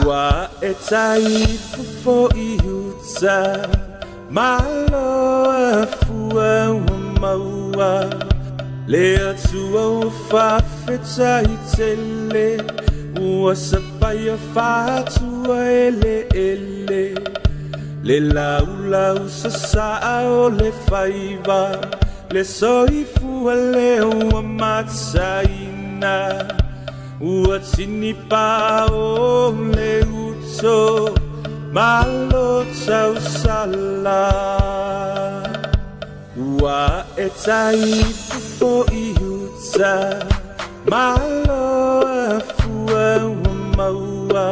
Ua e tai fofo i uta, Malo a fua ua maua, Le Atua ua faafetai tele, Ua sapaia faatua eleele, Le laulau sasaa o le faiva, Le soifua lea ua mataina, Ua tinipa o le uto, Malo tausala. Ua e tai fofo i uta, Malo a fua ua maua,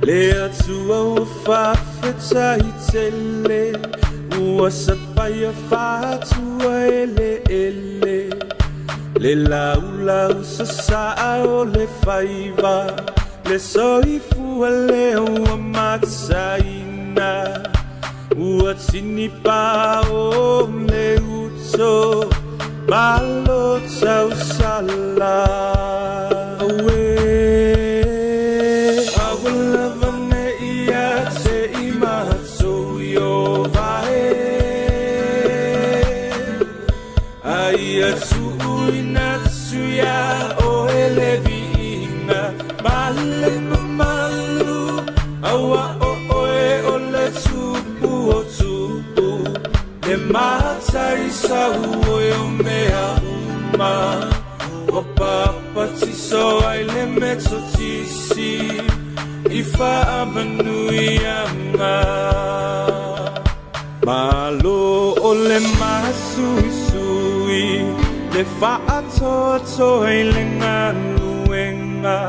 Le Atua ua faafetai tele, Ua sapaia faatua eleele, Le laulau sasaa o le faiva, Le soifua lea ua mataina, Ua tinipa o le uto, Malo tausala. Auē, aua lava ne i ia te i matou Ieova e, A ia tuuina atu iā oe le viiga ma le mamalu, Aua o oe o le Tupu o tupu, Le Matai sau oe o mea uma, Ua papatiso ai le Metotisi i faamanuiaga. Malo o le masuisui, le faatoatoa i le galuega,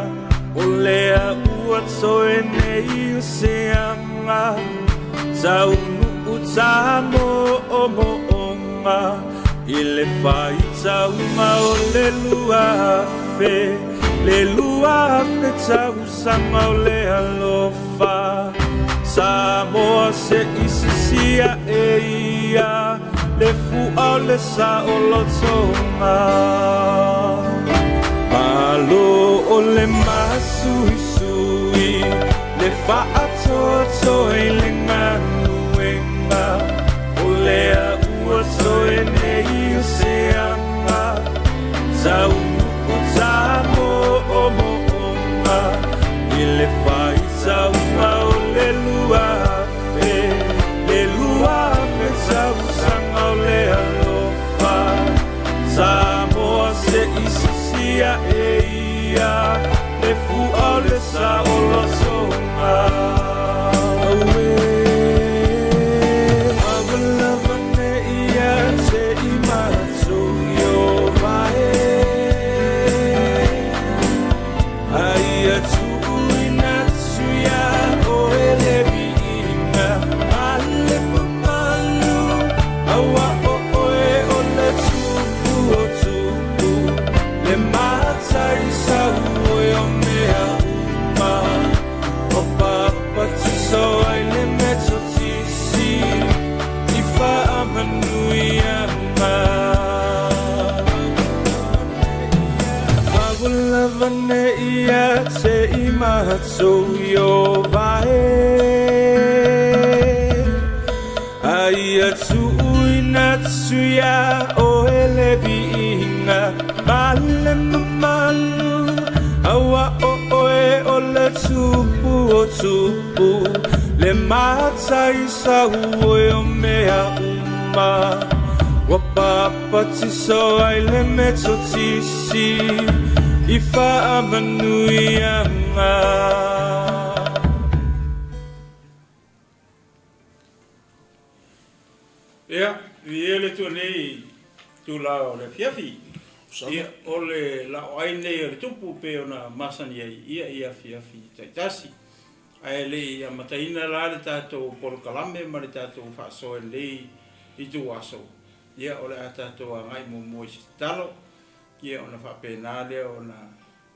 O lea ua toe nei o se aga, Taunuu tamoomooga, I le faitauga o le 2000, Le 2000 tausaga o le alofa. Samoa se i sisi ae ia le fua o le saolotoga. Malo o le masuisui, le faatoatoa i le galuega, O lea ua toe nei o se aga, Taunuu tamoomooga, I le faitauga o le 2000, Le 2000 tausaga o le alofa, Samoa se i sisi ae ia le fua o le saolotoga. Auē, aua lava ne i ia te i matou Ieova e, A ia tuuina atu iā oe le viiga ma le mamalu, Aua o oe o le Tupu o tupu, Le Matai sau oe o mea uma, Ua papatiso ai le Metotisi i faamanuiaga. Aua lava ne i ia te i matou Ieova e, A ia tuuina atu iā oe le viiga ma le mamalu, Aua o oe o le Tupu o tupu, Le Matai sau oe o mea uma, Ua papatiso ai le Metotisi i faamanuiaga. Ia, viia le Atua nei i tula o le afiafi. Ia, o le laoai nei o le Tupu pei ona masani ai, ia, i afiafi taitasi. Ae le i amataina la le tatou polokalame ma le tatou faasoa i lenei ituaso, ia, o le a tatou agai muamua i se tatalo, ia, ona faapena lea ona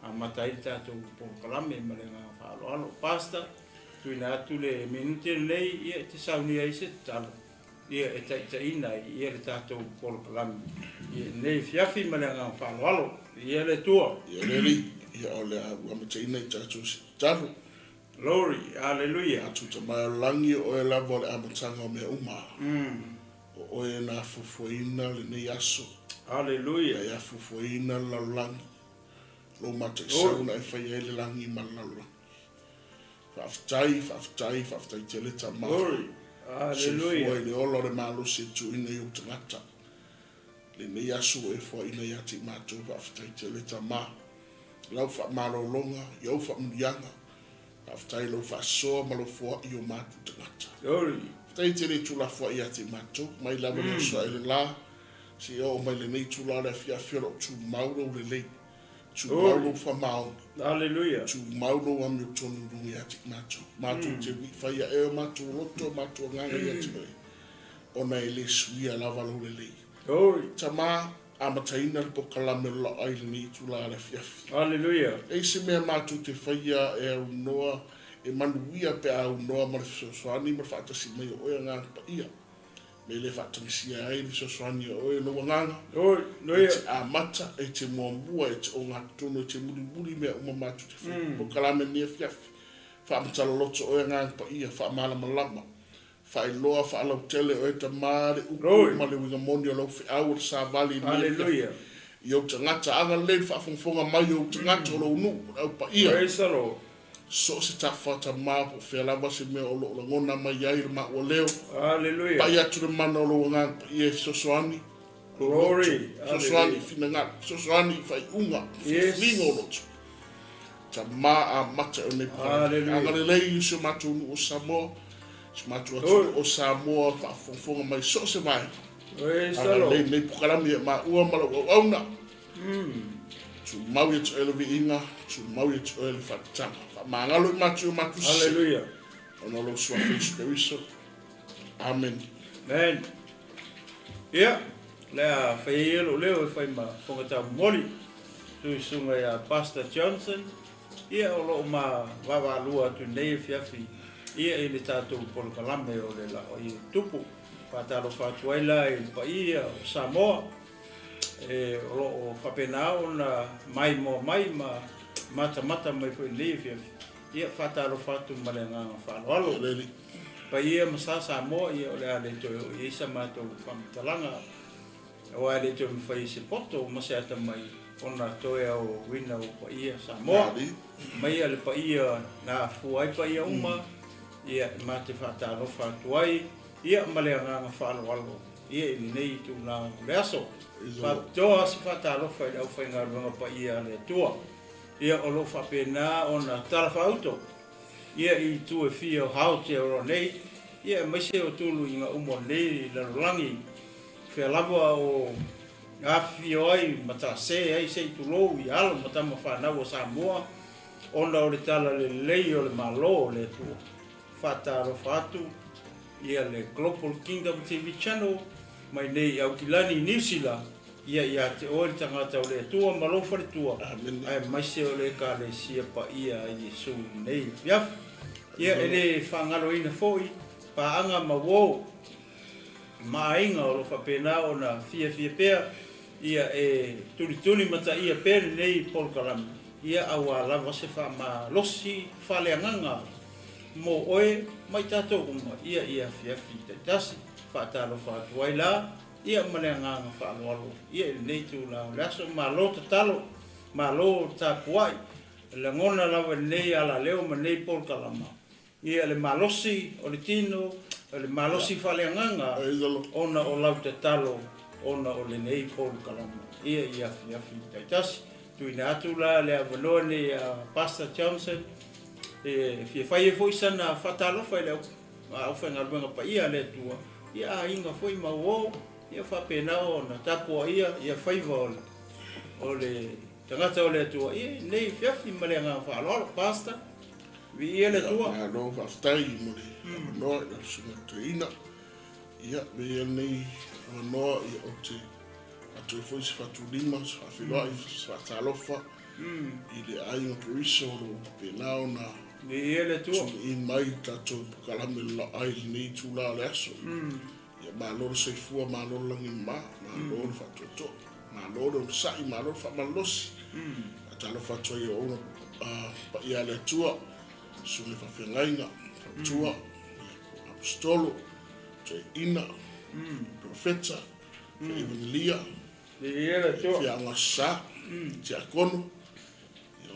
amata ai le tatou polokalame ma le agaga faaaloalo. Pastor, tuuina atu le minute lenei, ia, e te saunia ai se tatalo. Ia e taitaiina ai ia le tatou polokalame i lenei afiafi ma le agaga faaaloalo. Viia le Atua. Ia le Alii, ia o le a ua amataina i tatou se tatalo. Glory, Aleluia. Matou Tama o le Lagi, o Oe lava o le amataga o mea uma. O Oe na afuafuaina lenei aso. Aleluia. Na e afuafuaina le lalolagi. Lou mataisau na e faia ai le lagi ma le lalolagi. Faafetai, faafetai, faafetai tele Tama. Glory. Aleluia. Soifua i le ola o le malosi e tuuina i ou tagata. Lenei aso ua e foaina ia te i matou, faafetai tele Tama. Lau faamalologa, i ou faamanuiaga, faafetai i lou faasoa ma lou foai i o matou tagata. Glory. Faafetai tele i Tulafoai ia te i matou, mai lava le aso ae le la, seia oo mai lenei itula o le afiafi o lo o tumau lou lelei. Tumau lou faamaoni. Aleluia. Tumau lou amiotonu i luga ia te i matou. Matou te fai ae o matou loto, o matou agaga ia te oe, ona e le suia lava lou lelei. Glory. Tama, amataina le polokalame o le laoai i lenei itula o le afiafi. Aleluia. E i se mea matou te faia e aunoa, e manuia pe a aunoa ma le fesoasoani ma le faatasi mai o oe Agaga Paia. Me le faatagisia ai le fesoasoani a oe i lou agaga, e te amata, e te muamua, e te ogatotonu, e te mulimuli mea uma matou te faia. Polokalame lenei afiafi, faamatala loto oe Agaga Paia, faamalamalama, faailoa, faalautele oe Tama, le upu ma le uiga moni o lau feau o le savali i lenei afiafi i ou tagata. Agalelei le faafogafoga mai o ou tagata o lou nuu, o le au paia. So o se tafa tama po o fea lava se mea o lo o lagona mai ai le maua leo. Hallelujah. Pai atu le mana o lou agaga paia e fesoasoani Glory. Fesoasoani i finagalo, fesoasoani i faaiuga, Yes. filifiliga o loto. Tama amata o nei pale. Hallelujah. Agalelei i si o matou nuu o Samoa, si o matou atunuu o Samoa faafogafoga mai so o se vaega. Praise the Lord. Agalelei lenei pokalame ia maua ma lau auauna. Tumau ia te oe le viiga, tumau ia te oe le faatataga. Faamagalo i matou i o matou sese. Hallelujah. Ona o lou suafa Iesu Keriso. Amen. Amen. Ia, le a fai ai ia lou leo e fai ma fofoga taumomoli. Suisuga ia Pastor Johnson, ia o lo o ma vaavaalua atu nei afiafi ia i le tatou polokalame o le Laoai e Tupu. Faatalofa atu ai la i le paia o Samoa. E, o lo o faapena ona maimoa mai ma matamata mai foi i lenei afiafi. Ia, faatalofa atu ma le agaga faaaloalo. Paia ma sa Samoa, ia o le a le toe oo i ai sa matou faamatalaga, aua e le toe mafai e se poto ma se atamai ona toe aoina o paia Samoa. Maia le paia na afua ai paia uma, ia e ma te faatalofa atu ai, ia ma le agaga faaaloalo. Ia i lenei itula o le aso. Faapitoa se faatalofa i le aufaigaluega paia a le Atua. Ia o lo o faapena ona talafaauto ia i itu e fia o Aotearoa nei, ia aemaise o tuluiga uma o lenei lalolagi, fea lava o afifio ai ma tase ai se i tulou i alo ma tama fanau a Samoa ona o le talalelei o le Malo o le Atua. Faatalofa atu ia le Global Kingdom TV Channel mai nei i Aukilani i Niu Sila, ia ia te oe le tagata o le Atua ma lou faletua, aemaise o le Ekalesia paia a Iesu nei afiafi. Ia e le faagaloina foi paaga ma uo ma aiga o lo o faapena ona fiafia pea ia e tulituli mataia pea lenei polokalame, ia auā lava se faamalosi faaleagaga mo oe ma i tatou uma ia i afiafi taitasi. Faatalofa atu ai la ia ma le agaga faaaloalo ia i lenei itula o le aso. Malo tatalo, malo tapuai, lagona lava i lenei alaleo ma lenei polokalama ia le malosi o le tino, o le malosi faaleagaga ona o lau tatalo ona o lenei polokalama ia i afiafi taitasi. Tuuina atu la le avanoa nei ia Pastor Johnson e fia fai ai foi sana faatalofa i le aufaigaluega paia a le Atua, ia aiga foi ma uo, ia faapena ona tapuaia ia faiva o le, o le tagata o le Atua ia i lenei afiafi ma le agaga faaaloalo. Pastor, viia le Atua. Malo faafetai mo le avanoa i lau susuga toeaina. Ia, viia lenei avanoa ia ou te Atu ai foi se fatulima, se faafeiloai, se faatalofa i le aiga Keriso o lo o faapena ona Viia le Atua. tuli mai i tatou polokalame lalaai i lenei itula o le aso. Ia malo le soifua, malo le lagi mama, malo le faatoatoa, malo le onosai, malo le faamalolosi. Faatalofa atu ai i auauna paia a le Atua, susuga i faafeagaiga, faletua, aposetolo, toeaina, perofeta, evanelia, fiaoga sa, tiakono,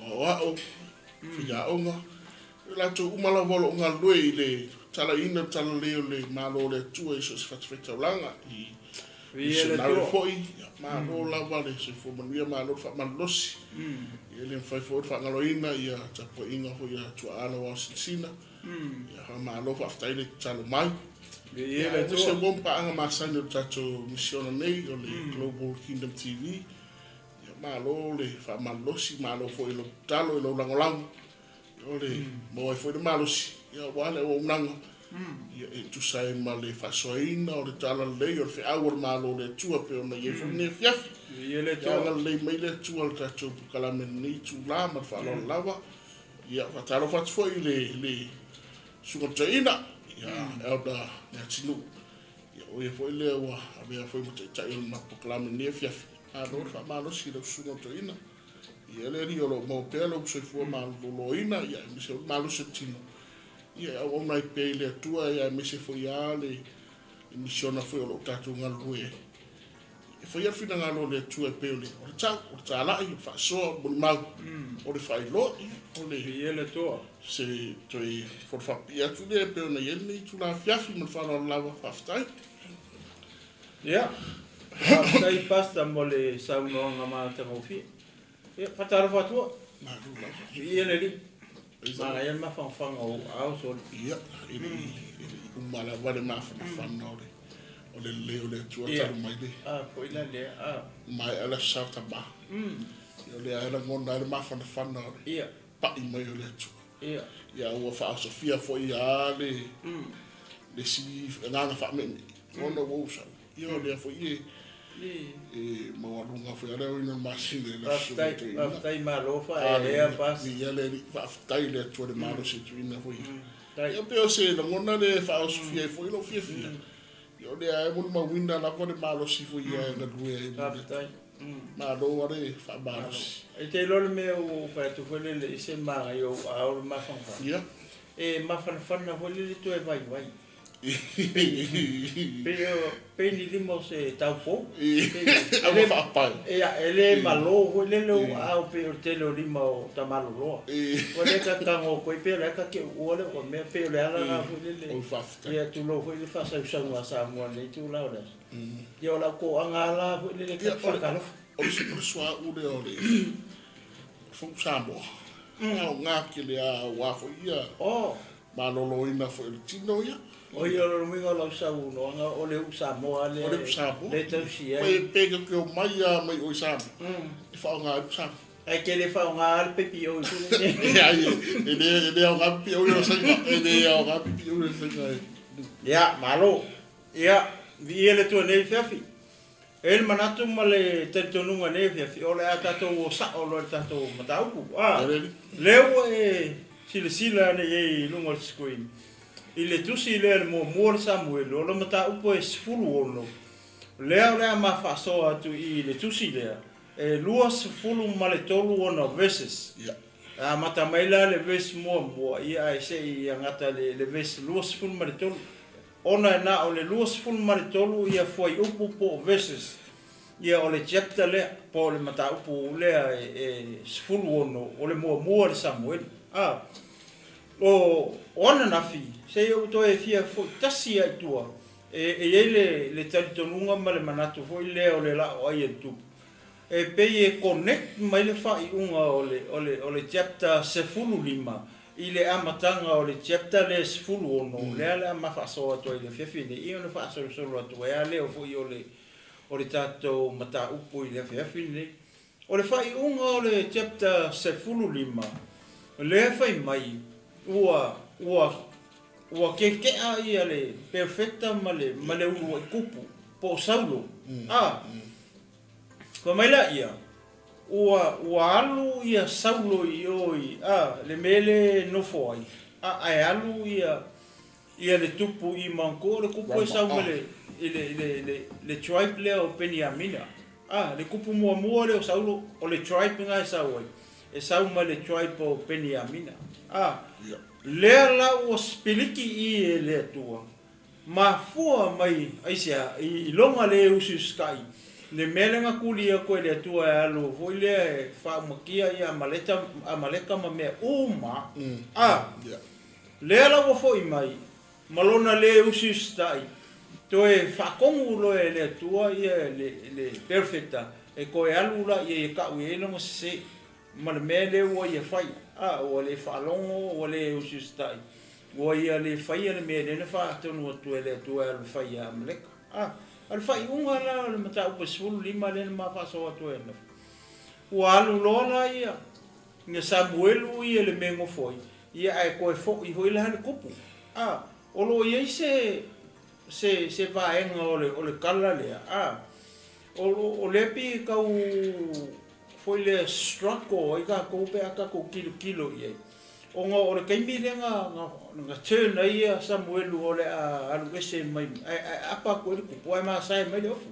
aoao, faiaoga, o latou uma lava o lo o galulue i le talaina o le talalelei o le Malo o le Atua i so o se fatafaitaulaga, i misionare foi, malo lava le soifua manuia, malo le faamalolosi. E le mafai foi ona faagaloina ia tapuaiga foi a tuaa lau aosinasina. Ia faamalo faafetai le tatalo mai. Ia aemaise ua paaga masani o le tatou misiona nei o le Global Kingdom TV. Ia malo le faamalolosi, malo foi i lou tatalo i lou lagolago. O le maua ai foi le malosi ia aua le auaunaga ia e tusa ai ma le faasoaina o le talalelei o le feau o le Malo o le Atua pei ona i ai foi lenei afiafi. Ia agalelei mai le Atua i le tatou polokalame i lenei itula ma le faaaloalo lava. Ia faatalofa atu foi i le le Susuga Toeaina, ia Elder Leatinuu. Ia o ia foi lea ua avea foi ma taitai o le polokalame i lenei afiafi. Malo le faamalosi i lau Susuga Toeaina. Ia le Alii o lo o maua pea lou soifua maloloina, ia aemaise o le malosi o le tino, ia e auauna ai pea i le Atua, ia aemaise foi lava le misiona foi o lo o tatou galulue ai. E faia le finagalo o le Atua e pei o le, o le tau, o le talai, o le faasoa, o le molimau, o le faailoa, ia, o le, Viia le Atua. se toe fono faapipii atu lea e pei ona i ai lenei itula afiafi ma le faaaloalo lava. Faafetai. Ia, faafetai Pastor mo le saunoaga matagofie. Ia, faatalofa atu oe. Malo lava. Viia le Alii. Manaia le mafanafana o ou aao soli. Ia, e le i uma lava le mafanafana o le o le lelei o le Atua talu mai le. A, foi la lea, a. Maea le Aso Sa Tama. Ia, o lea e lagona ai le mafanafana o le Ia. pai mai o le Atua. Ia. Ia, ua faaosofia foi lava le le isi agaga faameemee, ona ua ou sau. Ia, o lea foi e e maualuga foi lava le aoina o le masina i le aso Faafetai, toeaina. faafetai malo faaeaea Pastor. Viia le Alii, faafetai i le Atua i le malosi e tuuina foi. Faafetai. Ia, pei o se lagona lea e faaosofia ai foi lou fiafia. Ia, o lea lava e molimauina lava le malosi foi ia e galue ai mo le Atua. Faafetai. Malo lava le faamalosi. E te iloa le mea ua ou fai atu foi lele i se manaia o ou aao le mafanafana. Ia. E mafanafana foi lele toe vaivai. Pei o pei ni lima o se taupou. A ua faapae. Ia, e le malo foi lele ou aao pei o le tele o lima o Tamaloloa. Ua le ta tago atu ai pei o le a ta te uua le ua mea pei o le ala lena foi lele. Oi faafetai. Ia tulou foi le faasausauga a Samoa i lenei itula o le aso. Ia o lau toaga lava la foi lele ta te faatalofa. O le suauu lea o le Fono Samoa. E aoga tele lava aua foi ia maloloina foi o le tino ia. O ia o le uiga o lau saunoaga o le uu Samoa lea O le uu Samoa. Lea e tausi ai. Pe te te omai lava mai o i Samoa e faaaoga ai le uu Samoa. Ae te le faaaoga lava le PPO i foi lele. Leai, e le e le aoga PPO i Saina, e le aoga PPO i Saina. Ia, malo. Ia, viia le Atua i lenei afiafi. E i ai le manatu ma le talitonuga i lenei afiafi, o le a tatou o sao loa i le tatou mataupu. A, lea ua e silasila ane i ai i luga o le screen, i le tusi lea le muamua o le Samuelu, o le mataupu e 16, lea o le a ma faasoa atu i i le tusi lea, e 23 ona verses. E amata mai la le verse muamua, ia ae se i gata i le verse 23. Ona e na o le 23 ia fuaiupu po o verses ia o le chapter lea po o le mataupu lea e 16 o le muamua o le Samueli. A o o ananafi se i ou toe fia foi tasi lava i tua e i ai le le talitonuga ma le manatu foi lea o le la'o ai e le Tupu e pei e connect mai le faaiuga o le o le o le chapter 15 I le amataga o le chapter lea e 16, lea o le a ma faasoa atu ai i le afiafi lenei, ia ona faasolosolo atu ai lava lea foi o le, o le tatou mataupu i le afiafi lenei. O le faaiuga o le chapter 15, lea e fai mai, ua, ua, ua keke'a ia le perofeta ma le, ma le uluai tupu, po o Saulo, a, fai mai laia, Ua, ua alu ia Saulo i o i, a, le mea lea e nofo ai, a, ae alu ia, ia le tupu i Mount Kua, o le tupu e sau ma le, i le, i le, le, le tribe lea o Peniamina. A, le kupu muamua lea o Saulo, o le tribe lena e sau ai, e sau mai le tribe o Peniamina. A, lea la ua sipiliki i e le Atua, mafua mai aisea, i lona le usiusitai, le mea lea na tuli atu e le Atua e alu foi lea e faaumatia ia Amaleta, Amaleka ma mea uma. A, lea la ua foi mai, ma lona le usiusitai, toe faatonu loa e le Atua ia le perofeta e toe alu la ia e tau i ai lona sese ma le mea lea ua ia faia. A, ua le faalogo, ua le usiusitai, ua ia le faia le mea lea na faatonu atu e le Atua e alu e fai ia Amaleka. A, o le faaiuga la o le mataupu e 15 lea na ma faasoa atu ai ananafi, ua alu loa la ia Ia Samuelu ia le mea e nofo ai, ia ae toe foi foi la le kupu. A, o lo o i ai se, se, se vaega o le, o le tala lea, a, o, o lea pei e tau foi lea struggle ai tatou pe a tatou tilotilo i ai, ona o le taimi lea na, na, na turn ai ia Samuelu o le a alu ese mai, ae, ae aapa atu ai le kupu ae masae mai le ofu.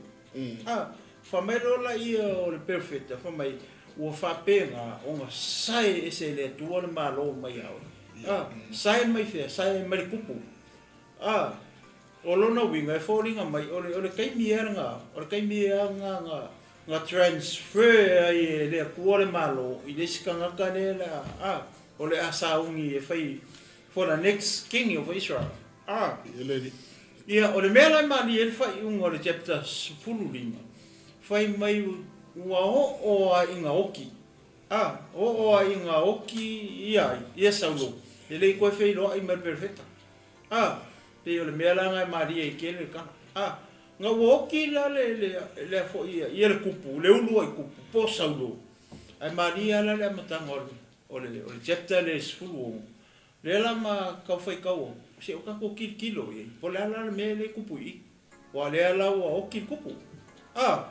A, fai mai loa laia o le perofeta, fai mai, Ua faapena ona sae ese e le Atua le Malo mai ia oe. A, sae mai fea? Sae mai le kupu. A, o lona uiga e foliga mai, o le, o le taimi ea lena, o le taimi ea lena na, na transfer ai e le Atua le Malo i le isi tagata lea le a, a, o le a sauni e fai for the next king of Israel. A, ia, o le mea la e malie ai le faaiuga o le chapter 15, Fai mai ua oo a i gaoki. A, oo a i gaoki ia ai, ia Saulo, e le i toe feiloai ma le perofeta. A, pei o le mea la na e malie ai tele le tala. A, na ua oki la le, le, le a foi ia, ia le kupu, le ulu ai kupu, po Saulo. Ae malie a la le amataga o le, o le, o le chapter lea e 16. Lea la ma tau faitau au, se o tatou tilotilo i ai, po o le a la le mea lea e kupu i i. Ua lea la ua oki le kupu. A,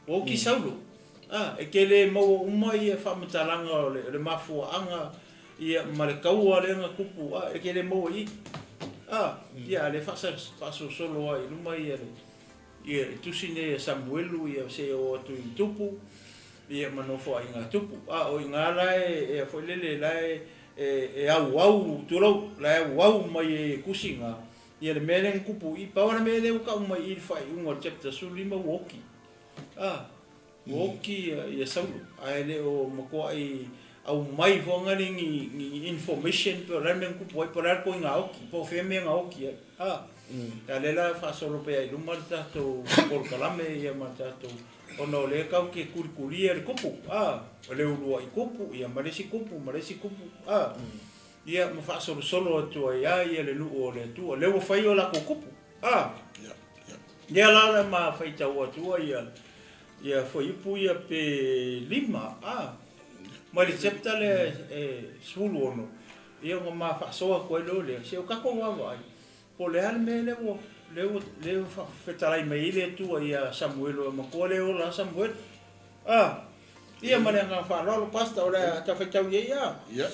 ua oki Saulo. A, e te le maua uma ia faamatalaga o le, o le mafuaaga ia ma le taua lea na tupu, a, e te le maua i i. A, ia a lea faasa, faasolosolo lava i luma ia le, ia le tusi nei a Samuelu ia seia oo atu i Tupu, ia ma Nofoaiga a Tupu. A, o i ina la e, e a foi lele la e, e, e auau, tulou, la e auau mai ai e tusi na, Ia le mea lea na tupu i i, pau lava le mea lea ua tau mai i i le faaiuga o le chapter 15 ua oki. A, ua oki ia, ia Saulo, ae le o matuai aumai foi ni, ni, ni information pe o le a le mea na tupu ai, po o le a le toiga oki, po o fea mea na oki ai. A, a lea la faasolo pea i luma le tatou polokalame ia ma le tatou, ona o lea tatou te tulitulia le kupu, a, o le uluai kupu, ia ma le isi kupu, ma le isi kupu, a. Ia, ma faasolosolo atu ai a ia le nuu o le Atua, lea ua fai o latou kupu. A! Lea la le ma faitau atua ia, ia fuaiupu ia pe lima, a! Mai le chapter lea e 16, ia ona ma faasoa atu ai loa lea, se o tatou vaavaai, po o le a le mea lea ua, lea ua, lea ua fetalai mai ai le Atua ia Samuelu, e matua le ola a Samuelu. A! Ia ma le agaga faaaloalo Pastor o le a ta faitau i ai a. Ia.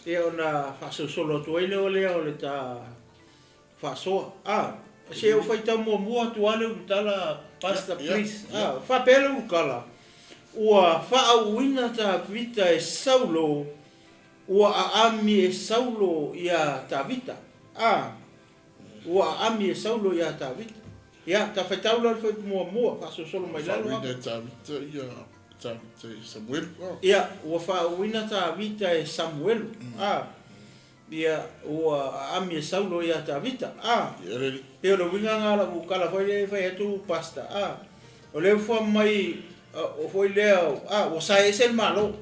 Ia ona faasolosolo atu ai lea o lea o le ta faasoa. A, se o faitau muamua atu lava le ulutala Pastor please. A, faapea le ulutala, ua faaauuina Tavita e Saulo, ua aami e Saulo ia Tavita. A, Ua aami e Saulo ia Tavita. Ia, ta faitau loa le fuaiupu muamua, faasolosolo mai lalo a. Faauuina e Tavita ia Tavita e Samuelu. A. Ia, ua faauuina Tavita e Samuelu. A. Ia, ua aami e Saulo ia Tavita. A. Ia, le alii. Pei o le uiga lena o lau tala foi lea e fai atu Pastor. A. O lea ua fai mai, o foi lea, a, ua sae ese le Malo.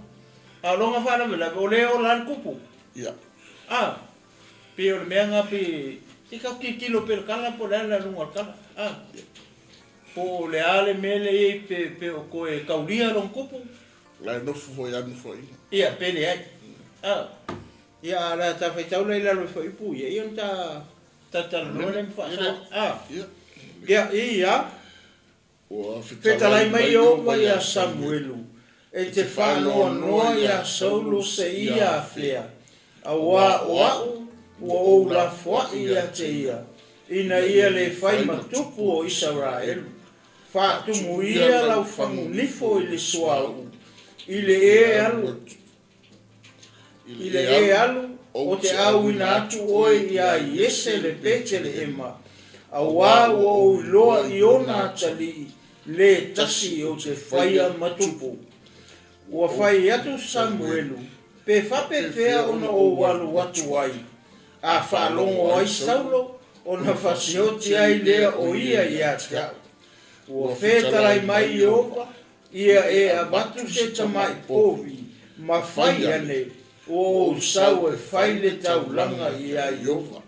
A o lona faalavelave, o lea e ola lava le kupu. Ia. A. Pei o le mea na pe se tau tilotilo pea i le tala po o le a le aluga o le tala a? Po o le a le mea lea e i ai pe pe o toe taulia lona tupu? La e nofo foi a nofoaiga. Ia pe leai. A ia a o le a ta faitau la i lalo i fuaiupu ia ia ona ta talatalanoa lea ma faasoa a? Ia. Ia ia. Ua Fetalai mai Ieova iā Samuelu, E te faanoanoa iā Saulo seia afea, auā o a'u ua ou lafoa'i ia te ia. ina ia le fai ma tupu o Isaraelu. Faatumuia lau fagunifo i le suauu, i le e alu i le e alu, ou te auina atu oe iā Iese le Peteleema, auā ua ou iloa i ona atalii le tasi ou te faia ma tupu. Ua fai atu Samuelu, Pe faapefea ona ou alu atu ai? A faalogo ai Saulo, ona fasioti ai lea o ia ia te au. Ua fetalai mai Ieova, Ia e avatu se tamai povi ma fai ane, ua ou sau e fai le taulaga iā Ieova.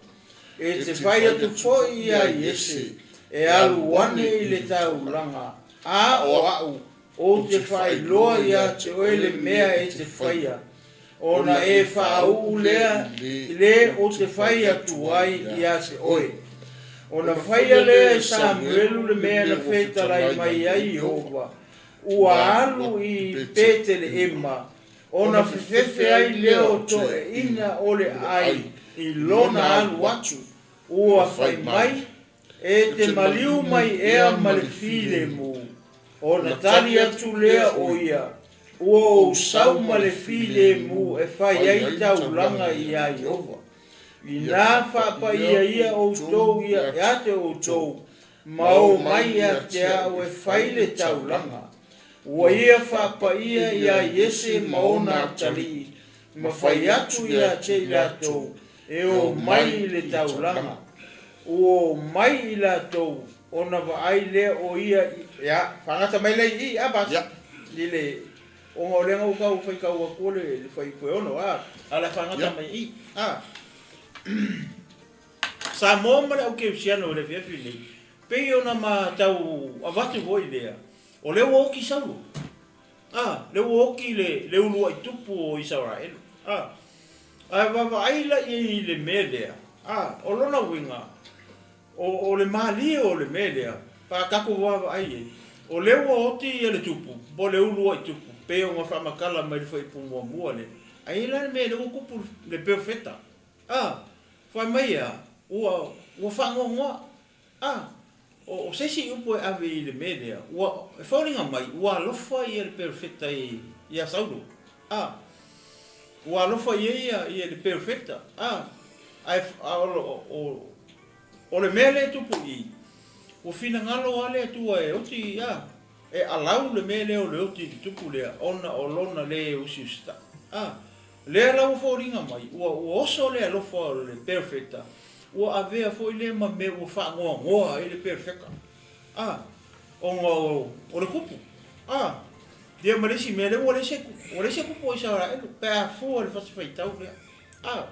E te fai atu foi iā Iese, e alu ane i le taulaga, a o a'u, ou te faailoa iā te oe le mea e te faia, ona e faauu lea le ou te fai atu ai iā te oe. Ona faia lea e Samuelu le mea na fetalai mai ai Ieova, ua alu i Peteleema, ona fefefe ai lea o toeaiina o le ai i lona alu atu, ua fai mai, E te maliu mai ea ma le filemu? Ona tali atu lea o ia, Ua ou sau ma le filemu e fai ai taulaga iā Ieova. Inā faapaia ia outou ia te outou, ma o mai ia te au e fai le taulaga. Ua ia faapaia iā Iese ma ona atalii, ma fai atu ia te i latou e o mai i le taulaga. Ua o mai i latou ona vaai lea o ia i, ia, faagata mai lea i i, a Bas? I le, ona o lea na ou tau faitau atu le, le fuaiupu e 6, a, a o le a faagata mai i i, a. Samoa ma le aukerisiano i le afiafi lenei, pei ona ma tau avatu foi lea, o lea ua oti Saulo. A, lea ua oti le, le uluai tupu o Isaraelu. A, ae vaavaai la i ai i le mea lea, a, o lona uiga, o, o le malie o le mea lea, pe a tatou vaavaai i ai, o lea ua oti ia le tupu, po o le uluai tupu, pei ona faamatala mai le fuaiupu muamua lea. Ae i ai la le mea lea ua tupu le perofeta. A, fai mai e a, ua, ua faanoanoa. A, o se isi upu e ave i le mea lea, ua, e foliga mai, ua alofa ia le perofeta i, iā Saulo. A, ua alofa i ai ia, ia le perofeta. A, ae, a o, o, o le mea lea e tupu i i, ua finagalo lava le Atua e oti, a, e alau le mea lea o le oti i le tupu lea, ona o lona lē usiusitaʻi. A, Lea la ua foliga mai, ua, ua oso le alofa o le perofeta, ua avea foi lea ma mea ua faanoanoa ai le perofeta, a, ona o, o le tupu. A, ia ma le isi mea, lea ua leai se, ua leai se tupu o Isaraelu, pe a fua i le fasi faitau lea. A,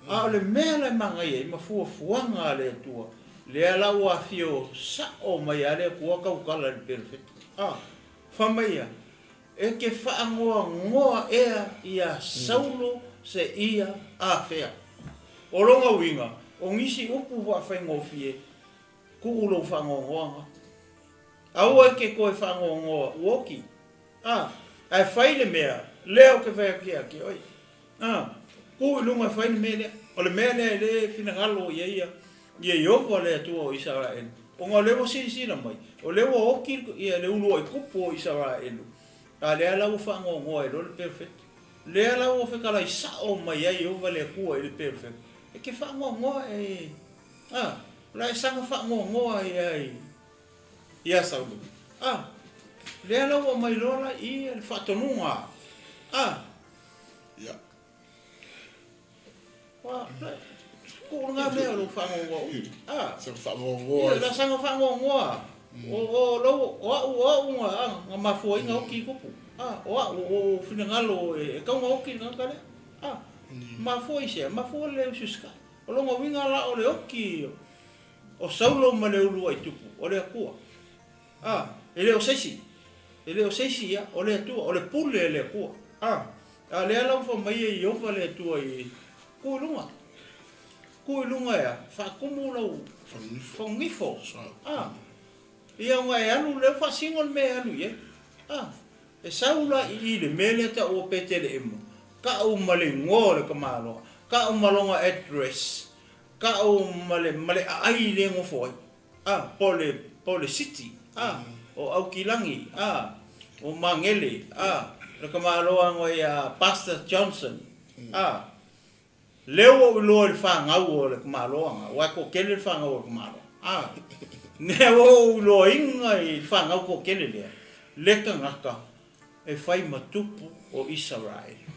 a o le mea la e manaia ai ma fuafuaga a le Atua, lea la ua afio sa'o mai lava le Atua tautala i le perofeta. A, fai mai ia, E te faanoanoa ea iā Saulo seia afea? O lona uiga, o nisi upu faafaigofie, tuu lou faanoanoaga. Aua e te toe faanoanoa, ua oti. A, ae fai le mea lea ou te fai atu ia te oe. A, tuu i luga e fai le mea lea. O le mea lea e le finagalo i ai ia Ieova le Atua o Isaraelu, ona o lea ua silasila mai, o lea ua oti le uluai tupu o Isaraelu, a lea la ua faanoanoa ai loa le perofeta. Lea la ua fetalai sao mai ai Ieova le Atua i le perofeta, e te faanoanoa e, a, o le a e saga faanoanoa ai ai ia Saulo. A, lea la ua aumai loa la i le faatonuga, a. Ia. Tuu lena mea o lou faanoanoa umi. A. Saga faanoanoa. Ia, la saga faanoanoa. O lou, o au, o au na, na mafuaina oti i tupu. A, o au, o finagalo e tau na oti le tagata lea. A. Mafua i se a? Mafua le usiusitai. O lona uiga la o le oti o Saulo ma le uluai tupu, o le Atua. A, e le o se isi, e le o se isi ia, o le Atua, o le pule a le Atua. A, a lea la ua fai mai e Ieova le Atua i, Ku i luga, ku i luga e a, faatumu lau fagifo. A, ia ona e alu lea ua faasino le mea e alu i ai. A, e sau la i i le mea lea tau o Peteleema, tau ma le igoa o le tamaloa, tau ma lona address. Ka'o ma le ma le aai lea e gofo ai, a, po o le, po o le Siti, a, o Aukilagi, a, o Magele, a, o le tamaloa ago ia Pastor Johnson, a. Lea ua ou iloa i le fanau o le tamaloa na, aua e toatele le fanau o le tamaloa, a. Lea ua ou iloaina i le fanau toatele lea, le tagata e fai ma tupu o Isaraelu.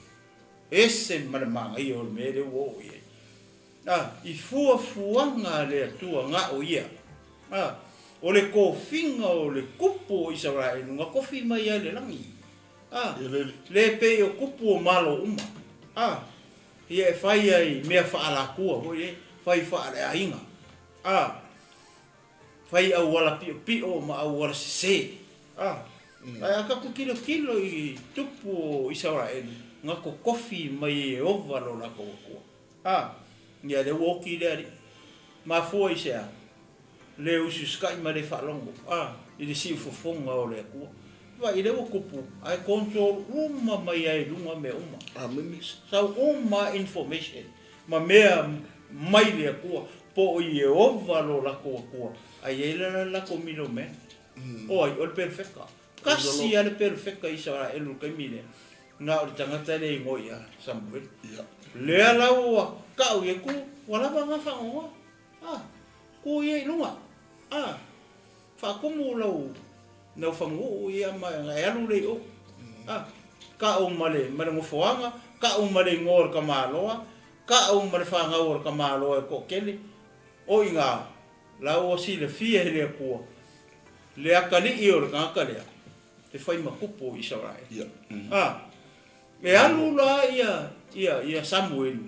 Ese ma le manaia o le mea lea ua oo i ai. A, i fuafuaga a le Atua na o ia. A, o le tofiga o le tupu o Isaraelu na tofi mai ai le lagi. A, le pei o tupu o Malo uma. A, ia e fai ai mea faalatua foi e, fai faaleaiga. A, fai auala piopio ma auala sese. A, ae a tatou tilotilo i tupu o Isaraelu na totofi mai e Ieova lo latou Atua. A, ia lea ua oti le alii. Mafua i se a? Le usiusikai ma le faalogo, a, i le siufofoga o le Atua. Vaai, lea ua tupu, ae control uma mai lava i luga mea uma. Amene. Sau uma information ma mea mai le Atua, po o Ieova lo latou Atua, a i ai la le latou middleman. O ai? O le perofeta. Tasi lava le perofeta i Isaraelu i le taimi lea, na o le tagata lea e igoa ia Samuele. Lea la ua tau i ai, tu, ua lava na faanoanoa. A, tu ia i luga. A, faatumu lau naufanuu ia ma e alu lea i o. A, tau ma le, ma le nofoaga, tau ma le igoa o le tamaloa, tau ma le fanau o le tamaloa e toatele. O i ina, la ua silafia e le Atua le atalii o le tagata lea e fai ma tupu o Isaraelu. A, e alu la ia, ia, ia Samuelu,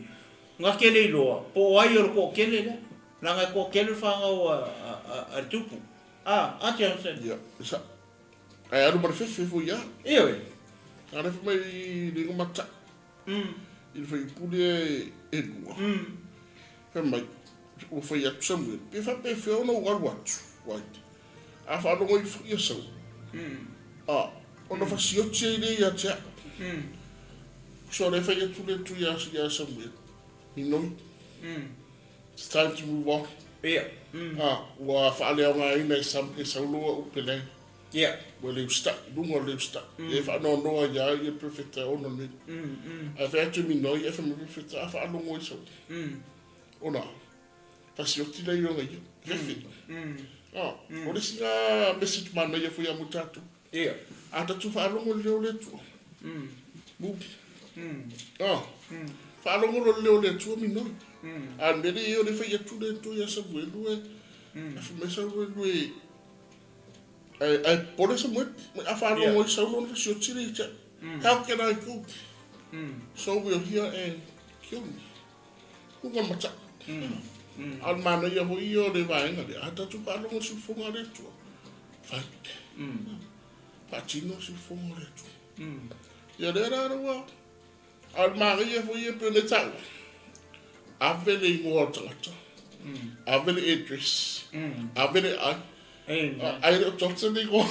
na te le iloa po o ai o le toatele lea, leaga e toatele le fanau a, a, a le tupu. A, a Johnson. Ia, e sa. Ae alu ma le fefe foi ia. Ioe. A le fai mai i le mata. I le faipule e lua. Fai mai, ua fai atu Samuel, pe faapefea ona ou alu atu ai? A faalogo ifo ia Saulu, a, ona fasioti ai lea ia te au. So lea fai atu le atu ia, ia Samuel, Inoi, it's time to move on. Ia. A, ua faaleaogaina e, Sam, e Saulo au pelei. Ia. Ua le usitai, i luga o le usitai. E faanoanoa ia ia le perofeta e ono nei. Ae fai atu e minoi, ae fai mai le perofeta, a faalogo ai Saulu. Ona, fasioti lea i ona ia, fefe. A, o le isi na message manaia foi ia mo tatou. Ia. A tatou faalogo i le leo o le Atua. Move. A, faalogo loa i le leo o le Atua minoi. A o le mea lea e i ai o lea e fai atu le Atua ia Samuelu e, fai mai Samuelu e, Ae, ae popole Samuel, a faalogo ai Saulo ona fasioti lea ia te au. How can I go? Saul will hear and kill me. Luga o le matau. A o le manaia foi ia o le vaega lea, a tatou faalogo i le siufofoga a le Atua, fai. Faatino le siufofoga o le Atua. Ia lea la ua, a o le manaia foi ia pei ona e taua, ave le igoa o le tagata, ave le address, ave le ai, ai le o Johnson le igoa.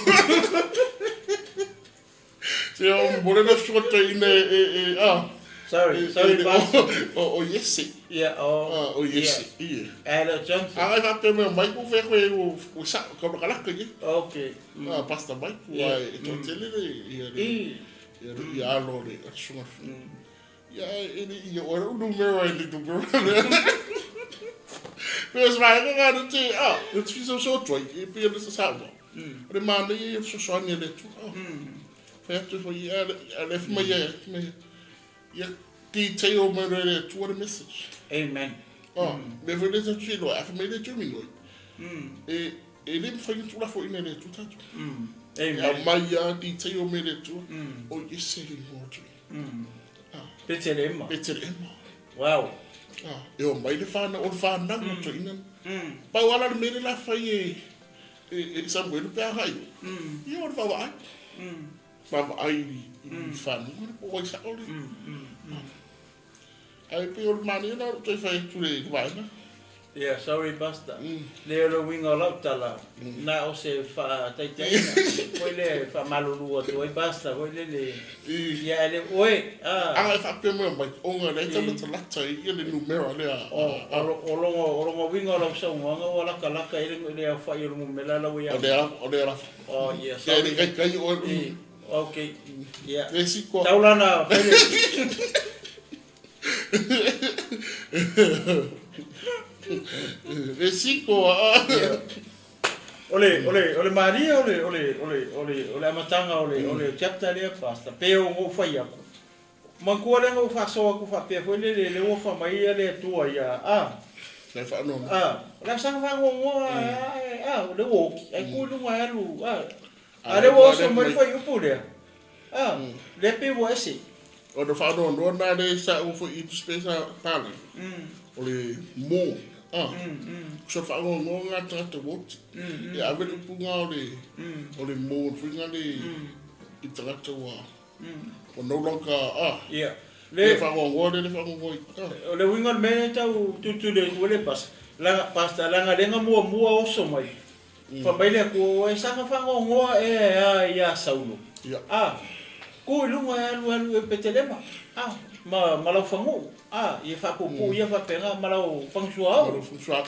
Se o mo le na suataina e, e, e, a. Sorry, sorry, Pastor. O, o Iese. Ia, o. Ah, o Iese, ia. Ae le o Johnson. A ngai faapea mai o Mike ua fai atu e ua, ua sa, ka lakalaka ia. Okay. Ah, Pastor Mike, ua e toatele le, ia le, ia le, ia alo le, a le susuga. Ia, e le, ia, o le numera e le numera lea. Pe o se vaega nga na te, ah, na te fisa so atu ai, e pei ona sa saua. O le manaia ia o le fesoasoani a le Atua. Ah. Fai atu foi, a le fai mai ai, fai mai, ia detail mai loa e le Atua le message. Amen. Ah, mea foi lea tatou te iloa, a fai mai le Atua minoi, e, e le mafai ona tuulafoaiina e le Atua tatou. E Amen. aumai lava detail mai e le Atua, o Iese le igoa o le Petelema. Petelema. Wow. Ah, e o mai le whanau, o le whanau mm. o ina. Pau ala le mele la whai e, e, e Samuelu pe aha i. Ia o le whawa ai. Whawa ai i, i whanau, le po wai sa o le. Ai pe o le mani na o toi whai atu le vaenga. Yeah, sorry Pastor. Le o le uiga o lau tala, na o se faataitaiga foi lea e faamalulu atu ai Pastor foi lele. Ia ae le oe, a. Aga e faapea mai o Mike, ona lea e tau latalata ai ia le numera lea. O lona uiga o lau saunoaga ua latalata i le aofai o le numera la ua ia. O lea o lea lava. Oh, yeah, sorry. Ia e le kaikai oe. Okay. Yeah. Le isi koa. Tau la na fai le. Le isi koa. Yeah. O le, o le, o le malie o le, o le, o le, o le, o le amataga o le, o le chapter lea, Pastor, pe o ou fai aku. Manatua lea na ou faasoa atu faapea foi lele, lea ua fai mai le Atua ia, a. Le faanoanoa. A, o le a saga faanoanoa, a, a, o lea ua oti, ae tu i luga e alu, a. A lea ua oso mai le fuaiupu lea, a, lea pei ua ese. O le faanoanoa lena lea sa ou foi i Tusi Palagi, o le mo, a, so le faanoanoa lena tagata ua oti. E ave le upu lena o le, o le mo foi lena le i tagata ua, ua no longer, a. Ia. Le faanoanoa lea le faanoanoa i, a. O le uiga o le mea lea e tau tulituli atu ai le pasa, leaga, pastor, leaga lea na muamua oso mai. Fai mai le Atua, Ua e saga faanoanoa ea e a iā Saulo? A, ku i luga e alu alu e Petelema, a, ma, ma lau faguʻu, a, ia faapuupuu ia faapena ma lau fagasuaoʻu,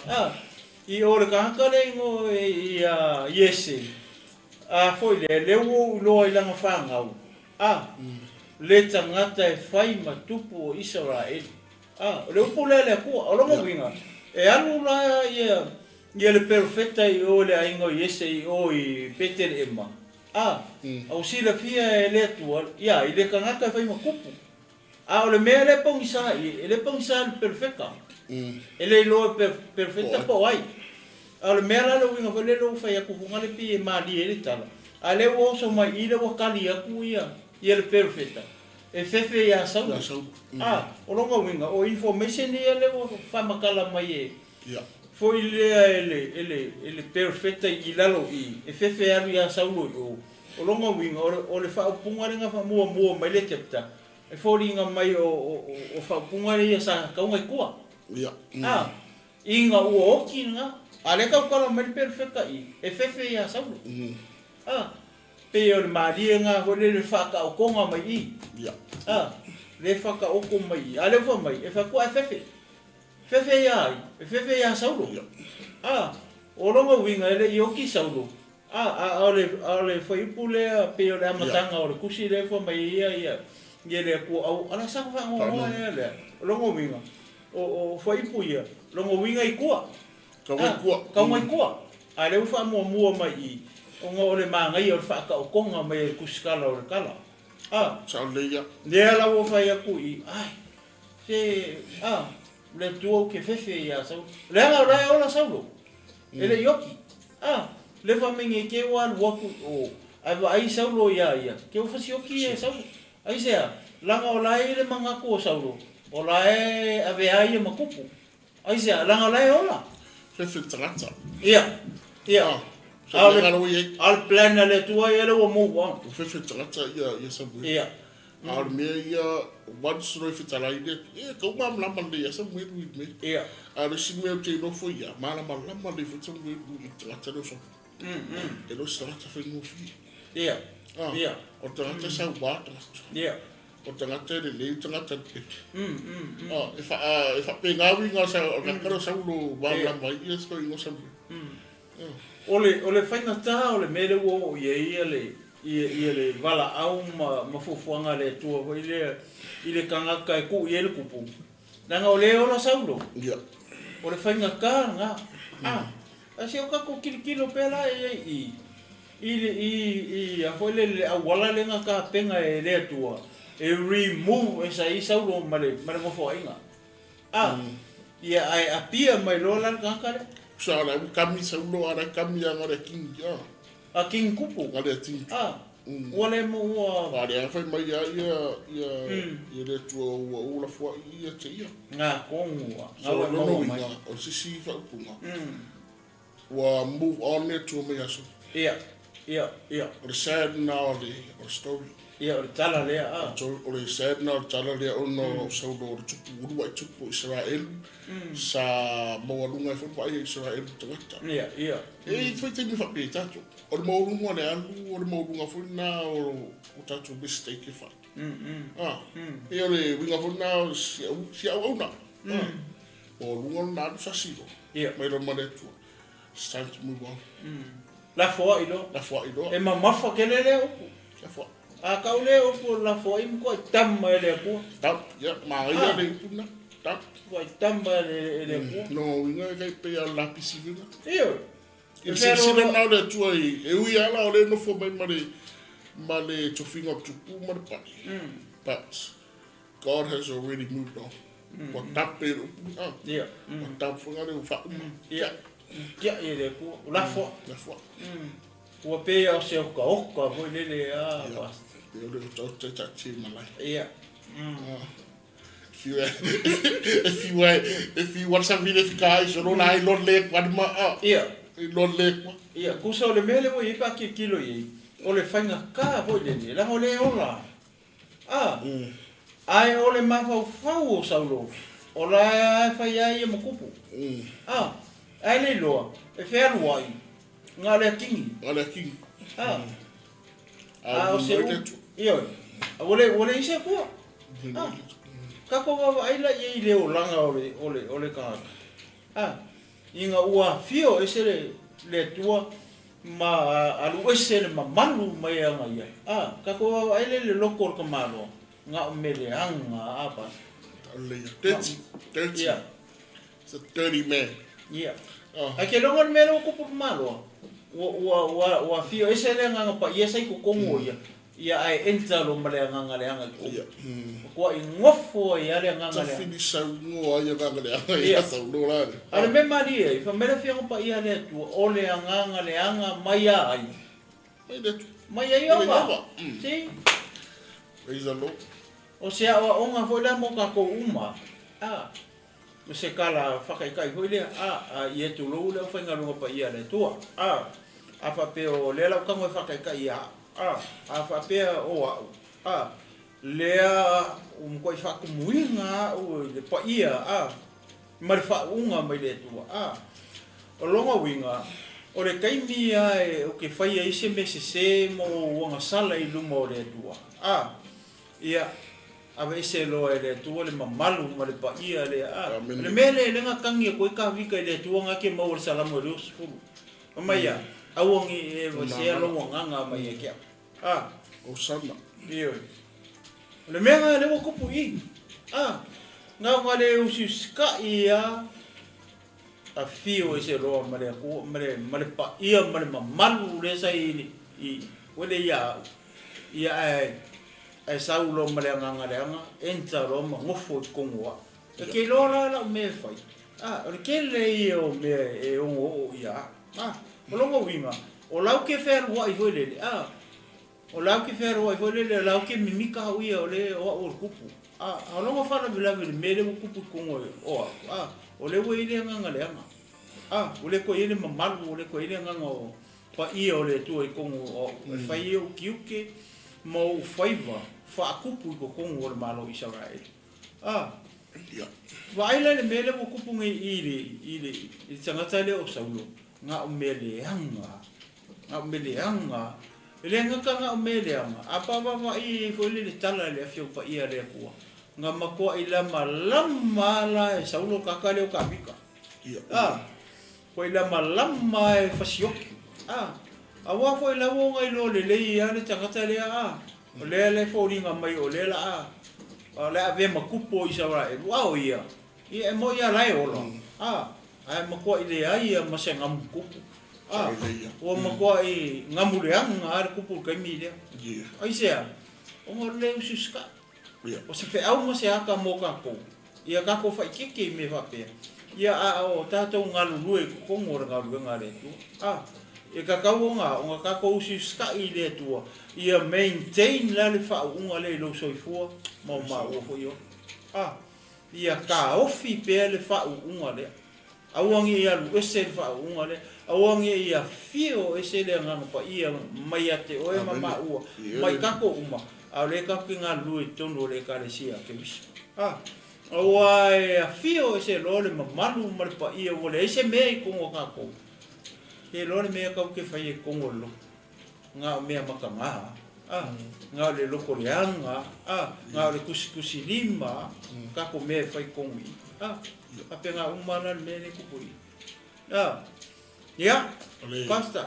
a, i o le tagata lea igoa ia Iese, a foi lea, lea ua ou iloa i lana fanau, a, le tagata e fai ma tupu o Isaraeli. A, o le upu lea a le Atua, o lona uiga, e alu la ia Ia le perofeta i o i le aiga o Iese i o i Peteleema, a, a ua silafia e le Atua, ia, i le tagata e fai ma kupu. A o le mea lea e pogisa i, e le pogisa i le perofeta. E le iloa e perofeta po o ai. A o le mea la le uiga foi lele ua fai atu foga le pei e malie ai le tala, a lea ua oso mai i lea ua tali atu ia, ia le perofeta, e fefe iā Saulo. A, o lona uiga, o information ia lea ua faamatala mai e, Ia. Foi lea e le, e le, e le perofeta i lalo i, e fefe alu iā Saulo i o. O lona uiga, o le, o le faaupuga lea na faamuamua mai le chapter, e foliga mai o, o, o faaupuga ia sa tauga i tua. Ia. A, ina ua oti lena, a lea e tautala mai le perofeta i, e fefe iā Saulo. A, pei o le malie lena foi lele faataotoga mai i. Ia. A, lea e faataoto mai i. A lea ua fai mai, e fai atu ae fefe. Fefe iā ai? E fefe iā Saulo? A, o lona uiga e le i oki Saulo. A, a, a o le, a o le fuaiupu lea pei o le amataga o le tusi lea e fua mai ai ia, ia, ia le Atua au, a la saga faanoanoa ea lea. O lona uiga, o, o fuaiupu ia, lona uiga i tua. Kau mai tua. Kau mai tua. A lea ua faamuamua mai i, ona o le manaia o le faataotoga mai e le tusikala o le tala. A. Sao lelei ia. Lea la ua fai atu i, ai, Se, a, le Atua ou te fefe iā Saulo. Leaga o la e ola Saulo, e le i oti. A, le faameigei te ua alu atu i o, ae vaai Saulo iā ia, te ua fasioti ia e Saulo. Aisea? Leaga o la e i le manatu o Saulo, o la e avea ai ia ma tupu. Aisea? Leaga o la e ola. Fefe le tagata. Ia, ia. A, sa mea ngalo i ai. A o le plan a le Atua ia lea ua move on. Ua fefe le tagata ia, ia Samuel. Ia. A o le mea ia, once loa e fetalai le Atua, e tau malamalama lelei lava Samuelu i le mea. Ia. A o le isi mea ou te iloa foi ia, malamalama lelei foi Samuelu i le tagata lea o Saulu. E le o se tagata faigofie. Ia. A, Ia. o le tagata e saua tagata. Ia. O le tagata e lelei le tagata e pele. A, e fa, e faapena uiga o le tagata lea o Saulo malamalama ai ia se toeaina o Samuelu. O le, o le faigata o le mea lea ua oo i ai ia le, ia, ia le valaau ma, ma fuafuaga a le Atua foi lea i le tagata e tuu i ai le kupu, leaga o lea e ola Saulo. Ia. O le faigata lena. A, a se o tatou tilotilo pea la i ai i, i le, i, i a foi lele, le auala lea na tapena e le Atua e remove esa ai Saulo ma le, ma le nofoaiga. A, ia ae apia mai loa la le tagata lea. Sa la ua kami Saulo a la kami a ngale king a. A king kupu. Ngale king. A, ua le mo ua. A le fai mai ia ia ia ia le Atua ua u la fua ia te ia. Nga kongu a. Nga wa maua mai. O sisi faaupuga. Ua move on le Atua mai aso. Ia, ia, ia. O le sad na o le o le story. Ia, o le tala lea, a. O le sad lena o le tala lea ona o Saulo o le tupu uluai tupu o Isaraelu sa maualuga ai foi le vaai a Isaraelu i tagata. Ia, ia. E i ai foi taimi faapea i tatou. O le maualuga o le alu, o le maualuga foi lena o tatou mistake e fai. A, pei o le uiga foi lena o si auauna. A, maualuga lona alu sasi loa. Ia. Mai loa ma le Atua. It's time to move on. Lafoai loa. Lafoai loa. E mamafa tele lea upu. Lafoai. A kau lea upu o le lafoai matuai tama e le Atua. Tap, ia, manaia le upu lena. Tap. Matuai tama e le Atua. No uiga e tai pei a le lapisi uiga. Ioe. I le silasila lena o le Atua i, e ui lava la o lea e nofo mai ma le, ma le tofiga o le tupu ma le pale. But God has already moved on. Ua tape le upu, ah. Ia. Ua tape foi ngale ua faauma. Ia. Tiai e le Atua, ua lafoa. Lafoa. Ua pei o se okaoka foi lele a Ia. Pastor. Pei o le otaota e taatia i malae. Ia. If you if you if you want something le fika ai solo la ai lon le kwa ma a. Ia. I lon le kwa. Ia, kusa o le mea lea ua i ai pe a tilotilo i ai, o le faigata foi lele, leaga o lea e ola. A, ae o le mafaufau o Saulo, o la e fai lava ia ma kupu. A, ae le iloa, e fealuai, na o le atigi. Na o le atigi. A, a o se upu, ioe, ua le, ua leai se Atua. A, tatou vaavaai la i ai i le olaga o le, o le, o le tagata. A, ina ua afio ese le, le Atua ma alu ese le mamalu mai ana ia. A, tatou vaavaai lea i le loto o le tamaloa, na o mea leaga a Pastor. Hallelujah. Dirty. Dirty. Yeah. It's a dirty man. Yeah. Oh. Ae ke logo le mea lea ua tupu i le tamaloa, ua, ua, ua, ua afio ese le Agaga Paia sa i totonu o ia, ia ae enter loa ma le Agaga leaga i totonu. Yeah. Matuai nofo ai lava le Agaga leaga. Tafili saunoa ai Agaga leaga ia Yeah. saunoa la le. A o le mea malie ai, fai mai le Afioga Paia a le Atua, o le Agaga leaga mai a ai? Mai le Atua. Mai ai Mai Ova. Ova. See? Praise the Lord. O se aoaoga foi la mo tatou uma, a, o se tala faataitai foi lea, a, a ia tulou le aufaigaluega paia a le Atua, a, a faapea o lea la ou tago e faataitai ia au, a, a faapea o au, a, lea ua matuai faatumuina au i le paia, a, ma le faauuga mai le Atua, a. O lona uiga, o le taimi lava e ou te faia ai se mea sese ma ou agasala i luma o le Atua, a, ia, aveese loa e le Atua le mamalu ma le paia lea, a. O le mea lea e le gatagi atu ai Kavika i le Atua na te maua i le Salamo e 20. Fai mai ia, aua ne i e vasea lou agaga mai ia te au. A. Hosana. Ioe. O le mea lena lea ua tupu i i. A. Na ona le usiusikaʻi a afio ese loa ma le Atua, ma le, ma le paia ma le mamalu lea sa i, i, ua le ia au. Ia ae, ae sau loa ma le agaga leaga, enter loa ma nofo i totonu o au. E te iloa la lau mea e fai. A, o le tele ia o mea e ono oo ia au. A, o lona uiga, o lau ke fealuai foi lele, a, O le au ke fealuai foi lele, o le au ke mimika au ia o le o au o le kupu. A, a o lona faalavelave i le mea lea ua kupu i totonu o au, a, o lea ua i ai le agaga leaga. A, ua le toe i ai le mamalu, ua le toe i ai le agaga o paia o le Atua i totonu o au, e fai ai ou tiute ma ou faiva faakupu i totonu o le Malo o Isaraelu. A, Ia. vaai la i le mea lea ua kupu nei i le, i le, i le tagata lea o Saulo, na o mea leaga, na o mea leaga. E le gata na o mea leaga, a pavavaai ai foi le le tala i le Afioga Paia a le Atua, na matuai lamalama a la e Saulo tagata lea o Kavika. A, koe lamalama a e fasioki. A, aua foi la ua ona iloa lelei a le tagata lea, a, o lea le foliga mai o lea la a, o le a avea ma kupu o Isaraelu, a o ia, ia e moi a la e ola. A, ae matuai leai a ma se gamu kupu. A, ua matuai gamu leaga lava le kupu i le taimi lea. Aisea? Ona o le usiusikaʻi. O se feau ma se aka mo tatou, ia tatou faititi i mea faapea, ia a o tatou galulue i totonu o le galuega a le Atua. A, e tatau ona, ona tatou usiusikaʻi i le Atua, ia maintain la le faauuga lea i lou soifua ma o maua foi oe. A, ia taofi pea le faauuga lea. Aua ne i alu ese le faauuga lea, aua ne i afio ese le Agaga Paia mai ia te oe ma maua, mai tatou uma. A o lea tatou te galulue i totonu o le Ekalesia a Keriso. A, aua e afio ese loa le mamalu ma le paia ua leai se mea i totonu o tatou. E iloa le mea tatou te faia i totonu o le lotu. Na o mea mataga, a, na o le loto leaga, a, na o le tusitusilima, tatou mea e fai i totonu i i. A, faapena uma la le mea lea e tupu i i. A, ia, Pastor,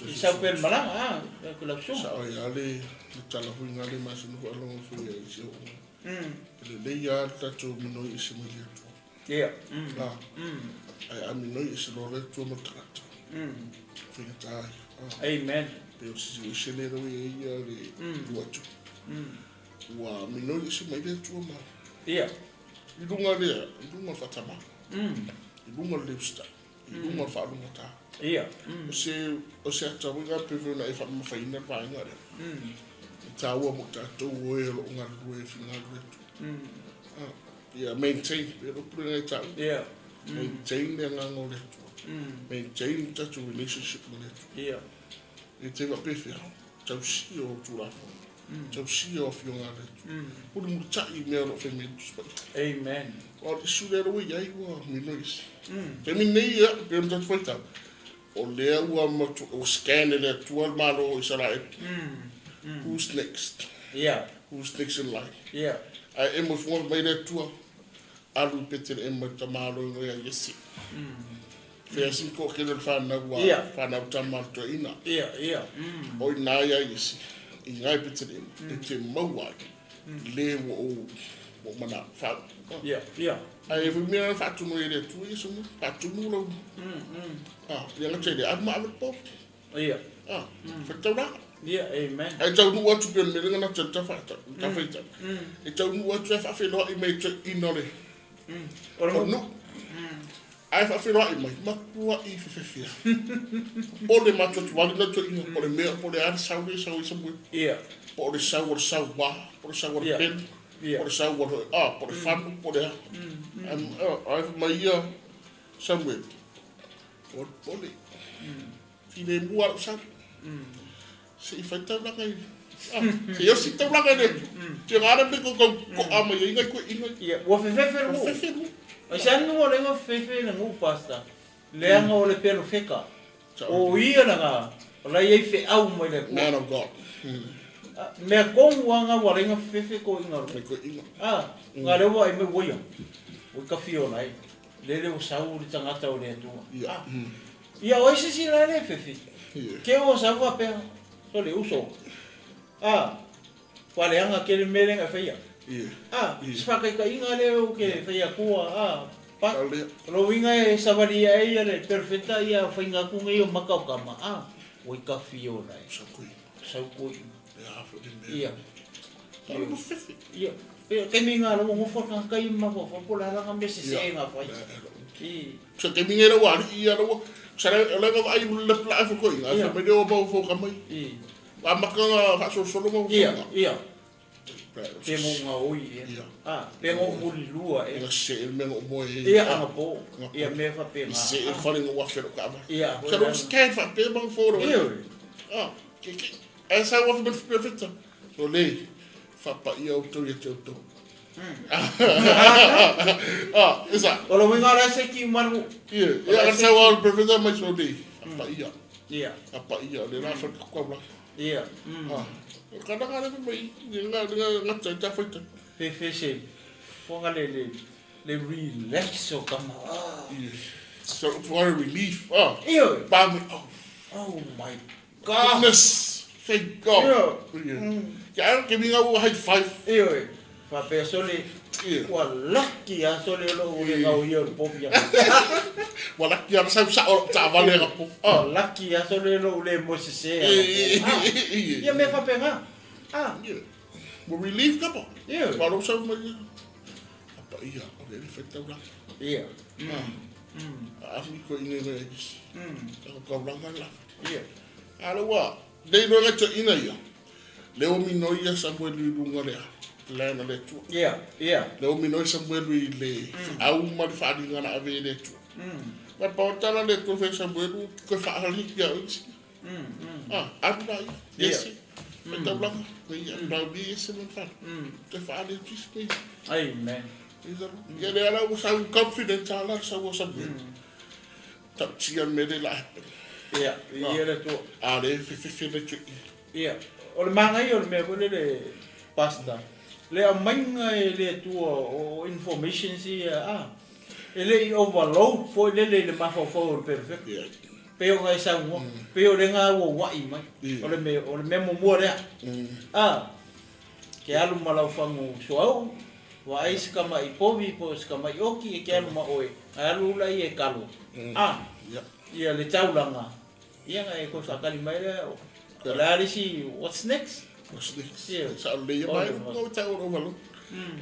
i sau pea le malaga, a, e lau susuga. Sao ai lava le tala foi lena le masani foi aloga foi ai i si ou. E lelei lava le tatou minoi ese mai le Atua. Ia. A, ae a minoi ese loa le Atua ma le tagata, faigata ai. Amen. Pei o le situation lea ua i ai ia le lua atu. Ua minoi ese mai le Atua ma. Ia. I luga lea, i luga o le faatama. I luga o le leusitai. I luga o le faalugata. Ia. O se ata foi lena pei foi ona e faamamafaina le vaega lea. E taua mo tatou o e o lo o galulue e finagalo le Atua. Ia maintain, pei o le upu lena e taua. Ia. Maintain le agaga o le Atua. Maintain le tatou relationship ma le Atua. Ia. E te faapefea, tausia o Tulafono, tausia o Afioga a le Atua. Mulimulitai i mea o lo o fai mai ai le Tusi Paia. Amen. Aua o le issue lea ua i ai ua minoi ese. Taimi lenei, ia, pei ona tatou faitau, o lea ua matu, ua scan e le Atua le Malo o Isaraelu. Who's next? Ia. Who's next in line? Ia. Ae emo i fuga mai le Atua, alu i Petelehema i le tamaloina ia Iese. Fea sini toatele o le fanau a fanau tama a le toeaina. O ina ia Iese, i ina i Petelehema, e te maua ai le ua ou ua ou manao faau. Ae foi mea na faatumu ai e le Atua Iesu mai, faatumu lau ia gata i le alu ma ave le povi. Fai taulaga. Amen. Ae taunuu atu pei o le mea lea na gata i le tafaitau. E taunuu atu ae faafeiloai mai e toeaina o le O le nuu. Ae faafeiloai mai, matuai fefefea. Pole matuatuali na toeaina, po o le mea, po o le a le sau lea e sau ai Samueli. Po o le sau o le sauā, po o le sau o le pelu, po o le sau o le, a, po o le fanu, po o le a. Ae fai mai ia Samueli, o le pole, filemu lava lou sau. Se i fai taulaga i se i osi taulaga i le Tia ngā le mea kau ko'a mai ai ngai koe inga. Ia, ua fefefe le nuu. Fefe nuu. Ai se anu o lenga fefefe le nuu, Pastor. Leaga o le pelofeka. O ia langa, o la i ai feau mai le Atua. Man of God. Mea tonu a nga ua lenga fefefe ko inga ro. Ko inga. Ah, nga le ua ai mai ua ia. Ua ka fio lai. Lele o sau le tagata o le Atua. Ia. Ia, o ai se isi la le fefe. Ke o sau faapea, sole uso. A, ua leaga tele mea lea na e faia. A, se faataitaiga lea ou te fai atua, a, pa, o lou uiga e savalia ai ia le perofeta ia faiga atu nei o maka o tama, a, ua i tafio la e. Sau koina. Ia. Ia. Ia, taimi nga ua nofo le tagata ia ma mafaufau po o le a la nga mea sese na fai. I. Se taimi nei ua alii ia ua sa le le ga ai le pla fo ko inga fa me o mau fo ka mai. I. A maka nga faasolosolo mau Ia, ia. Pe mo nga oi ia. A, pe ngo muli lua e. Nga se el me ngo moe. Ia anga po. Ia me fa pe nga. Se el fale ngo wa fe ka va. Ia. Sa lo scan fa pe mau fo ro. Ia. A, ke ke. Ai sa wa fe pe fe ta. So le faapaia outou ia te outou. Ah, esa. O le uiga o le se ki maru. Ia, ia ka sau al perfecta mai so le faapaia. Ia. Faapaia le la fa ko la. Ia. Ah. Ka na ka le mai nga nga nga ta ta faita. Fe fe se fonga le le le relax o kama. Ah. Ia. So for a relief. Ah. Ia. Bam. Oh. Oh my God. Goodness. Thank God. Ia. Kia au ke minga ua high five. Ioe. Faapea sole, Ia. ua laki a sole o lou le gau ia o le povi a. Ua laki a sau sao lou taavale ka po. Ua laki a sole lou le moe sese a ka po. Ia mea faapena. Ah. Ia. Ua relief ka po. Ioe. Ua lou sau mai ia. Apa ia, o le le whaitauranga. Ia. A ami koe i nei isi. Ka kauranga la. Ia. A le ua, nei loa ngai toeaina ia, lea ua minoi ia Samuelu i luga lea, plan a le Atua. Ia, ia. Lea ua minoi Samuelu i le feau ma le faaaliga na ave e le Atua. Ma pau tala le Atua fai Samuelu, koe faaali ki a oe isi. Ah, alu la ia, Ia. Iese. Faitaulaga, ia Brownie ese ma le fale. Toe faale atu isi mea. Amen. Ia lea la ua sau confident lava la le sau o Samuel. Tautia le mea lea la happen. Ia, ia le Atua. A lea e fefefe le tui. Ia, o le manaia o le mea foi lele Pastor, le aumaiga e le Atua o informations ia a, e le i overload foi lele i le mafaufau o le perofeta. Ia. Pei ona e saunoa, pei o lena auauai mai. O le mea, o le mea muamua lea. A, ke alu ma lau fagu suauu, vaai se tama'i povi po o se tama'i oti e te alu ma oe, ae alu ula ia e kalo. A, ia le taulaga, ia na e toe faatali mai lea, o le a le isi, what's next? What's next? Sa o lea mai, o tau o overload.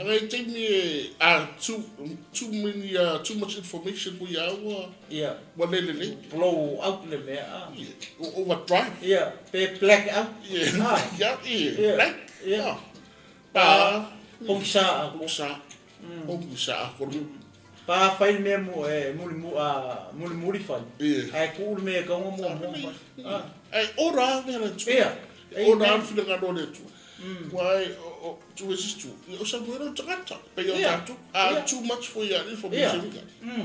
Aga e taimi e, a, too, too many, too much information ko ia ua, Ia. ua le lelei. Blow out le mea, a. Ia, ua overdrive. Ia, pe black out. Ia, ia, ia, black. Ia. Pa, pogisa a. Pogisa. Pogisa a koru. Pa fai le mea mu, e, muli, mu, a, muli, muli fai. Ia. Ae tuu le mea e taunga muamua mai. A. Ae ora mea le Atua. Ia. Ora le finagalo o le Atua. Ua e, o, tu e sistu. Ia, o Samuela o tagata. Pei o tatou. A, too much for ia information. Ia.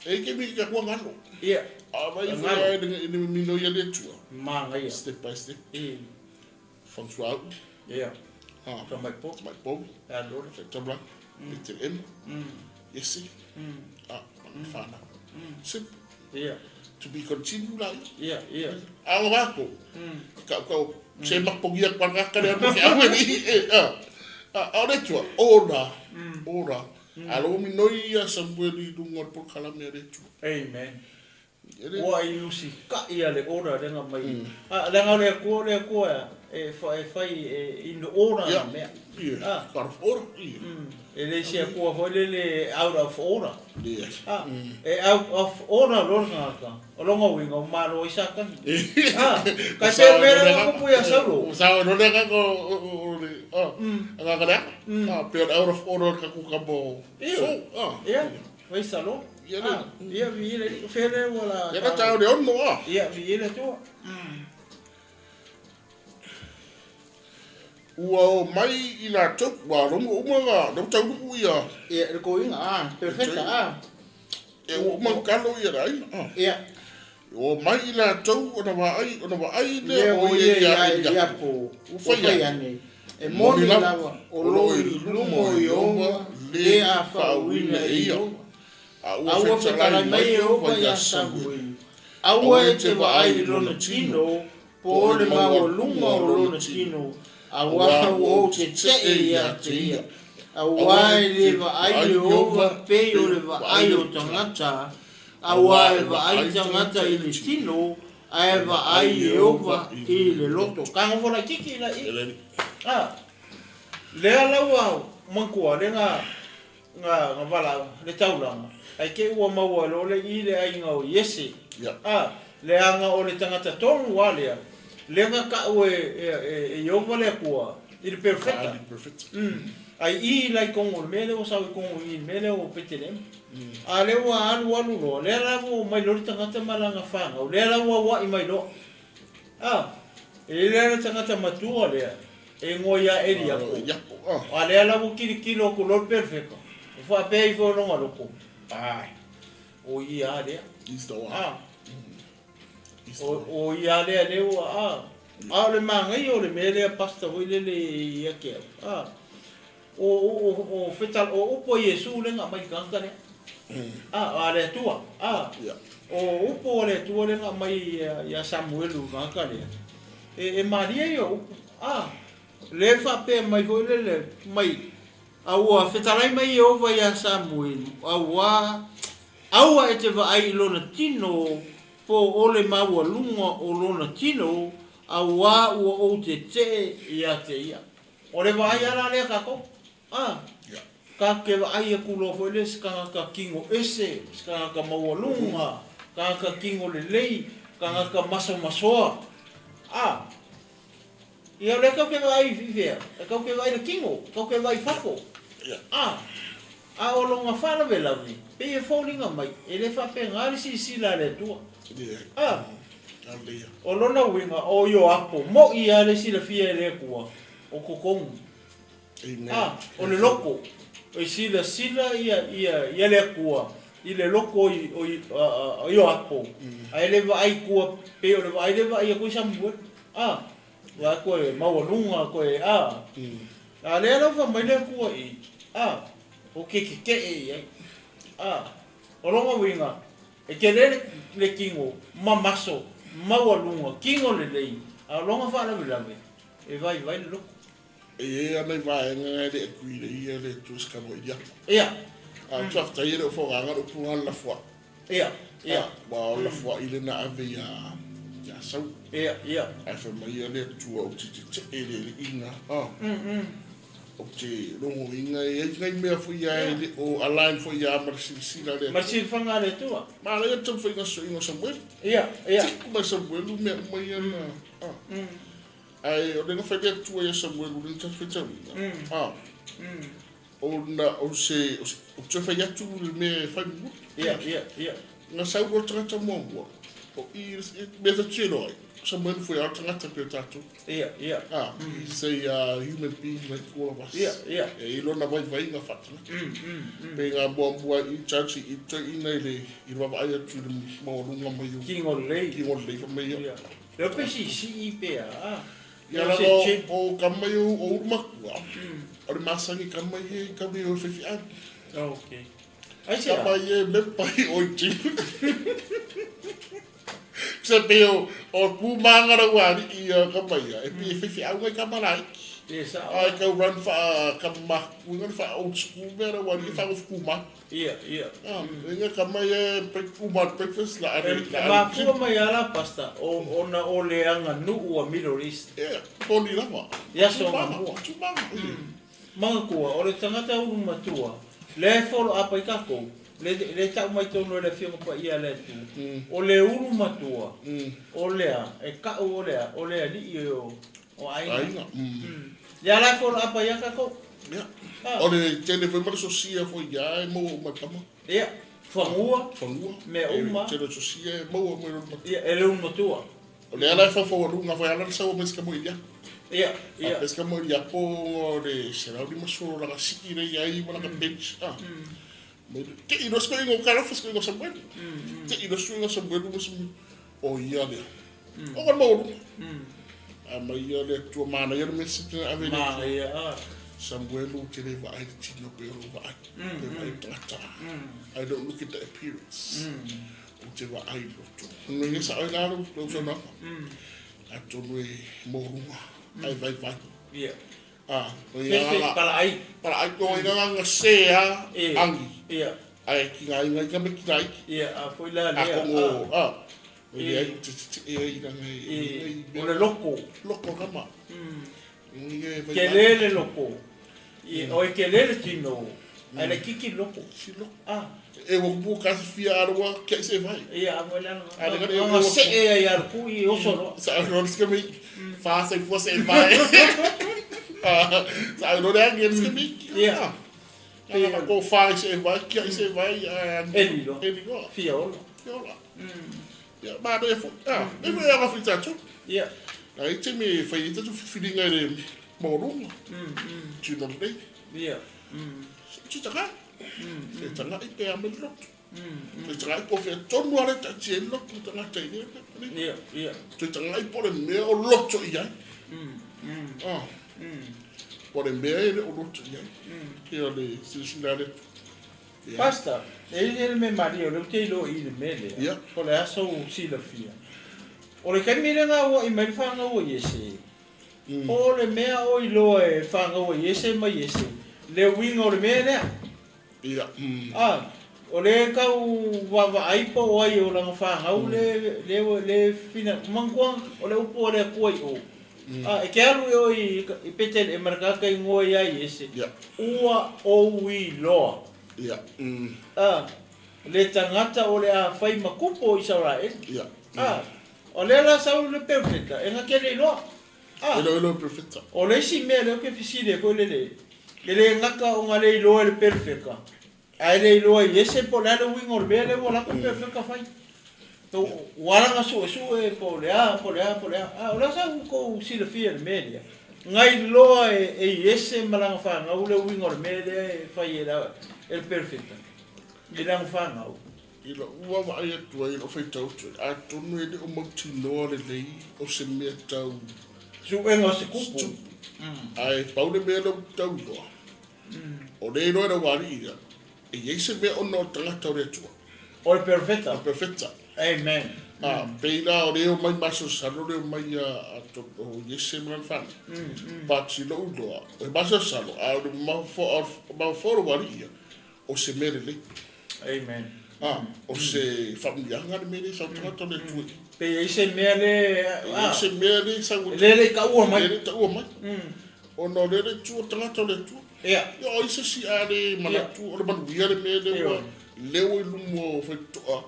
E ke mi ka kua ngalo. Ia. A vai foi a e ne mi no ia le Atua. Manaia. Step by step. Ia. Fangsuau. Ia. Ha. Tamai po. Tamai po. E lora. Fai tabla. Betelehema. Iese. A, ma whanau. Simple. Ia. To be continued la ia. Ia, ia. A o rākou. Ka, ka, se mapongia kwa ngaka lea mo ke awe ni e, a. A, a o le Atua, ora, ora. A lo mi noi ia Samuel i lunga o le polokalame a le Atua. Amen. E le- Ua i usikai a le ora lenga mai. A, leaga o le Atua, o le Atua e, e fai e, in order Ia, na mea. ia, Ah. out of order, ia. E le se Atua foi lele out of order. Ia. A, e out of order loa le tagata. O lona uiga o malo ai Satani. A, kai se mea lea na kupu ia Saulo. Sa o le ka ko o le a nga ka lea. A pe out of order ka ku ka mo. Ia. So, a. Ia, fai salo. Ia A, le. ia vi le fele wala. Ia ka tau le ono a. Ia vi le tua. Ua o mai i latou, ua logo uma nga, lou taunuu ia. Ia le koiga a, perfecta a. E ua uma kalo ia le aiga. A. Ia. O mai i latou ona vaai, ona vaai lea Lea o o ia ia ia ia Eliapo. Eliapo. Ua fai ane. E moni lava, o lo i luma o Ieova, le a faauuina e Ieova. A A ua ua fetalai fetalai mai mai Ieova Ieova iā iā Samueli. Samueli. Aua e te vaai i lona tino, po o le maualuga o lona tino, auā ua ou tetee ia te ia. Auā e le vaai Ieova pei o le vaai o tagata, auā e vaai tagata i le tino, ae vaai Ieova i le loto. Ka nofo laitiiti la i. E le A, lea laua manatua le nga nga nga valaau le taulaga ai te ua maua ai loa le i le aiga o Iese. Ia. A, leaga o le tagata tonu lava lea, lea na tau e e e Ieova le Atua i le perofeta. Ali perfect. Ai i la i tonu o le mea lea ua sau i tonu i le mea lea o Petelema. A lea ua alu alu loa, lea la ua omai loa le tagata ma lana fanau, lea la ua aua'i mai loa. A, e lea le tagata matua lea, e igoa ia Eliapo. Eliapo, a. A lea la ua kilokilo atu loa le perofeta, ua faapea ifo i lona loko, Ai, o ia lava lea. He's the one. A, He's the o, one. o ia lava lea lea ua, a. A o le manaia o le mea lea pastor foi lele ia te au, a, o, o, o, o, fetal, o upu a Iesu lea na aumai i le tagata lea. A, a le Atua, a. Ia. O upu a le Atua lea na aumai ia Samuelu i le tagata lea, e, e malie ia o upu, a. Lea faapea mai foi lele mai, a ua fetalai mai Ieova iā Samuelu, auā, aua e te vaai i lona tino, po o le maualuga o lona tino, auā ua ou tetee ia te ia. O le vaai lava la lea tatou, a. Ia. Tatou te vaai atu loa foi lea i se tagata tino ese, se tagata maualuga, tagata tino lelei, tagata masomasoa, a. Ia o lea tatou te vaai i fea? E tatou te vaai i le tino, tatou te vaai i fafo. Ia. A, a o lona faalavelave, pei e foliga mai, e le faapena le silasila a le Atua. Ia. A. O lona uiga, o Ioapo, moʻi lava le silafia e le Atua, o totonu. A, o le loto, e silasila ia, ia, ia le Atua i le loto o, o, o Ioapo, ae le vaai i tua, pei o le vaai lea e vaai atu ai Samuelu. A, vaai atu e maualuga, toe, a. A lea la ua fai mai le Atua i i, a, ou te tetee i ai. A, o lona uiga, E tele le tino mamaso maualuga, tino lelei, a o lona faalavelave, e vaivai le loto. E i ai lava nai vaega na e le agree le ia le Atua i se kama i aku. Ia. A ou te faafetai e le o faaaogaina le upu lena o le lafua'i. Ia, ia. Aua o le lafua'i lea na ave ia ia Saulu. Ia, ia. Ae fai mai ia le Atua ou te tetee i le alii-na. Ou te logoina e i ai nai mea foi ia e le o align foi ia ma le silasila a le Atua. Ma le silafaga a le Atua. Manaia le taumafaiga soiga o Samuelu. Ia, ia. Tiku mai Samuelu mea uma ia na. Ae o lea na fai le Atua ia Samuelu lea na tatou faitauina. Ona o se, ou te fai atu le mea e fai mulimuli. Ia, ia, ia. Na sau loa le tagata muamua, o i le mea tatou te iloa ai, Samuelu foi lava o le tagata pei o tatou. Ia, ia. Ah, he's a human being like all of us. Ia, ia. E i ai lona vaivaiga faatagata. Pei na muamua i judge i toeaina i le i le vaavaai atu i le maualuga mai o. Tino lelei. Tino lelei fai mai ia. Ia. Leo pe siisii pe a. Ia leaga o kama ia o ulu matua, o le masani kama ia i kau nei o faifeau. Okay. Aisea? Kama ia e mepa i oi gym. Se pei o, o kūmāga rau aliʻi ia kama ia, e pei e faifeau ngai kama laiti. Ia sao. Ae kau run wha kama makuinga le wha old school mea rau aliʻi wha ngofu kūmā. Ia, ia. Ah, inga kama ia break, uma breakfast la E, ale, la e ale mafua gym. mai lava la Pastor, o, ona o le aganuu a Middle East. Ia, poni lava. I aso Tūmāga, anamua. tūmāga, ia. Manatua, o le tagata ulu matua, lea e follow up ai tatou, le, le tau mai tonu e le Afioga Paia a le Atua, o le ulu matua, o lea, e ka'u o lea, o le alii o, o aiga. Aiga. Ia la e follow up ai ia tatou. Ia. Ah. O le tele foi ma le sosia foi ia e maua uma e kama. Ia, fanua. Fanua. Mea uma. E tele o sosia e maua mai le ulu matua. Ia, e le ulu matua. O lea la e faufaualuga foi ala le sau a Pesca mo Iliapo. Ia, ia. A Pesca mo Iliapo o le 150 laka sii le iai ma laka bench. Ah. Me te i no sku ingo kala fa sku ingo Samuel. Te i no sku ingo Samuel mo Samuel. O ia lea. O ka maulu. A mai ia le tua mana ia le message na ave le. Mana ia. Ah. Samuel o te le vaai le tino pe o vaai. Pe vaai tagata. I don't look at the appearance. O te vaai i roto. Nui nge sao i lalo, lau saunoaga. Atonu e mōrunga, ai vaivai. Ia. Ah, o i Pe pe ngā palaai. Palaai, o i ngā ngā se a angi. Ia. Ai ki ngā inga ika me ki ngā iki. Ia, a foi la lea. A kongo, a. O i ai te te e ai ranga e. O le loko. Loko kama. Kele le loko. O e kele le tino. Ae le kiki loko. Si loko. Ah. E ua kupu ka fia aroa kia i se vai. Ia, a mo le A le anga. Anga se e ai ar ku i oso roa. Sa au no se mi. Fa se fua se vai. Sa au no le angi se mi. Ia. Pe ko fa se vai kia i se vai. E lilo. E lilo. Fia ola. Fia ola. Ia, ma le fo. Ah, e foi a fita tu. Ia. Ai te me fai i tatu whiringa i le maualuga. Tino lelei. Ia. Se tagai. Se tagai pe a me le loto. Se tagai po whea tonu ale tati e loto tagata i le. Ia, ia. Se tagai po le mea o loto i ai. Ah. Po le mea e le o loto i ai. Ia le silasila ale atu. Ia. Pastor, e i ai le mea malie o lea ou te iloa i le mea lea. Ia. Po o le a sou silafia. O le taimi lea na auaʻi mai le fanau a Iese, po o le mea o iloa e fanau a Iese ma Iese, le uiga o le mea lea. Ia. A, o lea e tau vaavaai po o ai o lana fanau le, le, le fina, manatua o le upu a le Atua i o. A, e te alu i o i, i Peteleema le tagata igoa ia Iese, Ia. ua ou iloa. Ia. A, le tagata o le a fai ma kupu o Isaraele. Ia. A, o lea la sau le perofeta, e gake le iloa. A, E lo e lo perofeta. O le isi mea lea ou te fesili ai foi lele, e le gata ona le iloa e le perofeta, ae le iloa i ese po o le a le uiga o le mea lea ua latou perofeta fai. Ua ala ona suesue po o le a, po o le a, po o le a. A o le a sa outou silafia i le mea lea? Nai loa e Iese ma lana fanau le uiga o le mea lea e fai e le perofeta i lana fanau. I lou vaavaai atu ai i lou faitau atu ai, atonu e le o mautinoa lelei o se mea tau. Suega o se tupu. Ae pau le mea lea ou te tau iloa, o lea e iloa e le aualii ia, e i ai se mea ona o le tagata o le Atua. O le perofeta. O le perofeta. Amen. A, pei la o lea e omai masalosalo lea e omai a o Iese ma lana fanau. But i lou iloa, e masalosalo, a o le mafaufau o le aualii ia, o se mea lelei. Amen. A, o se faamanuiaga le mea lea i sau tagata o le Atua. Pe i ai se mea le... E i ai se mea le sau... Le le i taua mai. Le le i taua mai. Ona o lea le itu o tagata o le Atua. Ia. Ia, o ai se isi a le manatu o le manuia le mea lea ua leo i luma o faitotoa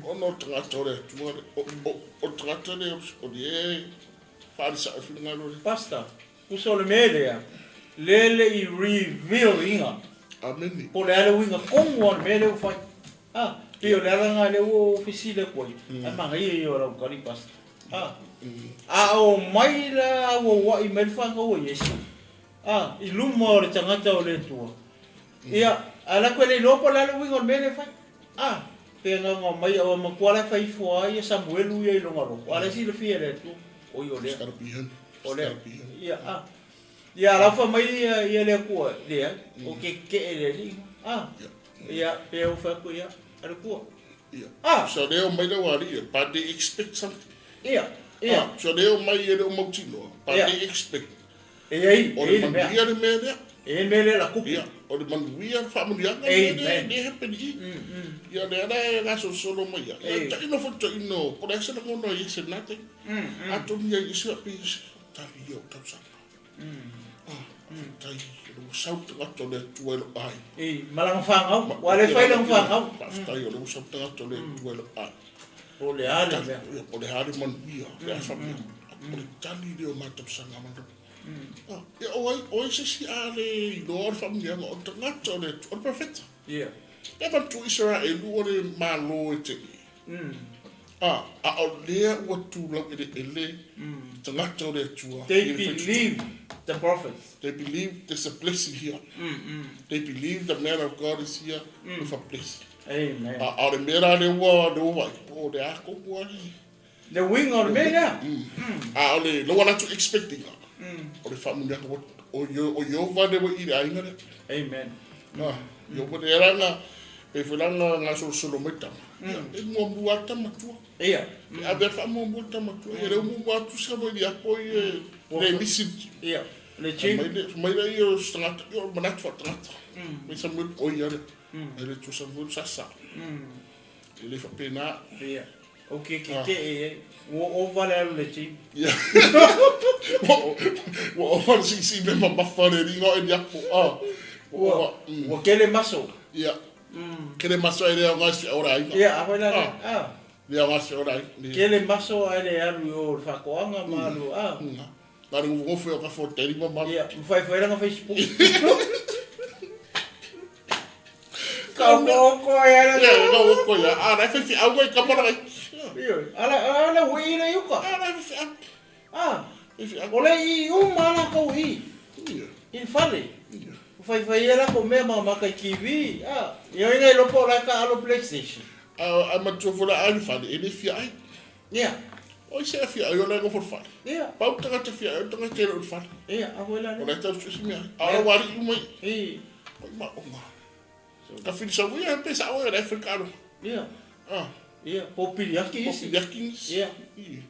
ona o tagata o le Atua. O le tagata lea o lea e faaalisao i finagalo o le Atua. Pastor, Uso o le mea lea, lea le i reveal ina. Amene. Po o le a le uiga tonu lava o le mea lea ua fai. A, pei o le ala lena lea ua ou fesili atu ai, ae manaia ia o lau tali Pastor. A, a o mai la auauai mai le fanau a Iesu, a, i luma o le tagata o le Atua, ia, a latou e le iloa po o le a le uiga o le mea lea e fai. A, pe agaga o mai, aua matua la e fai ifo lava ia Samuelu ia i lona loto, a o la e silafia e le Atua. Oi o lea. O lea. Ia, a. Ia, a la ua fai mai ia, ia le Atua, leai, ou te tetee i le Alii. A. Ia, pe ou fai atu, ia, a le Atua. Ia. A. So lea o mai le ua alii, but they expect something. Ia, ia. A, so lea o mai e le o mautinoa, but they expect. E i ai, O le manuia le mea lea. E i ai le mea lea la tupu. Ia, o le manuia, le faamanuiaga le mea lea e happen i i. Ia, lea la e gasolosolo mai ai. Ia, taino foi taino, po o le a se lagona o Iese i lena taimi. Atonu ia Iese a pei Iese, tali ia o tausaga. Ah, faafetai, o lea ua sau le tagata o le Atua i lou aiga. I, ma lana fanau, ua le fai lana fanau. Faafetai o lea ua sau le tagata o le Atua i lou aiga. Po o le a le mea. Ia, po o le a le manuia, le a faamanuia. O le tali lea o ma tausaga ma lou. Ia, o ai, o ai se isi a le iloa o le faamanuiaga, o le tagata o le Atua, o le perofeta. Ia. E manatua Isaraelu o le Malo e tele. A, a o lea ua tulau eleele tagata o le Atua. They believe the prophets. They believe there's a blessing here. They believe the man of God is here with a blessing. Amen. A, a o le mea la lea ua, lea ua vaai, po o le a tonu lava le... Le uiga o le mea lea. A o le lou ala atu expect ina, o le faamanuiaga ua, o Ieova lea ua i i le aiga lea. Amen. A, Ieova lea la na, pei foi la na gasolosolo mai tama, ia, e muamua lava tama tua. Ia. E ave lava le faamuamua i le tama tua. Ia lea ua muamua atu si tama i apo ia, le misi. Ia, le chief. Fai mai lea o se tagata, ia o le manatu faatagata. Mai Samuel, o ia lea. Ai le tua Samuel sa sa. E le faapena. Ia. O ke ke te e ai. Ua ova le alu le team. Ia. Ua ova le siisii mea mamafa le alii o Eliapo. Ah. Ua ova. Ua kele maso. Ia. Kele maso e le aoga i se feau o le aiga. Ia, a foi la lea. Ah. Le aoga i se feau o le aiga. Kele maso ae le alu i o le faatoaga ma alu, ah. Na o le gofogofe o ka foteli ma malu. Ia, ma faifai lana Facebook. Ka oko ai ala. Ia, ka oko ia. A, na e faifeau ai kama laga iki. Ioe, ala, ala ui le iuka. A, na e faifeau. A, Faifeau. o le i uma ala kou i. Ia. I le fale. Ia. Faifai ai lakou mea ma maka i TV. A, ia ina i lopo o la ka alo PlayStation. A, a matua foi la a i le fale, e le fia ai. Ia. O ai se fia ai o la e nofo i le fale. Ia. Pau tagata fia ai o tagata e le o i le fale. Ia, a foi la lea. O la e tau suesuemi ai. A o la ua alii uma i. I. Oi ma o ma. Ka whiri sau ia, pe sa oe, la e whai karo. Ia. Ah. Ia, po piliaki isi. Po piliaki isi. Ia.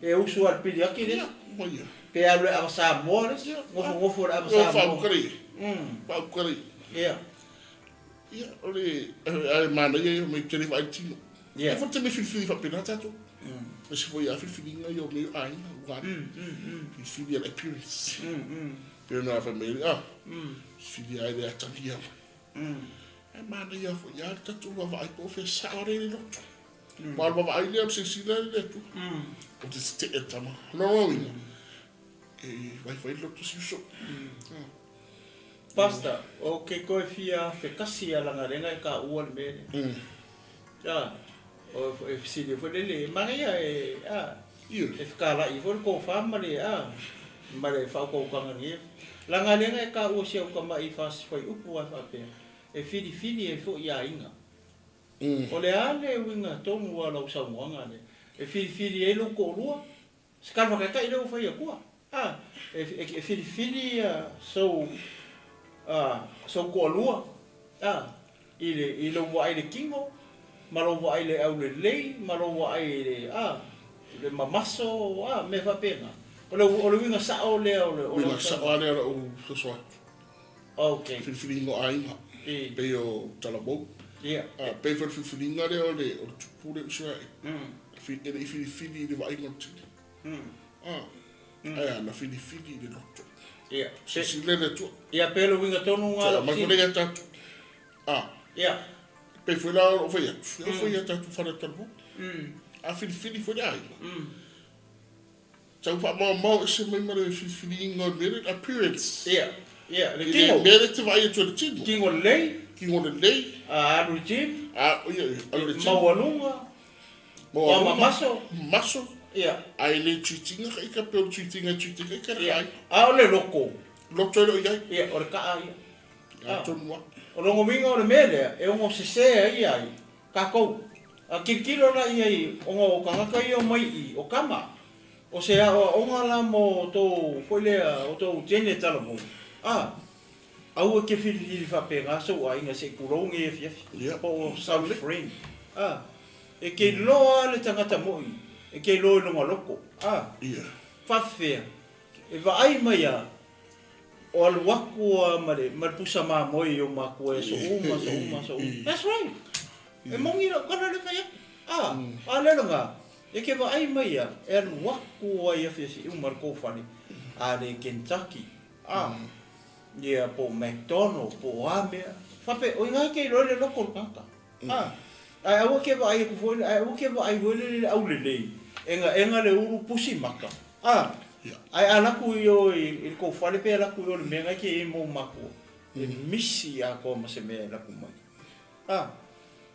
E usu al piliaki le. Ia, ma ia. Pe alu e ava Samoa le. Ia. Ngofo ngofo le ava Samoa. Ia, whaukare. Whaukare. Ia. Ia, o le, ai manaia ia mai tele whaai tino. Ia. E fo te me whiriwhiri whapena tātou. Me se foi a whiriwhiringa i o meo āina, ugari. Whiriwhiri al appearance. Pera nā whai mai, ah, whiriwhiri ai le atangia mai. E manaia foi a le tatou vavaai po o fea sao re le loto. Ma le vavaai lea o le silasila le Atua. O te tetee le tama. No no ina. E vaivai le loto si uso. Pastor, o ke koe fia fekasi a langa lenga e ka ua le mea lea. Ah, O e fesili foi lele, manaia e a Ioe. e fekala'i foi le tofa ma le a ma le faautautaga i lenei laga lea na e taua si au tama'i fasi fuaiupu ae faapea e filifili ai foi aiga. O le a le uiga tonu a lau saunoaga lea e filifili ai lou toalua Se tala faataitai lea ua fai atua. A, e filifili sou, a, sou toalua, a, i le, i lou vaai i le tino, ma lou vaai i le aulelei, ma lou vaai i le, a, le mamaso, a, mea faapena. O le, o le uiga sao lea o le, o lau. Uiga sao lava lea o lau soso atu. Okay. Filifiliga o aiga. I. Pei o Talavou. Ia. A, pei foi o le filifiliga lea o le, o le tupu lea o Iseraele. E le i filifili i le vaaiga o le tino. A, ae a, na filifili i le loto. Ia. Silasila le Atua. Ia, pe o le uiga tonu lena. Aumai foi lea ia tatou. A. Ia. Pei foi la o lou fai atu, e oo foi ia tatou fale o Talavou. A filifili foi le aiga. Tau faamaomao ese mai ma le filifiliina o le mea lea, appearance. Ia, ia, le tino. I le mea lea e te vaai atu ai i le tino. Tino lelei. Tino lelei. A, alu i le gym. A, ia, alu i le gym. Maualuga. Maualuga. Oa maso. Maso. Ia. Ae le treat ina ka ika pe o le treat ina e treat ina ika le kai. A o le loko. Loto e le o i ai. Ia, o le kaa ia. A tonu lava. O lona uiga o le mea lea, e ono sese ai ai kakou. A tilotilo la i ai ona o tagata ia omai i o kama. O se aoaoga la mo tou foi lea o tou teine talavou, a aua e te filifili faapena sou aiga se i tulou nei afiafi po o sau friend, a e te iloa le tagata moi e te iloa i lona loto, a faafefea e vaai mai a o alu atu a ma le pusa mamoe i ou matua i aso uma aso uma aso uma. That's right. E moni lau tala lea e fai atu. A, a lea lena, e ke vaai mai ia, e alu atu ai afiafi uma i le tou fale, a le Kentucky, a, ia po o McDonald, po o a mea, faapea, o i ina e te iloa ai le loto o le tagata. A, ae aua ke vaai atu foi, ae aua ke vaai foi lele i le aulelei, egaega le ulu pusi maka, a, ae a alu atu i o i le tou fale pe alu atu i o i le mea na e te i ai ma ou matua, e misi atoa ma se mea e alu atu mai. A,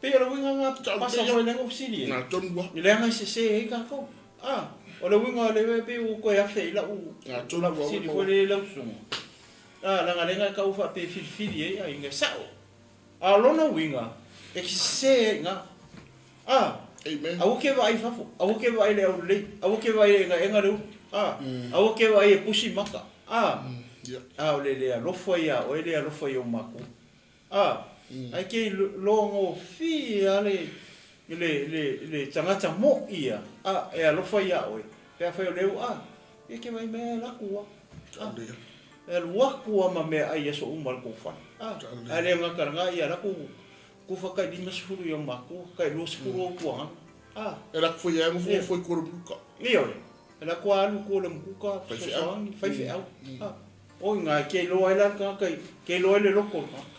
pei o le uiga lena pasa foi lea na ou fesili ai. Nā tonu lava. I leaga e sese ai tatou. A, o le uiga o le pei ua toe afe i lau, Nā tonu lau fesili foi lea i lau susuga. A, leaga lea na tau faapea e filifili ai aiga, e sao. A o lona uiga, e te sese ai i ina. A, Amen. aua ke vaai i fafo, aua ke vaai i le aulelei, aua ke vaai i le egaega le ulu. A, aua ke vaai e pusi maka. A, a o le le alofa iā oe le alofa i ou matua. A, ae kei logofie lava le, le, le, le tagata moʻi ia, a, e alofa iā ʻoe, pe afai o lea ua, a, ia ke vaai mai e alu atu lava, a, e alu atu lava ma meaai i aso uma i le tou fale, a, ae le gata i lena, ia alu atu kufa tai 50 i ou matua, tai 20 ou tuagaga, a. E alu atu foi ia nofo nofo i tua o le muka. Ioe, e alu atu lava alu i tua o le muka, fesoasoani, faifeau, a. O i ina e keiloa ai la le tagata i, keiloa ai le loto o le tagata.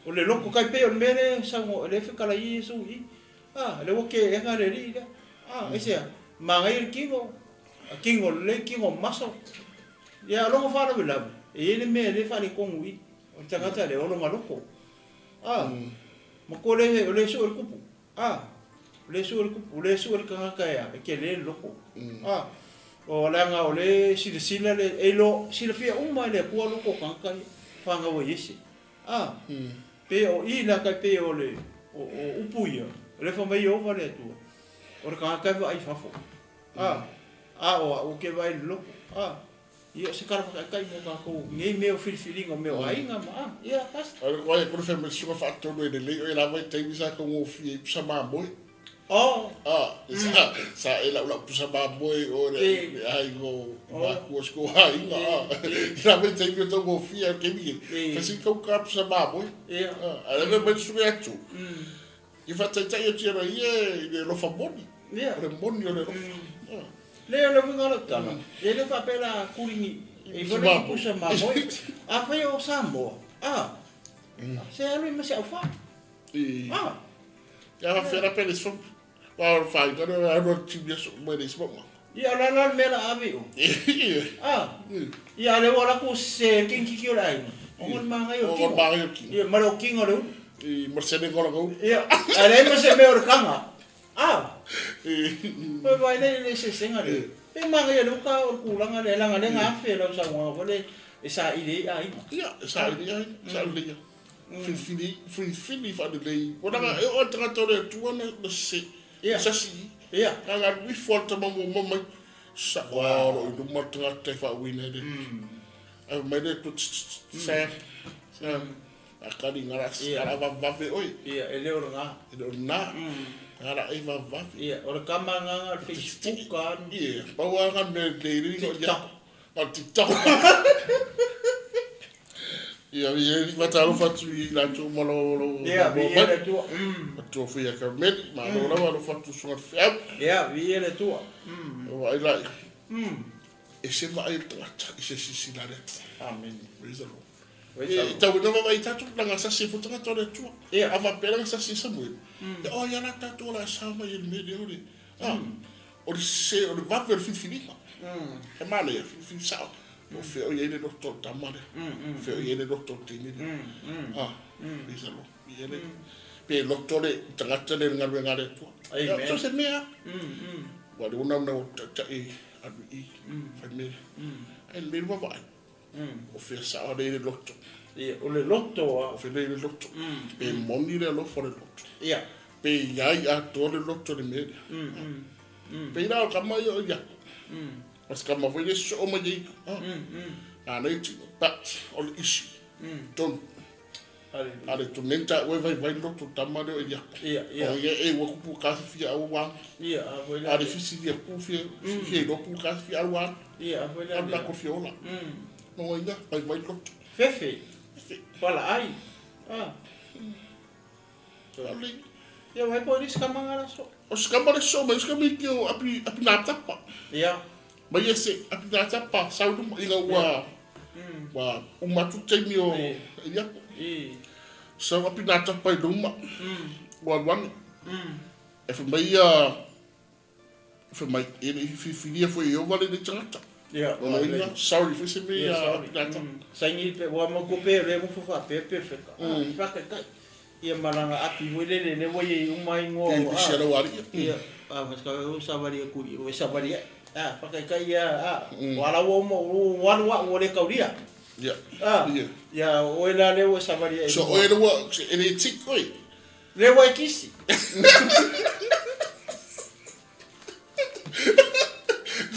O le loto tai pei o le mea lea e saunoa, lea e fetalai ai Iesu i i. A, lea ua keena le alii lea. A, aisea? Manaia le tino, a tino lelei, tino maso. Ia, o lona faalavelave, e i ai le mea lea e faaletonu i i, o le tagata lea, o lona loto. A, matua le, o le sue o le kupu. A, o le sue o le kupu, o le sue o le tagata e a, e tele le loto. A, o leaga o le silasila le, e iloa, silafia uma e le Atua loto o tagata ia, fanau ai ese. A, pe o i la tai pei o le, o, o upu ia, o le fai mai Ieova le Atua, o le tagata e vaai i fafo. A, a o a'u ou te vaai i le loto. A, Ia, o se tala whakaikai mo tātou nei mea o filifiliga o mea o aiga ma, a, ia, pastor. A le koai ko le fai mai suka faatonu e lelei oe lava i taimi sa taugofie ai pusa mamoe. Oh. A, sa, sa e lau lau pusa mamoe o le, le aiga o makua si ko aiga, a. I lava i taimi o taugofie ai le taimi e, fai si tau ka pusa mamoe. Ia. A, a le mai suka atu. I faataitai atu ia ia i le alofa moni. Ia. O le moni o le alofa. Le o le uiga o lau tala, e le faapea la kuligi e i fole i pusa mamoe. Afai o Samoa, a, se alu i ma se aufa. A. Ia fa fera pe le so. Wa o fa i le alu al tibia so mai le so. Ia o le ala le mea la ave i o. A. Ia le ua laku se kinkiki o le aiga. O ngol mangai o kino. O ngol mangai o kino. Ia ma le o kinga o le ulu. I ma se le ngola Ia, a leai ma se mea o le kanga. A! Oi vaai lea i le eseesega lea. Pe manaia le uka o le tulaga lea, leaga lea na afe lau saunoaga foi lea e saili ai aiga. Ia, e saili ai aiga, saolelei ai. Filifili, filifili faalelei. Ua leaga e oo lava i le tagata o le Atua na sese, na sasi i. Ia. Na ona alu ifo lava le tama muamua mai, sao lava o lo o i luma le tagata e faauiina e le Atua. Ae fai mai le Atua, tss tss tss, Sam, Sam. Akali ngala ngala vavevave oe. Ia, e le o lena. E le o lena. Ngala ai vavevave. Ia, o le kama agaga o le Facebook a. Ia, pau lava na mea lelei lelei no TikTok. O TikTok. Ia, ia, i faatalofa atu i latou ma lo lo. Ia, viia le Atua. Atua foi ia Karmeli, malo lava alofa atu susuga le feau. Ia, viia le Atua. O ai la. E se vaai le tagata i se silasila a le Atua. Amene. Praise the Lord. E tau ina vaavaai tatou lana sasi e fua tagata o le Atua. A faapea lana sasi e Samuele, ia o ai a la tatou o le a sa mai e le mea lea o le, a, o le sese, o le vave o le filifiliga. He manaia, filifili sao. Po o fea o i ai le loto o le tama lea. Fea o i ai le loto o le teine lea. A, praise the Lord. Ia le, pe loto le tagata lea i le galuega a le Atua. Amen. So se mea. Ua le ona ona taitai alu i, fai mea. Ai le mea le vaavaai. O fea sao lea i le loto. Ia, o le loto a. O fea lea i le loto. Pe moni le alofa o le loto. Ia. Pe i ai atoa le loto i le mea lea. Pei la o kama ia o Iapo. O se kama foi lea soo mai ai. Nāna i tino. But, o le issue. Tonu. A le tonu ta ue vai vai loto tama lea o Iapo. Ia, ia. O ia e ua kupu ka fia au wa. Ia, a foi lea. A le fisi ia ku fia fia i lopu ka fia au wa. Ia, a foi lea. A la ko fia ola. No ia vai vai loto. Fefe. Fefe. Pala ai. Ah. Ale. Ia vai po ris kama ngala so. O se kama le so mai se kama ki o api api nā tapa. Ia. Mai e se api nā tapa sau luma inga ua ua uma atu taimi o Iapo. Sau api nā tapa i luma. Ua alu ane. E fai mai ia fai mai e le i whiwhiria foi e Ieova lenei tagata. Ia. Lona uiga, sorry foi se mea ia api nā tapa. Saini pe ua mau kope le mufu fa pe perfect. Whakaikai. Ia ma lana api foi lele le ua iai uma ingoa Ia, i pisi lau alii. Ia, a ka o savali aku i o savali ai. A whakaikai ia a o ala ua uma o alu a ua le kaulia. Ia. A Ia. ia o e la le ua savali ai. So oe le ua e le tik oe. Le ua e kisi.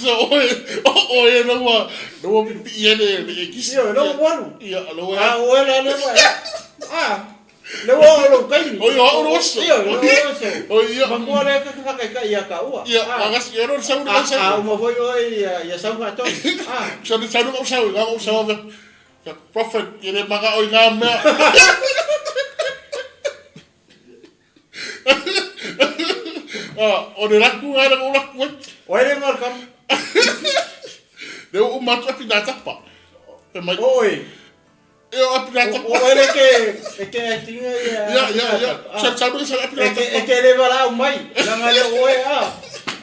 So oe oe le ua le ua pipii ai le le kisi. Ia, le ua alu. Ia, le ua A oe la le ua. A le ua o lou taimi. Oi, o au le oso. Ia, le ua oso. Oi, ia. Makua le ka whakaikai ia ka ua. Ia, wagas ia ro sau le sau. A uma foi oe ia ia sau whaatonu. A. So le sau le sau, ngā sau ave. Prophet, e le manga o i ngā mea. O le laku ngā o laku ai. Oe le ngā kam. Le o matu api nā tapa. E mai. Oi. E o api nā tapa. O ele ke e ke actinga ia. Ia, ia, ia. Sa sa sa api nā tapa. E ke le wala mai. Langa le oe a.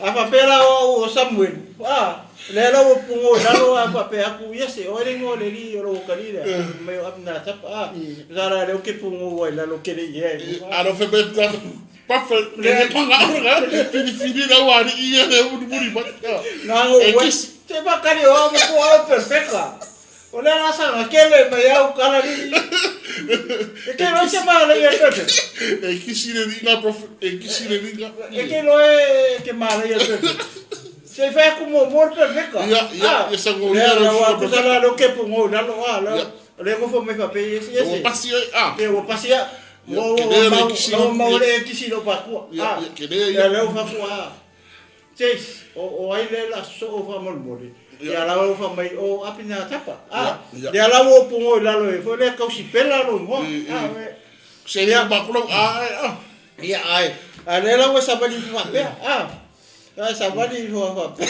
A papela o Samuel. A. Le la o pungo lalo a pape aku ia se oe le ngo le li o lo kali le. Mai o api nā tapa. A. Zara le o ke pungo wai lalo ke le ia. A lo fe me nā tapa. Prophet, le le panga o ngā. Fili fili la wari ia le uri muri mai. Nā ngo E ue. kisi. Te makari o au ko au perfecta. O le la sanga kele mai au kala li. E ke lo se mala ia perfect. E kisi le ringa, prophet. E kisi le ringa. E ke lo e ke mala ia perfect. Se fai ku mo mo perfecta. Ia, ia, ia sa ngo Le ia la wa le ku la lo ke pu ngo la lo a la. Ia. Le ngo fo me fa pe yes yes. O pasi oi, a. E o pasi ia. Ia, Mo ke lea le mo kisi mo lo- mo ia. le kisi lo pa ku. Ia, ia, ke lea ia. ia. Le o fa ku a. Chase, o ai le la so o fa mo mo le. Ia. Ia la o fa mai o api na tapa. A. Ia, ia. Ia la o pungo i lalo e fo le kausi pela lo ngo. I, i. A we. Se le makula a e a. Ia ai. A le la o sa bali fa pe. A. A sa bali fa fa pe.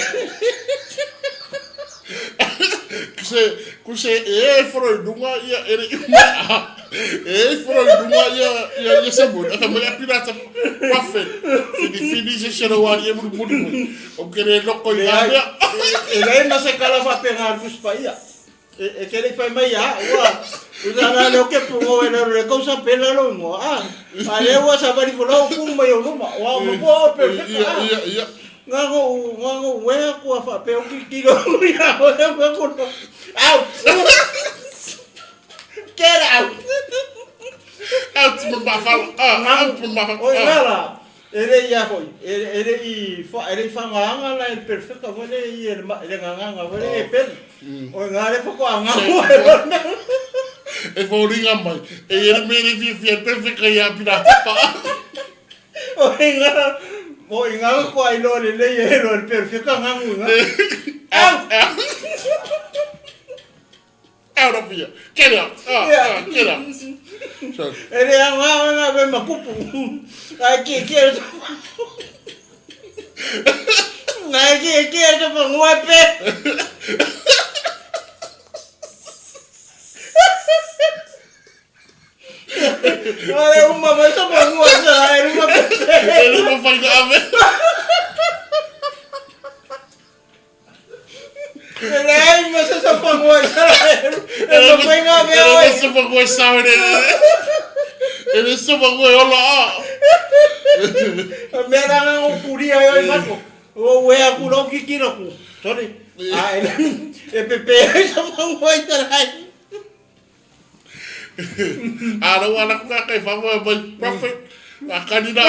Se ku se e foro i lunga ia e le uma a. E foro i lunga ia ia ia Samuel. A mai api nā tapa. Prophet. Fili fili se se wari e muri muri muri. O ke le loko i Le ngā ai. mea. E le ma se kala fa pe ngā tus pa ia. E te le i fai mai ia au, a. Usa la leo ke pungo e leo le kausa pela lo ingoa, a. A lea ua savali folau u mai ou luma, ua o mapua o perfect, a. Ia, ia, ia. Nga ngo u, nga ngo uea kua faapea u tilotilo ia oe ma ku Out! Get out! Out ma mafala, a, out ma mafala. Oi nga la, E le i a foi, e le i e le i fagaga la e le perfeka foi le i e le le gagaga foi le e pele. O i le faatoa gago ai loa le mea. E foliga mai, e i ai le mea e le fiafia ai le perfeka ia Pinatapa. O i ngā, o i ngā faatoa iloa lelei e loa le perfeka gago i ngā. Out! Out! Out of here! Get out! Ah, ah, get out! So. E le aoga oe ngā me makupu. Ai ki ki e Ngai ki ki e te whangua pe. Ai uma mai sa whangua sa e ruma pe. E ruma whainga ave. E leai ma se sa whangua i sa e mawhainga mea oe. E le sa whangua i sa e E le sa whangua i ola a. A mea ranga o puria e oi mako. O ue aku rau kikira ku. Sorry. A e pepe ai sa whangua i sa rai. A rau ala ku kai whangua e mai prophet. A kanina.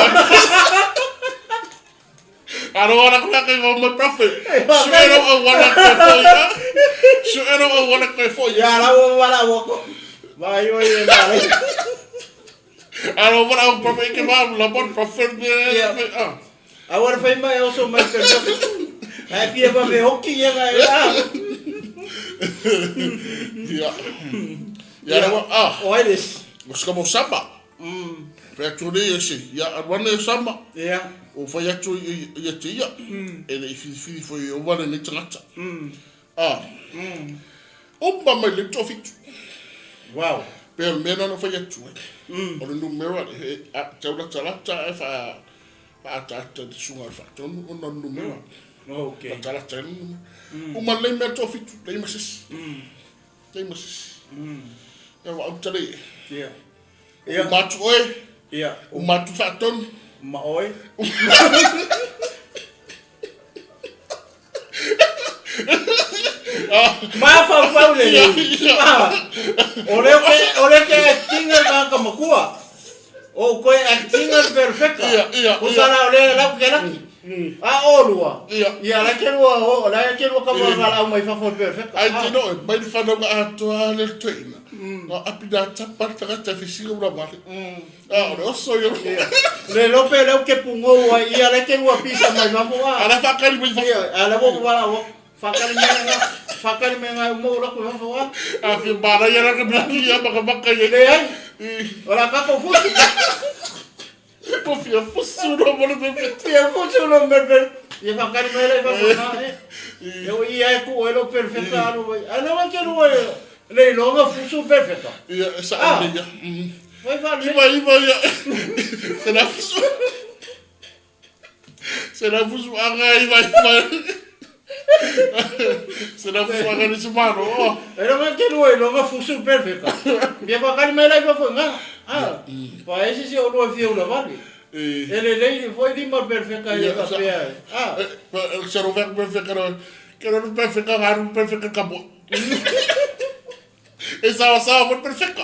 Aro ana koe kai mo mo prophet. Suero o wana koe foi. Suero o wana koe foi. Ya la wo wala wo ko. Vai oi e mare. Aro wana o prophet ke ma la bon prophet me. Ah. A wana fai mai o so mai pe. Ai fia va me hoki ia ga. Ya. Ya la ah. O ai les. Mo mo samba. Fai atu nei e se, ia alu ana e sama. Ia. O fai atu ia te ia. E le i whiriwhiri foi e ova lenei tangata. A. Uma mai le toafitu. Wow. Pea o le mea na fai atu ai. O le numera, he tau latalata e wha whaataata te sunga o le whaatonu ona o le numera. Okay. Latalata e le numera. Uma lei mea toafitu, lei masisi. Lei masisi. Ia wa au tale. Ia. Ia. Uma atu oe. Ia. Uma atu faatonu. Uma oe. Mafaufau lelei. O lea ke, o lea ke actinga le tagata matua. O koe actinga le perfecta. Ia, ia, O sala o lea lau ke laki. A olua. Ia. Ia la ke lua o la ke lua ka mo la au mai fafo le perfecta. Ai te no, mai le whanau atoa le toeina. Nga api nā tapa le tagata e whisinga ura wale. A, o le oso ia. Le lope leu ke pungou ai ia le ke lua pisa mai fafo a. Ala whakari mai fafo. Ia, ala wo wala wo. Whakari me nga, whakari me nga mo ura ku fafo a. A whia māra ia raka me ki ia maka maka ia. Le ai. Ora ka ko fusu. Ko whia fusu no mo le perfect. Whia fusu no me perfect. Ia whakari mai le fafo na e. E o ia e ku e lo perfecta alu vai. Ana wa ke lua le iloga fusu perfecta. Ia, e sa ah. ia. Vai fa Iva, iva, ia. Se la fusu. Se la fusu anga iva, iva. Se la fusu anga ni sumano. Oh. E lo ke lua iloga fusu perfecta. Ia whakari mai la fafo nga. Ah. Pa ese se o lua fia ula vale. E le lei foi lima perfecta ia ka pea. Ah. Se lo vek perfecta no. Ke lo perfecta garu perfecta ka mo. E sawa sawa mo perfecta.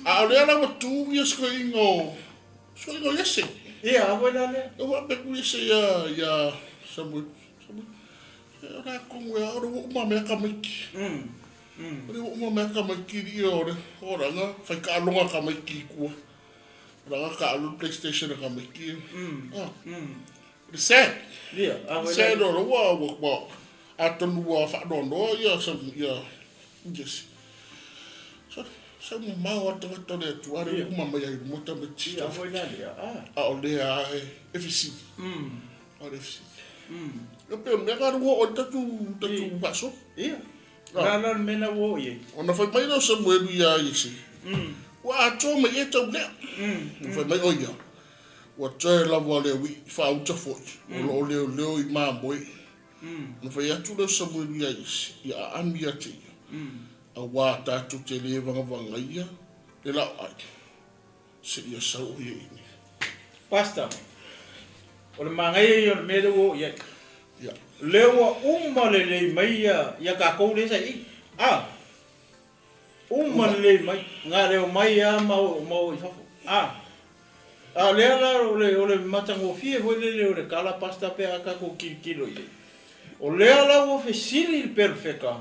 A o le ala wa tu ia sko ingo. Sko ingo yese. Ia, a voi la lea. E wa pe ku yese ia ia Samuel. Samuel. E ora kongu e ora wo uma mea ka maiki. Ora wo uma mea ka maiki i ora. Ora nga whai ka alonga ka maiki kua. Ora nga ka alo PlayStation ka maiki. Ah. Ora sad. Ia, a voi la. Sad ora wa wa wa. Atonu wa whaanoanoa ia sa ia yes. Sa sa mamao a tangata le atu are uma mai ai mo ta me Ia, a voi la lea. Ah. A o lea e e fisili. A le fisili. Ia pe o le mea ka runga o tatu tatu vaso. Ia. La la le mea ua oo i ai. Ona fai mai lea o Samuelu iā Iese, Ua atoa mai ea tau lea? Ona fai mai ʻo ia, Ua toe lava le uiʻi faauta foi, o loo leoleo i mamoe. Ona fai atu lea o Samuelu iā Iese, Ia aami ia te ia. Auā tatou te lē vagavagaia le laoai, seia sau o ia i inei. Pastor, o le manaia ia o le mea lea ua oo i ai. Ia. Lea ua uma lelei mai ia, ia tatou lea sa i i. A, uma lelei mai, na le omai lava ma o, ma o i fafo. A, a o lea la o le, o le matagofie foi lele o le tala Pastor pe a tatou tilotilo i ai. O lea la ua fesili le perofeta,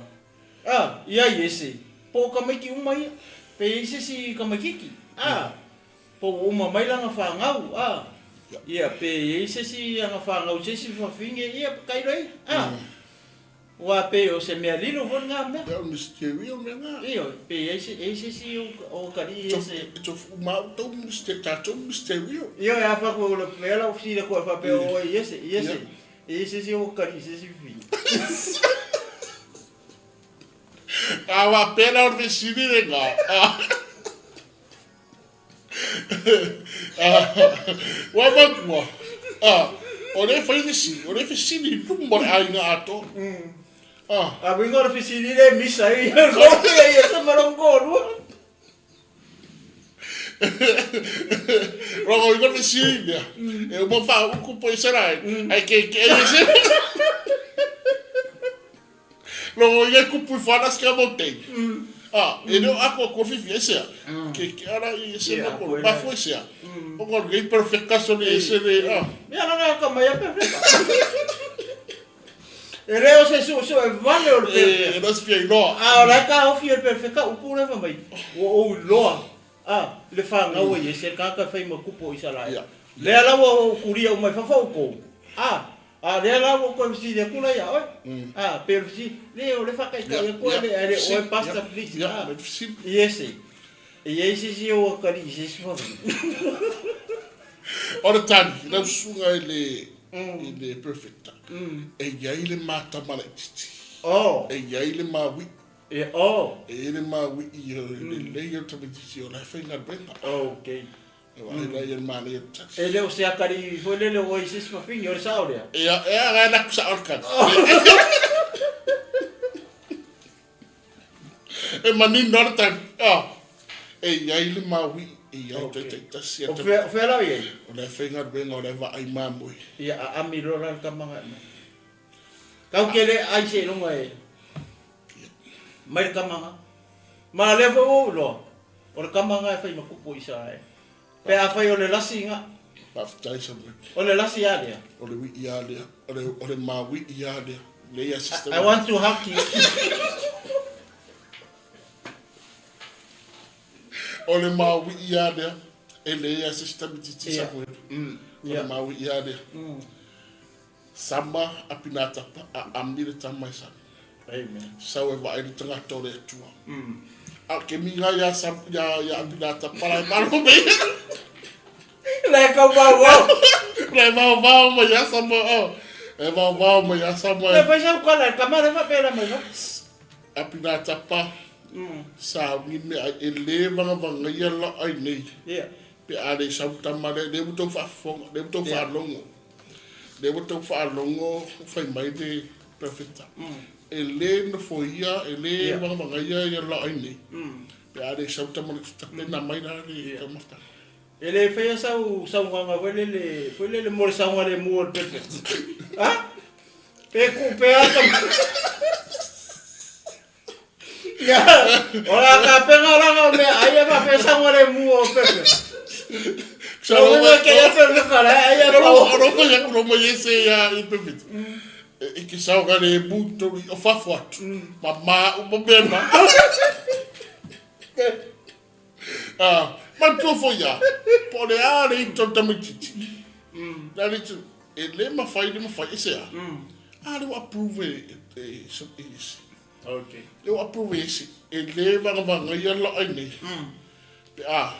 A, ia Iese, po o tamaiti uma ia, pe i ai se isi tamaititi? A, po ua uma mai lana fanau? A, ia, pe i ai se isi ana fanau i se isi fafine, ia, tailo ia. A, aua pei o se mea lilo foi lena mea. Ia, o le misiterio le mea lena. Ioe, pe i ai se, i ai se isi o atalii ia se. E tofu uma au tou misiterio, tatou misiterio. Ioe, a fai atu o le mea la ua fesili atu ai faapea o oe Iese, Iese, e i ai se isi o atalii i se isi fafine. A faapea la o le fesili lena. Ua matua, o lea e fai fesili, o lea e fesili i luma o le aiga atoa. A uiga o le fesili lea e misa ai ia Iesa ma lona toalua. Lona uiga o le fesili lea, e uma faauku po o Isaraelu, ae keekee Iesa. Lona uiga e kupu ifo ana sika mountain. Ah, e le o atoatoa fiafia e sea. Ke ke ala i ese ma kolo. Mafua i sea. Ona o lenei perfecta so le ese le ah. Ia la na ka mai a perfecta. E le o se suesue vale o le perfecta. E le o se fia iloa. A o la e taofi e le perfecta upu lea fai mai, ua ou iloa a le fanau a Iese le tagata e fai ma tupu o Isaraelu. Lea la ua ou tulia uma i fafo outou. A A o lea la ua ou toe fesili atu la ia oe. A, pei o le fesili, le o le faataitai atu ai le, ae le o oe Pastor please. A, Iese, e i ai se isi ou atalii i se isi fafine? O le tali, lau susuga i le, i le Perfecta, e i ai le ma tama laitiiti. E i ai le ma ui'i. E i ai le ma ui'i, o le lelei ia o le tamaitiiti o la e faigaluega. Okay. E vaai la ia le manaia o le tali. E le o se atalii foi lele o oe i se isi fafine, o le sao lea? Ia, e a la ku sao le tali. E manino le tali. Ah, e i ai le maui, e i ai okay. taitasi. O fea, o fea la o i ai? O le faigaluega o le vaai mamoe. Ia, a ami loa la le tamaga e mai. Kau ke le ai seiloga e mai le tamaga. Ma lea foi ua ou iloa, o le tamaga e fai ma tupu o Isaraelu. Pe afai o le lasi ga. Faafetai Samuel. O le lasi a lea. O le wii a lea. O le, o le ma wii a lea. Lea sister. I want to hug you. O le ma wii a lea. E lea sister mititi Samuel. O le ma wii a lea. Sama a Pinatapa a ami le tama e Sama. Amen. Sau e vaai le tagata o le Atua. A ke minga ia Sam ia ia Apinatapa la e malo mai. La e kau vau vau. La e vau vau mai ia Sama o. E vau vau mai ia Sama. Le fai sau kala tama le fa pela mai. Apinatapa. Sa ugi me ai e le vagavaga ia la ai nei. Yeah. Pe a le sau tama le le ua tou faafofoga, le ua tou faalogo. Lea ua tau faalogo fai mai le Perofeta, e le nofoia, e le vagavagaia ia laai nei, pe a le sau tama tapena mai la le taumafataga. E le faia sau saunoaga foi lele, foi lele mo le saogalemu o le Perofeta. Ha? Pe ku pe a tama. Ia, o la tapena lana o mea ai e faapea saogalemu o le Perofeta. Sa Ua ke ia Perofeta la ai e pau. O lo fai atu lo mai ese ia i Perofeta. E ke saogalemu tolu o fafo atu. Ma ma uma mea na. Ah, manatua foi ia, po o le a le ita o le tamaitiiti. Le a le ita, e le mafai, le mafai, e se a? A le ua approve e, e, e, e ese. Okay. Le ua approve e ese, e le vagavagaia la ai nei. Pe a,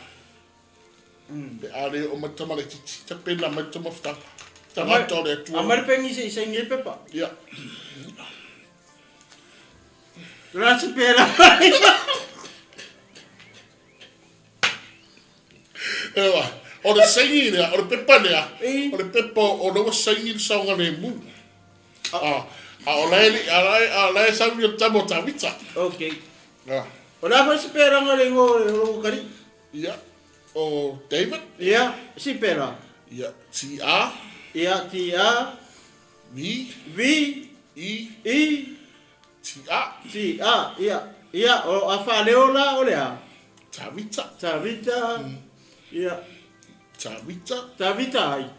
pe a le o mai tama laitiiti, tapena mai le taumafataga. Tagata o le Atua. Aumai le peni se i saini ai pepa. Ia. La se pera. Ewa, o le saini lea, o le pepa lea, o le pepa o lea ua saini le saogalemu. Ah, A o la e a la e a la e sau ia tama o Tavita. Ok. Ah. O le a foi sipelaga o le igoa o lou akalii? Ia, o David. Ia, sipela. Ia, T A. Ia, T A. V. V. E. E. T A. T A, ia. Ia, o a faaleo la o le a? Tavita. Tavita. Ia. Tavita. Tavita ai.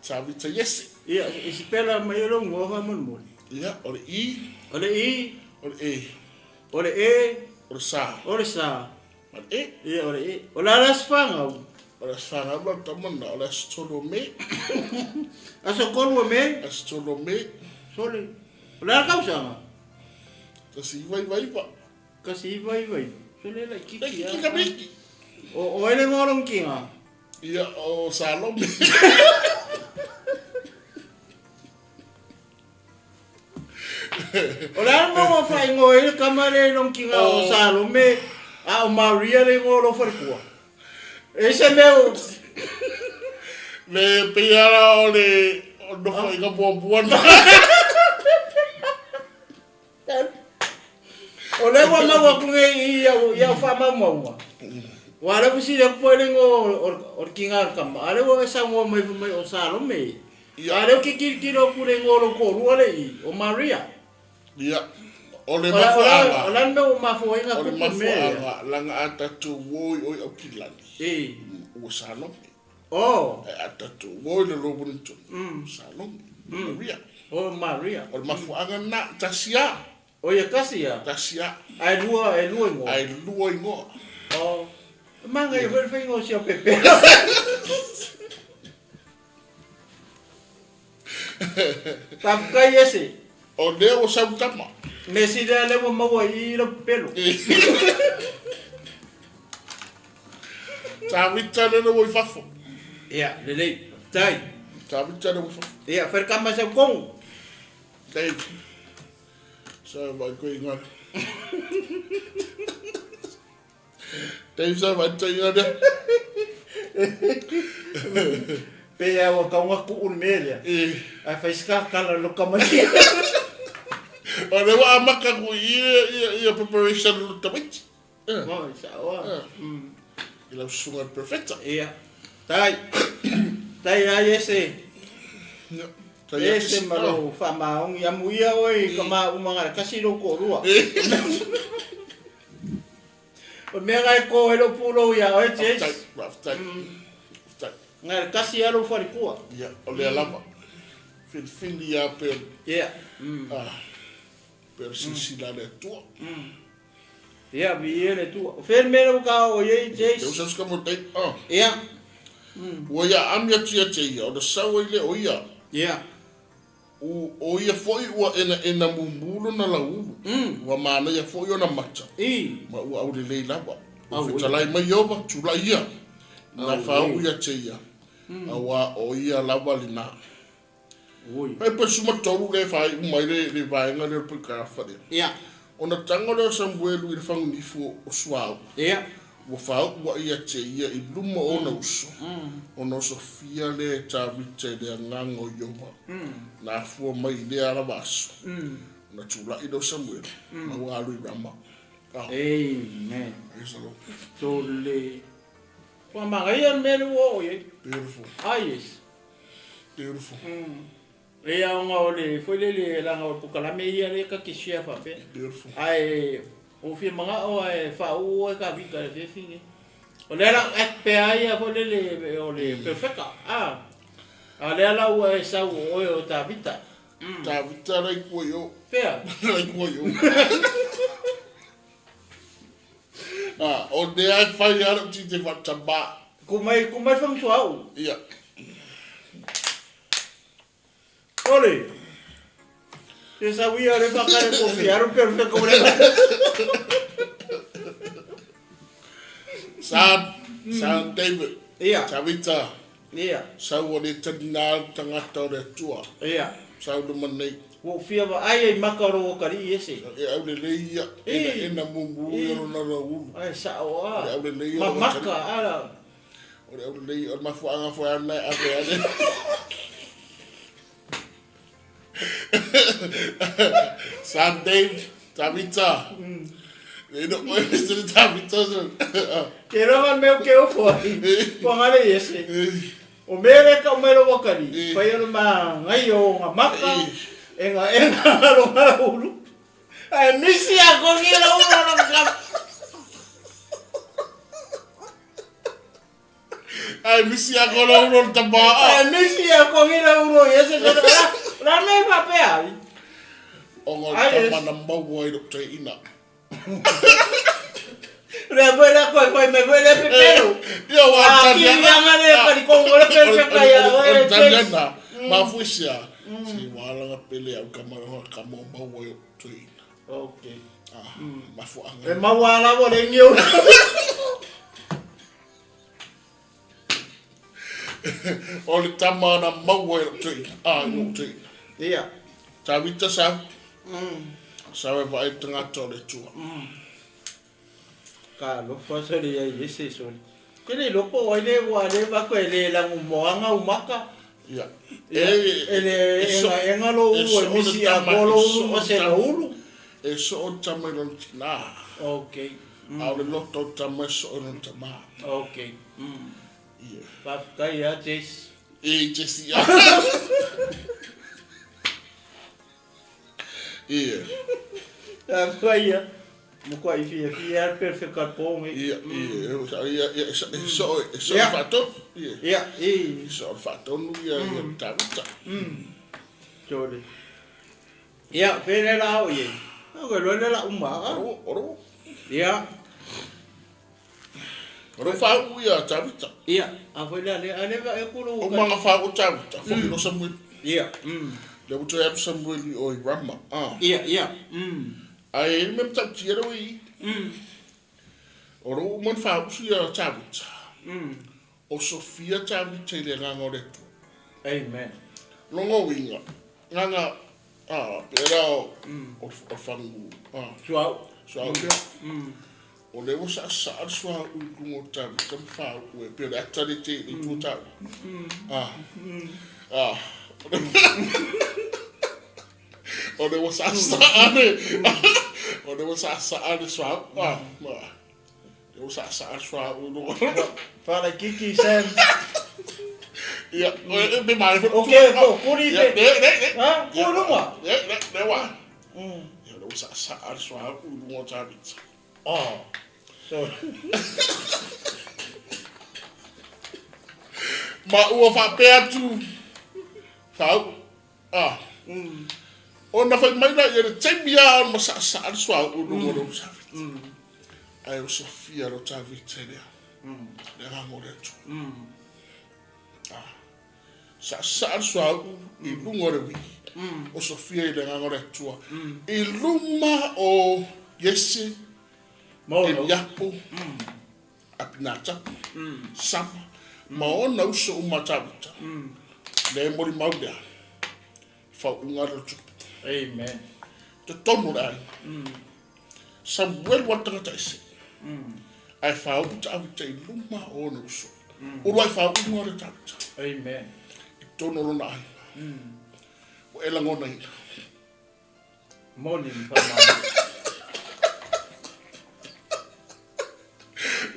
Tavita Iese. Ia, e sipela mai o lou igoa faamolemole. Ia, o le I. O le I. O le E. O le E. O le Sa. O le Sa. Ma le E. Ia, o le E. O le a le aso fanau? O le aso fanau la tama lena, o le aso 3 o Me. Aso 3 o Me? Aso 3 o Me. Sole. O le a le tausaga? 1999. 1999. Sole la kiki. La kiki ka miki. O, o ele ngoa long kinga? Ia, o Salome. O le a le mea ua faaigoa ai le tama lea i lona kiga o Salome, a o Maria le igoa o lou falekua? E se mea o... Le pei lava o le nofoaiga muamua lena. O lea ua mau atu nei i au, i au faamaumauga. Ua lea ua fesili atu po o ai le igoa o le kiga a le tama, a o lea ua e saunoa mai fai mai o Salome. Ia. A o lea ou te tilotilo atu i le igoa o lou toalua lea i i, o Maria. Ia, o le mafuaaga. O le a le mea ua mafua ai ona O le tupu le mea ia? mafuaaga, leaga a tatou o i o i Aukilani, I. ua Salome. Oh. Ae a tatou o i le Robinton, Salome, Maria. Oh, Maria. O le mafuaaga lena, tasi a. O ia tasi a? Tasi a. Ae lua, e lua igoa. Ae lua igoa. Oh. E manaia foi le faiga o sia pepela. Faafetai ese. O lea ua sau tama. Mea sili lava lea ua maua i i lau pepelo. Tavita lele ua i fafo. Ia, lelei. Faafetai. Tavita lele ua i fafo. Ia, fai le kama sau tonu. Dave. Sa vai koe i ngā. Dave sa vai koe i ngā. Pe a ua tau tuu le mea lea. Ae fai si kakala lo kamatia. O lea ua amata ku i ia ia preparation o lo tamaiti. Oi, sao a. I lau susuga i le perfecta. Ia. Tai. Tai a Iese. Ia. Tai a Iese ma lou faamaoni. Amuia oe i ka maaumaga le tasi lou toalua. O le mea na e ko ai lou pulou ia oe, Jace. Faafetai, faafetai. Faafetai. Na le tasi lava lou faletua. Ia, o lea lava. Filifili lava pei o le, Ia. ah, pei o le silasila a le Atua. Ia, viia le Atua. O fea le mea lea ua ta oo i ai, Jace? Lea ua sau si kama o Dave, ah. Ia. Ua ia aami atu ia te ia, ona sau ai lea o ia. Ia. U, o ia foi ua enaena mumu lona lauulu, ua manaia foi ona mata, ma ua aulelei lava. Ua fetalai mai Ieova, Tulai ia, ina faau'u ia te ia, auā o ia lava lena. Fai pe sumatolu lea e faai'u mai le, le vaega lea o le paragrafa lea. Ona tago lea o Samuelu i le fagunifu o suauu. Ua faauu ai ia te ia i luma o ona uso, ona osofia lea e Tavita i le agaga o Ieova, na afua mai i lea lava aso, ona tulai lea o Samuelu, ma ua alu i Rama. Ah. Amen. Praise the Lord. Tole. Ua manaia le mea lea ua oo i ai. Beautiful. Ah, yes. Beautiful. E aoga o le foi lele leaga o le polokalame ia lea ta te share faapea. Beautiful. Ae ua fia manao ae faauu oe Kavita i le afiafi lenei. O lea la act pea ai ia foi lele o le perfecta. Ah. A o lea la ua e sau o oe o Tavita. Tavita la i kua i o. Fea? La i kua i o. Ah, o lea e fai lava lou tite faatama. Ku mai, ku mai fagasuauu. Ia. Ole! Se sau ia le whakare ko whiaru pe pe ko le. San, San David. Ia. Tavita. Ia. Sau o le tali nā tangata o le Atua. Ia. Sau luma nei. Ua ou fia vaai ai maka o lou akalii ese. E aulelei ia, ena ena mumu ia lona raulu. Ai sao a. O le aulelei ia Ma maka ala. O le aulelei, o le mafuaaga foi a lena e ave ai le. San Dave, Tavita. E no oe se le Tavita. Ke rawa mea ke ofo ai. Kua ngare i ese. O mea le ka umelo wakari. Whai alo ma ngai o nga maka. E nga e nga alo nga ulu. Ai misi a kongi la ulu ala ka. Ai misi a kolo ulu o tama. Ai misi a kongi la ulu i ese. La me papea. O ngā tama na maua i roto i ina. Rea koe la koe koe me koe le pepero. Ia wa Ah, tania. ki anga le kari kongo le pere se kai a O oe. tania na. Ma fuisia. Si wala pele au kama o kama maua i roto i ina. Okay. Ah, ma fu E anga. maua ala mo le ngiu. O le tama na maua i roto i ina. Ah, i roto i ina. Ia. Tavita sa. Sa e vaai tangata o le tua. Ka alofa sole ia i ese sole. Ke le loko o le ua le va koe le langu moanga umaka. Ia. E le enga enga lo ulu e misi a ko lo ulu ma se lo ulu. E so o tama i lona tina. Okay. A o le loto o tama e so o lona tama. Okay. Ia. Faafetai ia Jess. E Jesse. Ia. Faafetai ia. Mo kua i fia fia al perfect al pongi. Ia, ia, ia, ia, e so e so Ia. faatonu. Ia. Ia, i. E so faatonu ia ia tavita. Tole. Ia, pere la o ye. Ko lo le la uma. Oro, oro. Ia. Oro fa u ia tavita. Ia, a foi la le ale va e kulu. O manga fa o tavita. Fo no Samuel. Ia. Le uto ya Samuel o i Rama. Ah. Ia, ia. Ai e mem tau tia ro i. Oro u man fa u ia tavita. O Sofia tavita i le nganga o le tu. Amen. Longo winga. Nganga ah pera o o o fangu. Ah, Suau. so au lea. O le ua sa sa al sua u lungo tavita ma fa u e pera ata le te le tu tau. Ah. Ah. O le ua sa sa ale. O le ua sa sa ale sua. Ah. Ah. Le ua sa sa ale sua u lungo. Fala kiki Sam. Ia, o e me mai fo. Okay, ko kuri Ia, pe. ne ne ne. Ha? Ko lunga. Ne ne ne wa. Ia, le ua sa sa ale sua u lungo tavita. Oh. So, Ma ua faapea atu fau. Ah. O na fai mai la ia le taimi a ma sa sa le sua u lungo lo tavita. Ai o Sofia lo tavita lea. Le rango le atu. Ah. Sa sa le sua u i lungo le wi. O Sofia i le rango le atua. I luma o Iese, mo no. Eliapo, Apinata, Sama, ma ona uso uma tavita. Le mori mau lea. Whauunga le tupu. Amen. Te tono le ai. Samuel wa tangata ese. Ai whau tavita i luma o ona uso. Uru ai whauunga le tavita. Amen. I tono lona ai. O e langona ina. Moni ni pa ma.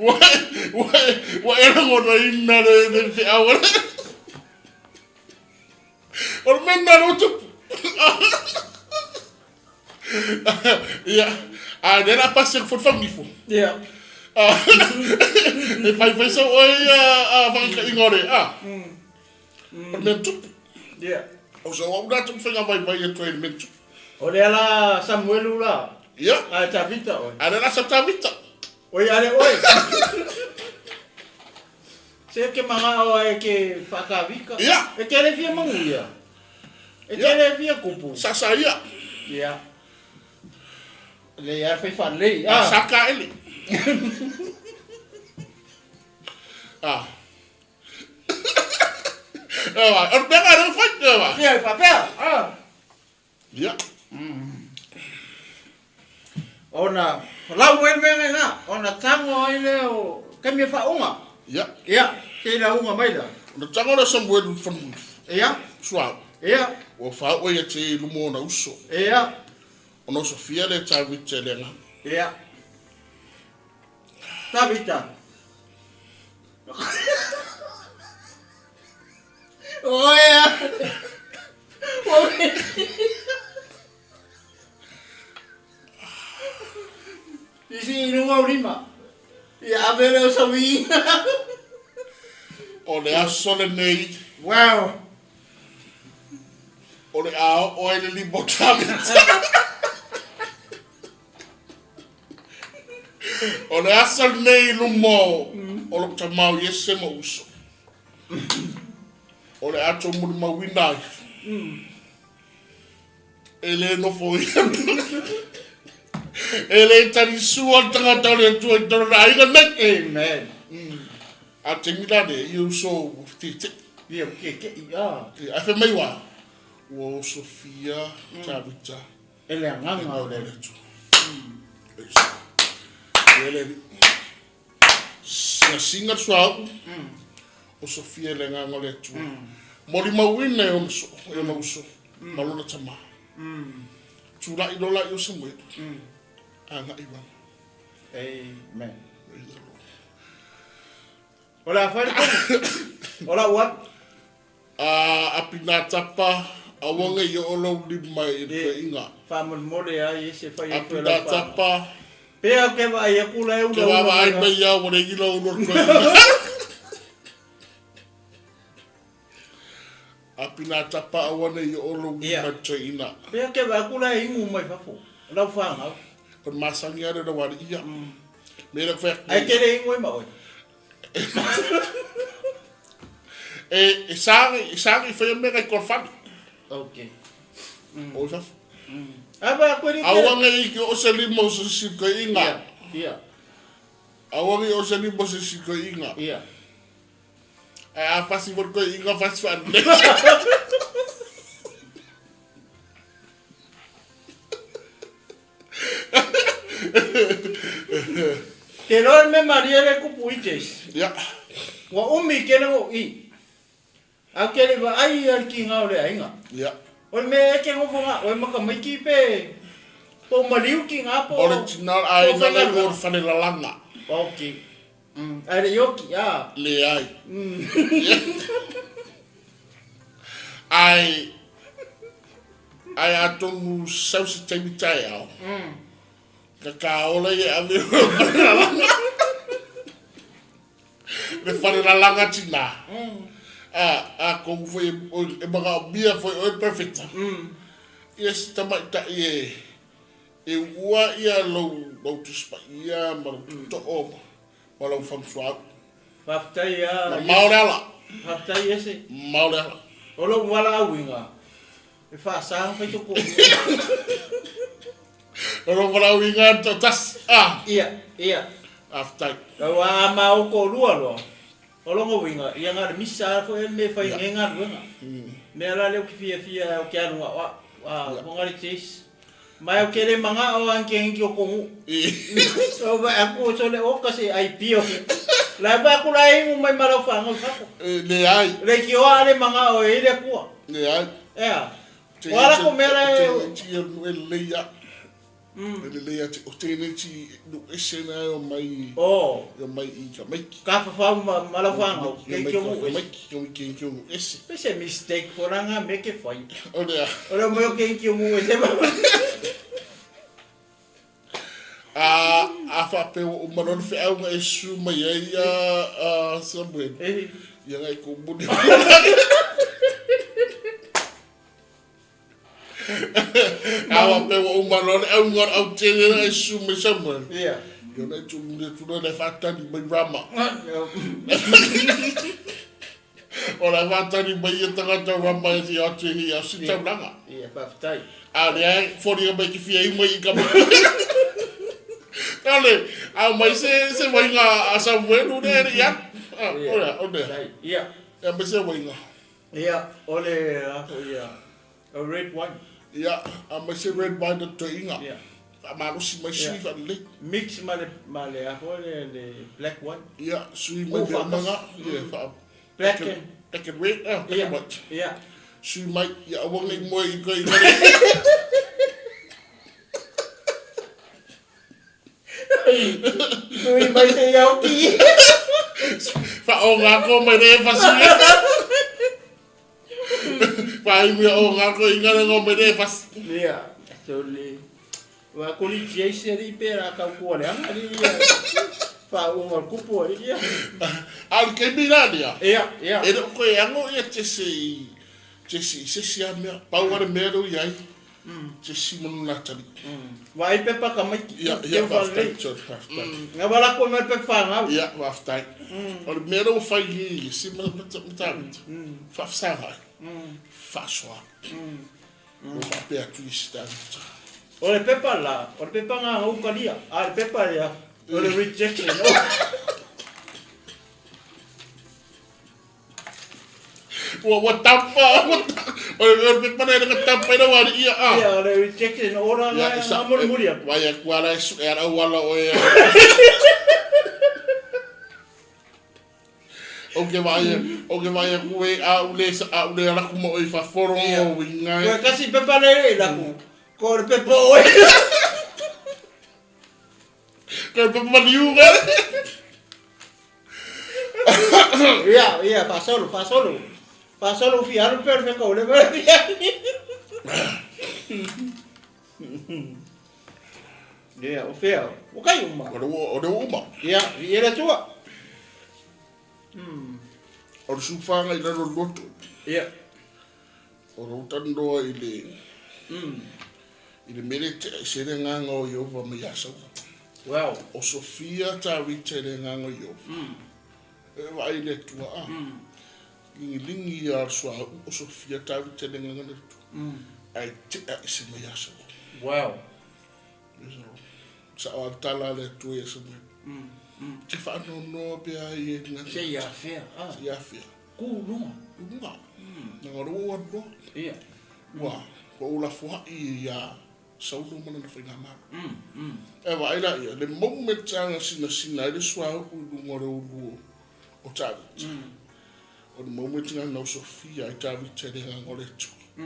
Wa, wa, wa e langona ina le le whiawa. O le mena le utupu. Ia, a ne la pasi ku whangi fo. Ia. Ah, e whai whai sau oi a whanga ingore. Ah. O le mea tupu. Ia. O sa au rātou whainga vai vai e toi le mea tupu. O le ala Samuelu la. Ia, A Tavita oi. a le rasa tavita. Oi ale oi. Se ke manga o e ke whakawika. Ia. E ke le fia mangu ia. E ke Ia. le fia kupu. Sa sa ia. Ia. Le ia whai whalei. Ah. Ah. Sa ka ele. Ah. Ewa, o le mea ngā reo whai, ewa. Ia, papea. Ah. Ia. Ona, lau e mea ngai ngā. Ona tango ai le o kemi e whaunga. Ia. Ia, ke ila unga mai la. O le tango le Samuel whanui. Ia. Sua. Ia. Ua faaua ia te i luma o ona uso. Ia. Ona osofia lea e Tavita e le Agaga. Ia. Tavita. Oe a. Oe. Isi i luga o lima. Ia ave lea o sauiina. O le aso lenei. Wow. O le a oo ai le lima o Tavita. O le aso lenei i luma o lou tamao Iese ma uso. O le a tou molimauina ai. E le nofoia. E le talisua le tagata o le Atua i tona aiga nei. Amen. A taimi la lea, ia uso ua fetetei. Ia fetetei, a. Ae fai mai ua, ua osofia Tavita. E le agaga o le Atua. Ia le alii. Singasinga le suauu, osofia e le agaga o le Atua. Molimauina e ona soo, e ona uso, ma lona tama. Tulai loa la i o Samuele, agai i lalo. Amen. Praise the Lord. O le a fai le tonu. O lau alu. A Apinatapa, aua ne i oo lou lima i le toeaiga. Faamolemole ai e se fai atu e lau faga. Apinatapa. Pea ou te vaai atu la e ula ula. Ke vaavaai mai au ua le gila ulu o le toeaina. Apinatapa, aua ne i oo lou lima i le toeaina. Pea ou te vaai atu la e imu mai fafo, lau fanau. O le masani lava lea o lau alii ia. Mea lea ou fai atu nei. Ae te le imu ai ma oe. E sa e sa i whai mea kai kua whare. Okay. O i fafo. A ba koe ni Aua nge i ki o se lima o se siko inga. Ia. Ia. Aua nge o se lima o se siko inga. Ia. Ai a fasi for koe inga fasi whare. Te loa le mea malie le kupu i Jase. Ia. Ua umi kele o i. A ke le vaai ia le kiga o le aiga. Ia. O le mea e ke ngofo nga oe maka maiki pe po maliu kiga po. O le tina o le aiga le o le fale lalaga. Ok. Ae le i oki, a. Leai. Ae, ae atonu sau se taimi taeao, ka kāola ia e ave i le fale lalaga. Le fale lalaga tinā. A, a kou foi e, e manaomia foi oe perfecta. Ia se tamaitai e, e uua ia lou, lou Tusi Paia ma lou tootoo ma lau fagusuauu. Faafetai a. Mamao le ala. Faafetai ese. Mamao le ala. O lou valaauina, e faasa ona fai soko. O lou valaauina e toatasi. Ah. Ia, ia. Faafetai. Lau a ma o toalua loa, o lona uiga, ia na o le misa lava foi le mea e fai i nei galuega. Mea la lea ou te fiafia ou te alu na o au, a, fofoga le Chase. Mai ou te le manao lava ni te o kou Ou vaai atu sole oka se ai pio ke. La vaai atu la e inu mai ma lau fanau i fafo. Leai. Leitioa a le manao e i le Atua. Leai. Ea. O a latou mea la e. Tēnei ti e nu e lelei ia. E lelei ia te, o tēnei ti nu ese na e o mai. Oh. E o mai i Kamaiki. Ka whawhau ma, ma lau whanau, kei ki o ngu ese. Kamaiki, kei ki o ngu ese. Pe se mistake ko la nga me ke whai. O lea. O lea mai o kei ki o ngu ese. A, a whapea o uma lona wheaunga e su mai ai a, a Samuel. Ia ngai ko muni. Awa pe ua uma loa le auga o le autele la e susu mai Samuel. Ia. Ia ona e tuu atu loa le faatali mai Rama. O le faatali mai ia tagata o Rama e fia atu i ia si taulaga. Ia, faafetai. A o lea e foliga mai ke fia iu mai i ka Ale, a mai se se waiga a Samuel o lea e le i alu. O lea, o lea. Ia. Ia mai se waiga. Ia, o le a foi ia, o red wine. Ia, a mai se red wine o toeaiga. Ia. Faamalosi mai sui faalelei. Mix ma le, ma le a foi le, le black wine. Ia, sui mai mea uma nga. Ia, faa. Black and. Black and red, ah, black and white. Ia. Sui mai, ia aua nei moe i koe i Sui mai se iau ki. Wha o ngā ko mai re whasi. Wha i o ngā ko i ngā ngō mai re whasi. Ia, so le. Wa kuli tiai se ri pera ka kua le anga ri ia. Wha unga kupu ri ia. A le kemi rā nia. Ia, ia. E le koe ango ia te se i te se i se si a mea. Pau are mea rau iai. Te si manu nā tari. Wa ai pepa ka mai ki. Ia, ia, whaftai, sorry, whaftai. Nga wala ko me pepa whangau. Ia, whaftai. O le mea rau whai i si ma ma tāmita. Whafsangai. Whasoa. Ua faapea atu i si tāngata. O le pepa la, o le pepa ngā hau kalia, a le pepa ia, o le rejection. Ua, ua tapa, ua ta, o le, o le pepa lea ka tapa ina wari ia a. Ia, o le rejection ora ngā, ngā muri muri atu. Vai a kuala e su, e ara uala o e. O ke vai, o ke vai aku e a ule, a ule ala kuma o i whawhoro o winga. Koe kasi pepa le i laku, ko le pepa oe. Ko le pepa maniu ka. Ia, ia, whasolo, whasolo. Whasolo fi aru pe wheka ole pe fia. Ia, o fea, o kai uma. O le uma. Ia, i ele tua. O le sufanga i lalo loto. Ia. O le utandoa i le... I le mele te se le nganga o Iova mai asau. Wow. O Sofia Tavita i le nganga o Iova. E vai le tua a. Lingi lingi ia sua o Sofia Tavita i le nganga le tua. Ai te a isi mai asau. Wow. Sa o tala le tua ia sa mai. Te whaanonoa pe ai e ngā. Se ia fea. Ah. Se ia fea. Ku lunga. Lunga. Nanga roa noa. Ia. Ua, ua ula fuha i ia saulo mana na whainga māro. E wa aila ia, le moment anga sina sina i le sua u lunga re ulu o Tavita. O le moment nga nau Sofia i Tavita le nganga o le tua.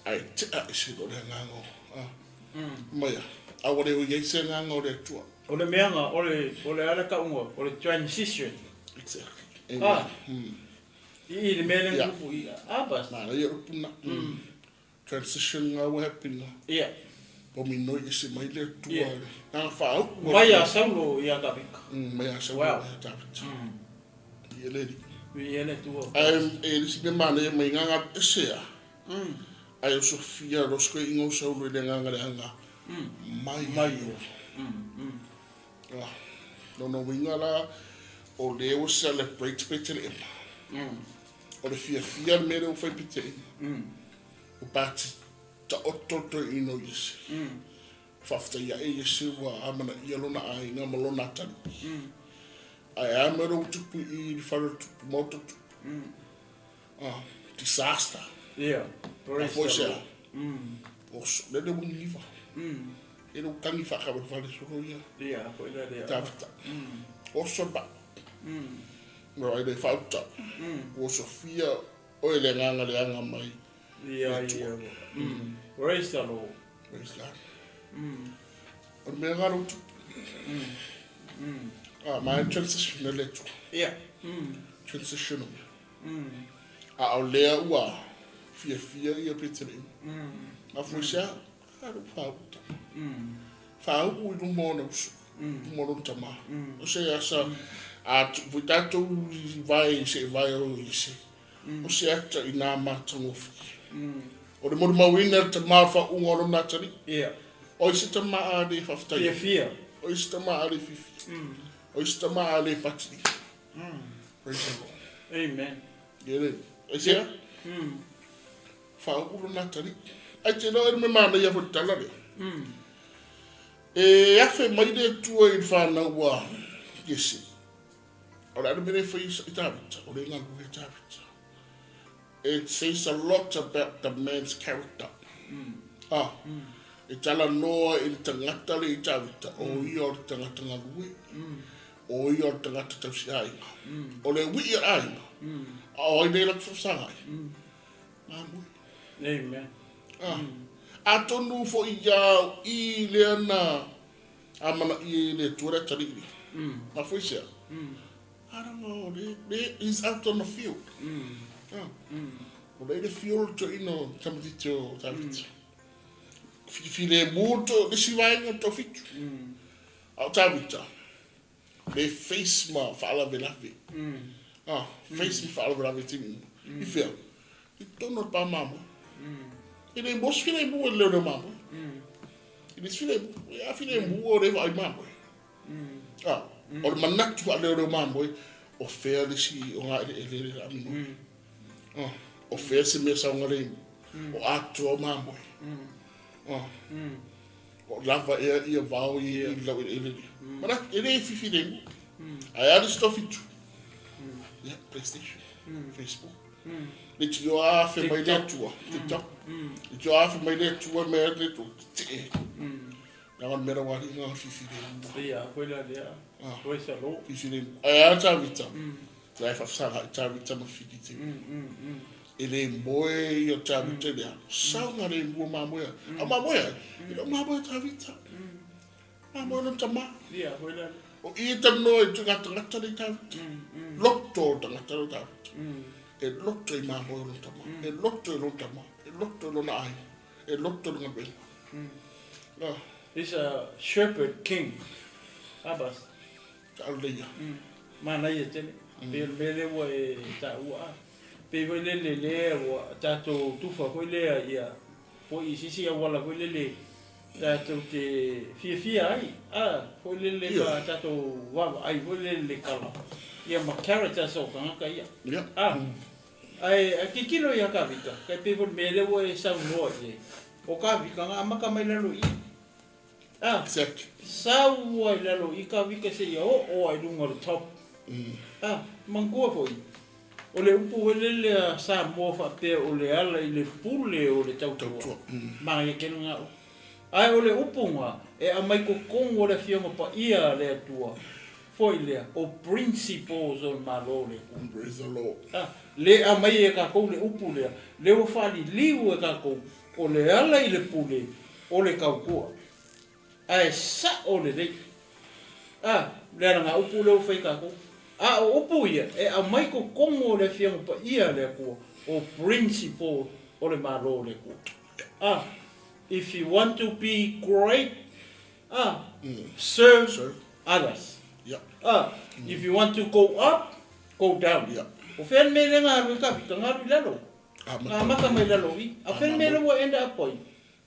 Ai te a isi lo le nganga o. Maia, a wale o iei se nganga o le tua. O le meanga, o le ala ka unga, o le transition. Exactly. Ah. I le mea le kupu i abas. Nā, ia rupuna. Transition ngā wa happinga. Ia. Po mi noi isi mai le tua. Nā whaau. Mai a saulo i a Tavita. Mai a saulo i a Tavita. I ele ri. I ele tua. Ai, e risi me mane mai ngā ngā esea. Ai o Sofia, rosko i ngau saulo i le ngā ngā le anga. Mai. Mai. No no winga la, o leo celebrate pe te le ema. O le fia fia le mere o whai pe te ema. O pāti ta oto to ino isi. Whawhita ia e isi ua amana ia lona ai ngā ma lona atari. Ai a mero tupu i whare tupu, moto tupu. Disaster. Ia. A foi sea. O so, lele wingiwa. E le utangi whakawe whare soro ia. Ia, ko ina rea. Tavita. O soba. No ai le whauta. O Sofia, o ele nganga le anga mai. Ia, ia. Praise the Lord. Praise God. O le mea ngaro tu. Ah, mai transition le tu. Ia. Transition. A o lea ua fia fia ia pe te le. Ma foi sea, aru whauta. Whau i runga ona usu. Runga ona tama. O se asa, a vui tātou i vai, se vai o i se. O se ata i nā mātangofi. O le mori mauina te mā whaunga o rona tari. Ia. O i se tama a le whawhtai. Fia fia. O i se tama a le fifi. O i se tama a le patiri. Praise the Lord. Amen. Ia le. E se a? Whau rona tari. Ai te roa e me mana ia fo tala le. E awhe mai le tua i whanau wa Jesse. O le mere whai i Tavita. O le ngā luhe Tavita. It says a lot about the man's character. Ah. E tala noa i le tangata le i Tavita. O ia o le tangata ngā luhe. O ia o le tangata tausi ainga. O le wii a ainga. A o ai nei lak whawsangai. Mamoe. Amen. Ah. Atonu foi ia o i lea na amanaia e le Atua le atalii lea. Mafua i se a? Araga o le, le, he's out on the field. Ah. O lea i le field le toeaina o tamaitiiti o Tavita. Filemu le isi vaega o le toafitu. A o Tavita, le face ma faalavelave. Ah, face ma faalavelave i taimi uma. I fea? I totonu o le pa mamoe. E le mo se filemu e le leo mamoe. E le se filemu. A filemu o le vaai mamoe. Ah, o le manatu faaleoleo mamoe, o fea le isi o ngā eleele le la minoi. Ah, o fea se mea saogalemu. O atoa mamoe. Ah. O lava ea ia vao i i lau eleele lea. Manatu, e le filemu. Ae a le isi toafitu? Ia, PlayStation, Facebook. Le tio a fe mai le Atua, TikTok. Le tio a fe mai le Atua mea le Atua, tetee. Leaga o le mea lau alii na filemu. Ia, koe la lea. Koe sa lo. Filemu. Ae a Tavita? La e faafesagaai Tavita ma Filiti. E le moe ia Tavita i le a. Saoga le mua mamoe ai. A mamoe ai? E le o mamoe a Tavita. Mamoe lona tama. Ia, koe la lea. O i e talanoa i ngā tangata nei Tavita. Loto o le tangata lea o Tavita. E loto i mamoe o lona tama. E loto i lona tama. E loto i lona aiga. E loto i lona galuega. Ah. He's a shepherd king. Abas. Taʻaleleia. Manaia tele. Pei o le mea lea ua e taua a. Pei foi lele lea ua tatou tufa foi lea ia foi i se isi auala foi lele tatou te fiafia ai a foi lele ma tatou vaavaai foi lele i le kala ia ma characters o tagata ia. A. Ae a tilotilo ia Kavita, kai pei foi le mea lea ua e saunoa i ai, o Kavita na amata mai lalo i i. A, Exactly. Sau ai lalo i Kavita seia oo ai luga o le top. A, manatua foi, o le upu foi lele a Samoa faapea o le ala i le pule o le tautua, Tautua. Manaia tele na upu. Ae o le upu na e aumai totonu o le Afioga Paia a le Atua, foi lea, o principles o le Malo o le Atua. Praise the Lord. A, le aumai e tatou le upu lea, lea ua faaliliu e tatou, o le ala i le pule o le tautua. Ae sao lelei. A, le ala upu lea ua fai e tatou. A o upu ia e aumai totonu o le Afioga Paia a le Atua, o principles o le Malo o le Atua. A, if you want to be great, a, serve, Serve. others. Yeah. A, if you want to go up, go down. Yeah. O fea le mea lea na alu ai Tavita? Na alu i lalo. Amata. Na amata mai lalo i. A o fea le mea lea ua end up ai?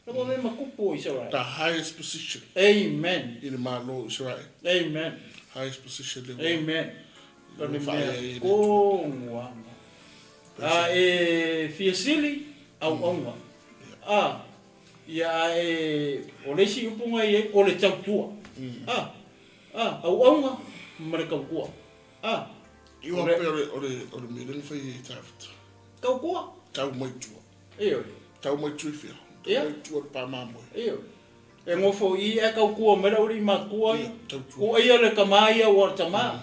Lea ua mea ma kupu o Isarae. The highest position. Amen. I le Malo o Isarae. Amen. Highest position lea ua. Amen. O le mea konuaga. A e fia sili, auauna. A, ia a e, o le isi upu na i ai, o le tautua. A, a, auauna ma le tautua. A. I ua pea o le, o le, o le mea lea na fai e Tavita. Tautua. Tau mai tua. Ioe. Tau mai tua i fea? Tau mai tua i le pa mamoe. Ioe. E nofo i ae tautua mai le aualii matutua ia. Ia, tautua. Ko ia le tama ia ua le tama.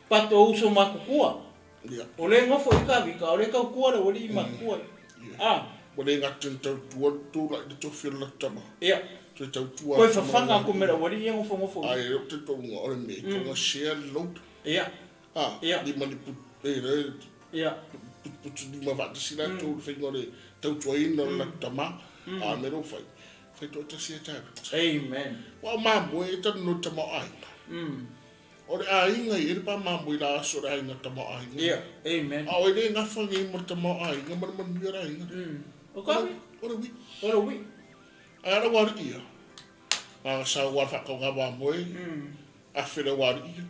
Pato o uso matutua. Ia. O le nofo i Tavita, o le tautua le aualii matutua ia. Ia. Ua le gata ina tautua le tulaga i le tofi o le latou tama. Ia. Toe tautua Toe fafaga atu ma le aualii ia nofonofo i. Ae o te tauga o le mea, tonga share le load. Ia. A, Ia. lima ni put, e, le, Ia. putuputu lima faatasi latou i le faiga o le tautuaina o le latou tama. A o le mea lea ua fai, fai toatasi e Tavita. Amen. Ua o mamoe e talanoa i le tamaoaiga. O le aiga i e le pa mamoe i la aso o le aiga tamaoaiga. Ia. Amen. A o e le gafa nei ma le tamaoaiga ma le manuia o le aiga. O ka ui. O le ui. O le ui. Ae a lau alii ia? Na sau lava faatauga mamoe, afe lau alii ia,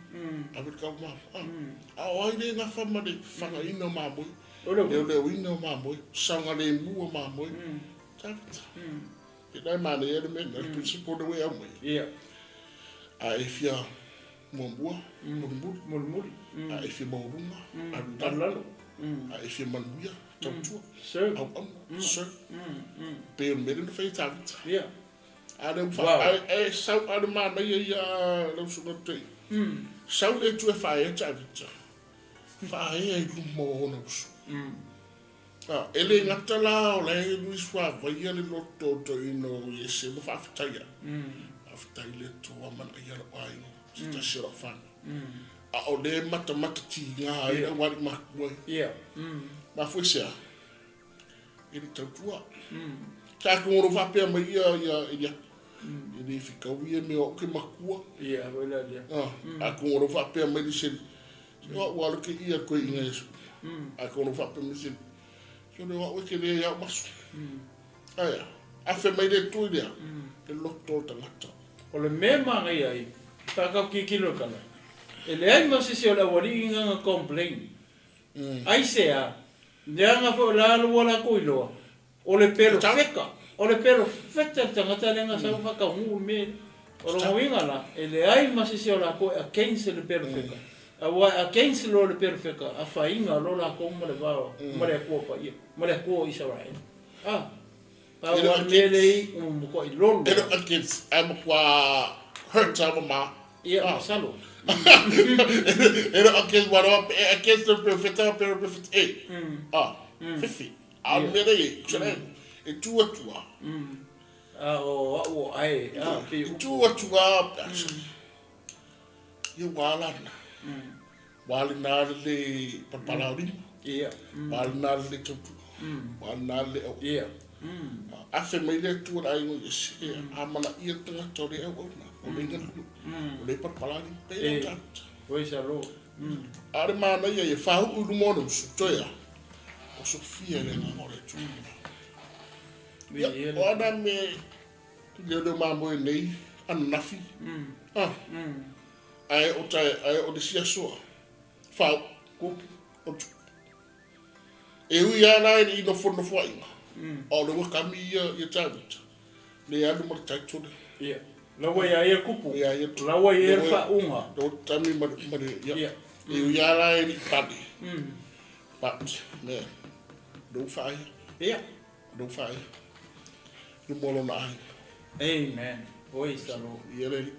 ave le tau mamoe. A o ai le gafa ma le fagaina o mamoe, leoleoina o mamoe, saogalemu o mamoe. Tavita. E la e manaia le mea lena, le principle lea ua e aumaia. A e fia muamua, mulimuli. Mulimuli. A e fia maualuga, alu i lalo. A e fia manuia, tautua, auauna, serve. Pei o le mea lea na fai e Tavita. A lea ua fa, ae sau a le manaia ia lau susuga Tei. Sau le Atua e faaea Tavita, faaea i luma o ona uso. A, e le gata la o la e lui suavaia le loto o toeaina o Iese ma faafetai ai. Faafetai le Atua manaia lou aiga, se tasi o lau fanau. A o lea e matamata tiga ai le aualii matutua ia. Mafua i se a? E le i tautua. Sa atonu o lo o faapea mai ia ia Eliapo, e le fetaui ia mea o au ke matua. Atonu o lo o faapea mai le seli, Se o au ua alu ke ia koe i ngai aso. Ae kono whape me se. Se o au e ke lea iau maso. Aia, afe mai le tui lea, e loto o tangata. O le mea manaia ai, whakau kikilo e kala. E leai ma se isi o le aualii nganga complain. Aisea, leaga foi o la lua latou iloa, O le perofeta, o le perofeta le tagata lea na sau faataunuu le mea lea. O lona uiga la, e leai ma se isi o latou e against le perofeta, aua e against loa le perofeta, afaina loa latou ma le va ma le Atua Paia, ma le Atua o Isaraelu. A, pau lava le mea lea i ua matuai lolo. E le o against, ae matua hurt lava ma. Ia, masalo. E le o against, aua e against le perofeta, perofeta e. A, fefe. A o le mea lea i ai, e tu atu lava. A o au o ae, a, pei o. E tu atu lava pe a Ia ua ala lena. Ua ala lena le le palapala o lima. Ia. Ua ala lena le le tautua. Ua ala lena le le auauna. Ia. Afe mai le Atua le aiga o Iese, ia, amanaia le tagata o le auauna, o le galulue, o le palapala lima. Pei o tagata. Praise the Lord. A o le manaia ia, faauu i luma o le uso, toe a. O Sofia le agaga o le Atua. Ia, o ana mea leoleo mamoe nei, ananafi, ah, ae o tae, ae o le isi aso a, faauu, Kupu. o tupu. E ui lava la i le nofonofoaiga, a o le ua kami ia, ia Tavita, le alu ma le title lea. Ia. La ua ia ia kupu. Ia ia tupu. La ua ia le faauga. La ua kami ma le, ma le, ia. Ia. E ui lava la e le i pale. But, man, lou whaea. Ia. Lou whaea. Luma o lona aiga. Amen. Praise the Lord. Ia le alii.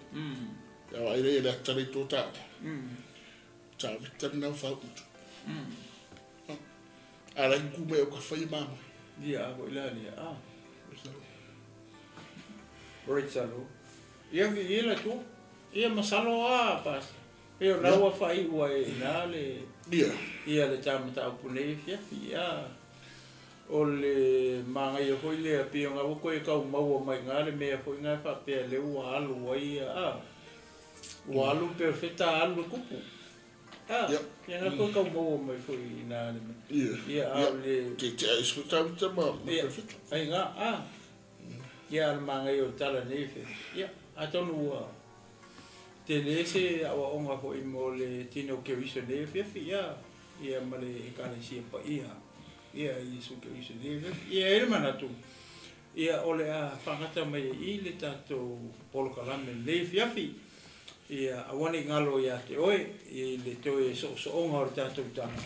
Ia vaai lea i le ata lea i tō tāua. Tavita lena o whautu. A lai ku me o ka whai māmai. Ia, a ko ila lia. Ah. Praise the Lord. Ia vi ia la tu. Ia masalo a pas. Pei o la ua faaiu ai i ina le, ia le ta mataupu nei afiafi, ia. O le manaia foi lea, pei ona ua toe tau maua mai i ina le mea foi lena e faapea lea ua alu ai, a, ua alu pe o fea ta alu le kupu. A, ia na toe tau maua mai foi i ina le mea. Ia, a o le. Te tea i se tau ma perfecto. Ai nga, a. Ia, a o le manaia o le tala nei afiafi. Ia, atonu ua. Tele se aoaoga foi mo le tino o Keriso nei afiafi, ia, ia ma le Ekalesia Paia, ia, Iesu Keriso nei afiafi. Ia, e i ai le manatu, ia, o le a faagata mai ai i le tatou polokalame lenei afiafi, ia, aua ne i galo ia te oe i le toe soosooga o le tatou tala,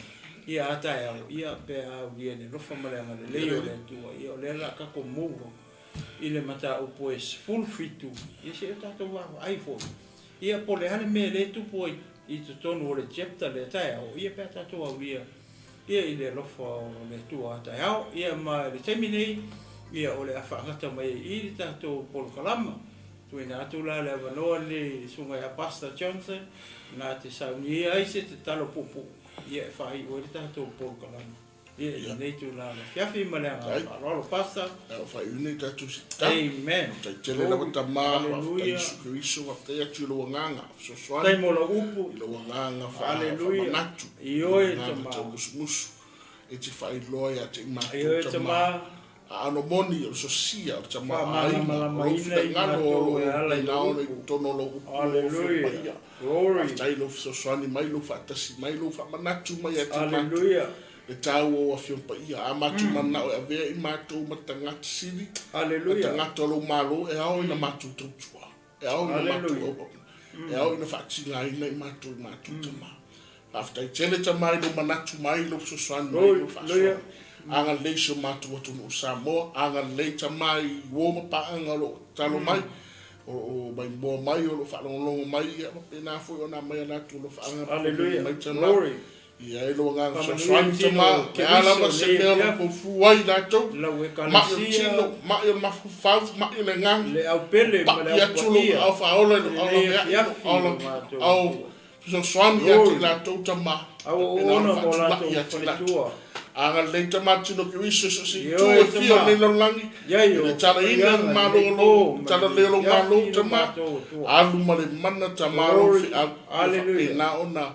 ia, a taeao, ia, pe a aulia i le alofa ma le agalelei o le Atua, ia, o lea o le a tatou move i le mataupu e 17, ia seia tatou vaavaai foi, ia po o le a le mea lea e tupu ai i totonu o le chapter lea taeao, ia pe a tatou aulia ia i le alofa o le Atua a taeao. Ia ma i le taimi nei, ia o le a faagata mai ai i le tatou polokalama. Tuuina atu la le avanoa lenei i le Susuga ia Pastor Johnson na te saunia ai se tatalo puupuu ia e faaiu ai le tatou polokalama. Ia i lenei itula le afiafi ma le agaga faaaloalo Pastor. Ia o faaiu nei tatou se tatalo. Amen. Faafetai tele lava Tama, faafetai Iesu Keriso, faafetai atu i lou agaga fesoasoani. Faafetai mo lau upu. I lou agaga faamanatu. Ioe Tama. Agaga taumusumusu e te faailoa ia te i matou Ioe Tama. Aano moni o le sosia o le tamaoaiga, o lou finagalo o lo o pena ona i totonu o lou upu o lou Afioga Paia. Faafetai i lou fesoasoani mai, lou faatasi mai, lou faamanatu mai ia te matou le taua o Afioga Paia. A matou mananao e avea i matou ma tagata sili, ma tagata o lou Malo, e ao ina matou tautua, e ao ina matou auauna, e ao ina faatigaina i matou i matou tama. Faafetai tele tama i lou manatu mai, lou fesoasoani mai, lou faasoa. Agalelei si o matou atunuu o Samoa, agalelei tama i uo ma paaga o lo o tatalo mai, o lo o maimoa mai, o lo o faalogologo mai, ia faapena foi ona aumai a latou alofaaga ma faamanuia mai tama. I ai lou agaga Faamanuia fesoasoani le tino tama, o le a Keriso lava se lenei mea o lo o afiafi, foufou ai i latou, lau ma'i o le ekalesia, tino, ma'i o le mafaufau, ma'i o le agaga, le aupele ma le pa'i atu lou aupaia aao faaola i i lou aao lenei laveai, lou afiafi aao lo laki, matou aao Atua. fesoasoani ia te i Glory. latou tama, faapena ona Auauona mo faatulai latou ia te i latou. faletua. Agalelei tama tino Keriso so o se itu Ioe e fia o tama, lenei lalolagi, iai i le o talaina le papaiaga malo lenei o po lou, ma talalei lenei o lou malo afiafi lo tama, matou Atua. alu ma le mana tama lou Glory. feau, ia Hallelujah. faapena ona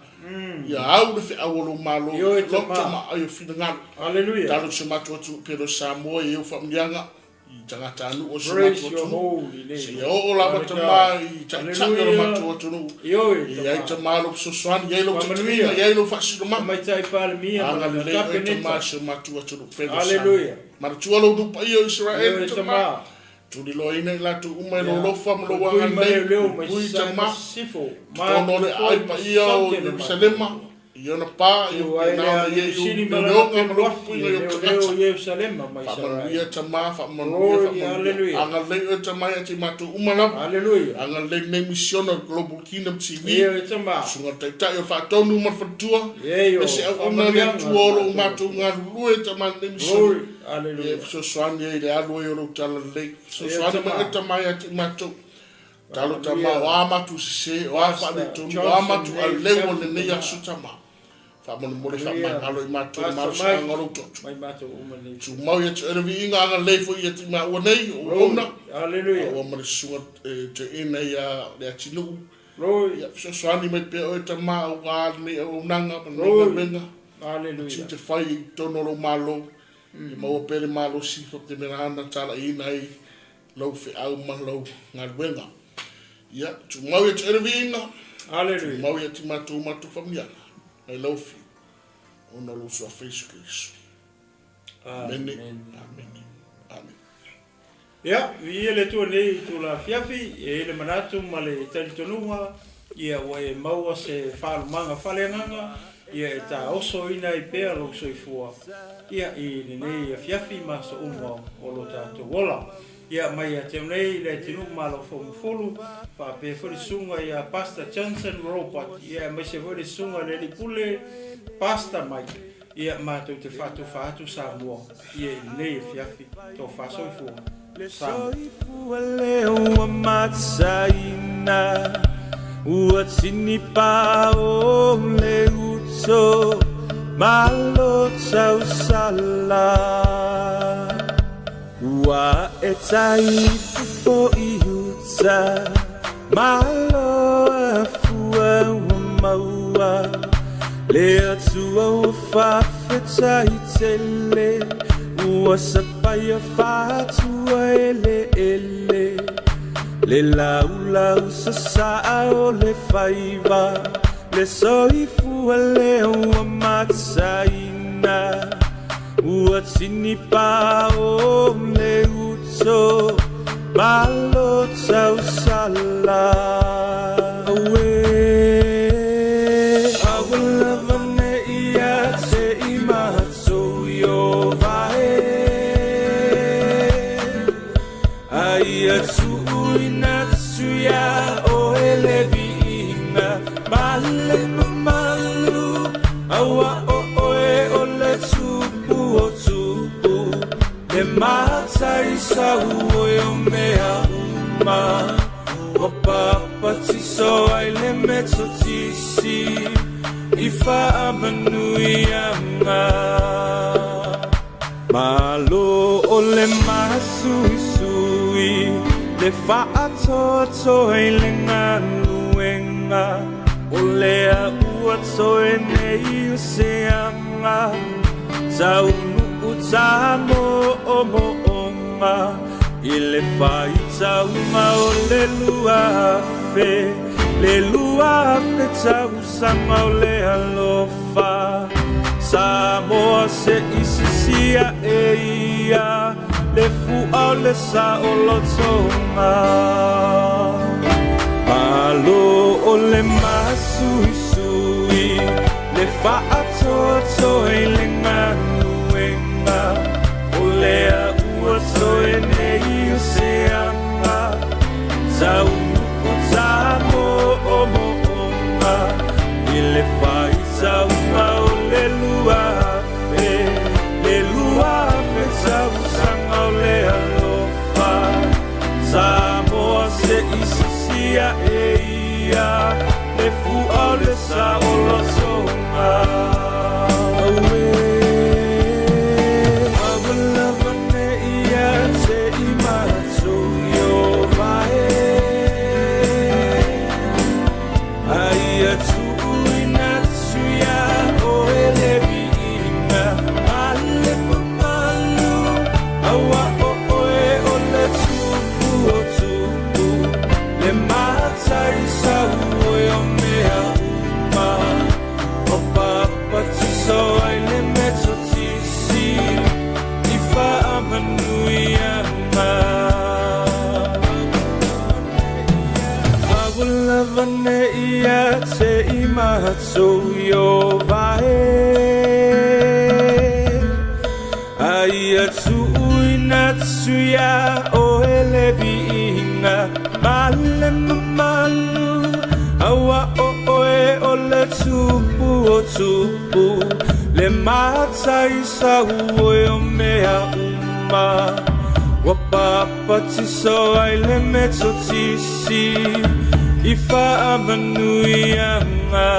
ia au le feau o lou malo, Ioe loto tama. ma ai o finagalo. Hallelujah. Talo si o matou atunuu pele o Samoa i eu faamanuiaga i tagatanuu o si o Praise matou your atunuu. holy name. Seia oo lava Father tama God. i taitai o le Hallelujah. matou atunuu. Ioe E ai tama. tama lou fesoasoani, i ai lou taitaiga, Faamanuia. i ai lou faasinomaga. Tamaitai Palemia ma lana Agalelei oe tama Kapeneta. si o matou atunuu pele o Samoa. Hallelujah. Manatua lou nuu paia o Iseraeli Ioe tama. tama. Tuliloaina i latou uma i lou Ia. alofa ma lou Puipui ma agalelei, leoleo mai puipui Sasae ma tama. Sisifo. Totonu o le Matutu aai foi ma paia o Saute le matou Ierusalema, Atua. i ona pa, ia Tu ai faapena le ona i alii ai sili ma lana leoleoga ma lou peluafi puipuiga e i ou leoleo tagata. Ierusalema ma Isaraele. Faamanuia tama, faamanuia, Glory, faamanuia. hallelujah. Agalelei oe tama ia te matou uma lava. Hallelujah. Agalelei lenei misiona o le Global Kingdom TV. Ioe tama. Susuga le Taitai o le Faatonu ma le Faletua. Ie E se o auauna le faamanuiaga Atua le o lo o matou matou Atua. galulue tama i lenei misiona. Glory, Ia e hallelujah. fesoasoani ai i le alu ai o lou talalelei. Ia Fesoasoani mai tama. oe tama ia te matou. Talo tama o Faamanuia a matou sese, o a Pastor faaletonu, o a Johnson matou lenei aleu o afiafi lenei tama. aso tama. Faamolemole Hallelujah. faamagalo i matou le Pastor malosiaga Mike o lou toto. mai matou uma lenei afiafi. Tumau ia te oe le viiga agalelei foi ia te maua nei, o Glory, auauna. hallelujah. Aua ma le susuga toeaina ia le atinuu. Glory, Ia fesoasoani mai pea oe tama aua lenei auaunaga ma lenei glory, galuega. hallelujah. Tiute fai i totonu o lou malo. Ia maua pea le malosi faapena talaiina ai lou feau ma lou galuega. Ia, tumau ia te oe le viiga, Hallelujah. tumau ia te matou matou faamanuiaga, mai lau afio, ona o lou Suafa Iesu Keriso. Amene, Amen. amene, amene. Ia, viia le Atua nei itula afiafi, e i ai le manatu ma le talitonuga, ia ua e maua se faalumaga faaleagaga, ia e taosoina ai pea lou soifua, ia i lenei afiafi ma aso uma o lo tatou ola. Ia, mai ia te au nei le atunuu ma lou foumufulu, faapea foi le susuga ia Pastor Johnson Robert, ia aemaise foi le susuga i le Alii Pule, Pastor Mike, ia matou te faatofa atu Samoa, ia i lenei afiafi, tofa soifua, Le Samoa. soifua lea ua matsaina ua tinipa o le uto malo tausala ua e taifofo i uta malo afua ua maua le Atua ua faafetai tele ua sapaia faatua eleele le laulau sasaa o le faiva le soifua lea ua matsaina ua tinipa o le uto malo tausala Auē aua lava nei ia te i matou Ieova e A ia tuuina atu iā oe le viiga ma le mamalu Auā o oe o le Tupu o tupu le Mataisau o mea uma Ua papatiso ai le Metotisi i faamanuiaga Malo o le masuisui le faatoatoa i le galuega o lea ua toe nei o se aga taunuu tamoomooga i le faitauga o le 2000 le 2000 tausaga o le alofa Samoa se i sisia e ia le fua o le saolotoga Malo o le masuisui le faatoatoa i le galuega o lea ua toe nei o se aga taunuu tamoomooga i le faitauga o o le alofa. Samoa se isisi a e ia le fua o le saolotoga. Auē. Lava lava ne ia te i matou Ieova e. A ia tuuina atu iā oe le viiga ma le mamalu, auā o oe o le Tupu o tupu, le Mataisau oe o mea uma. Ua papatiso ai le Metotisi i faamanuiaga. Aua lava ne ia te i matou Ieova e. A ia tuuina atu iā oe le viiga ma le mamalu, auā o oe o le Tupu o tupu, le Mataisau oe o mea uma. Ua papatiso ai le Metotisi i faamanuiaga.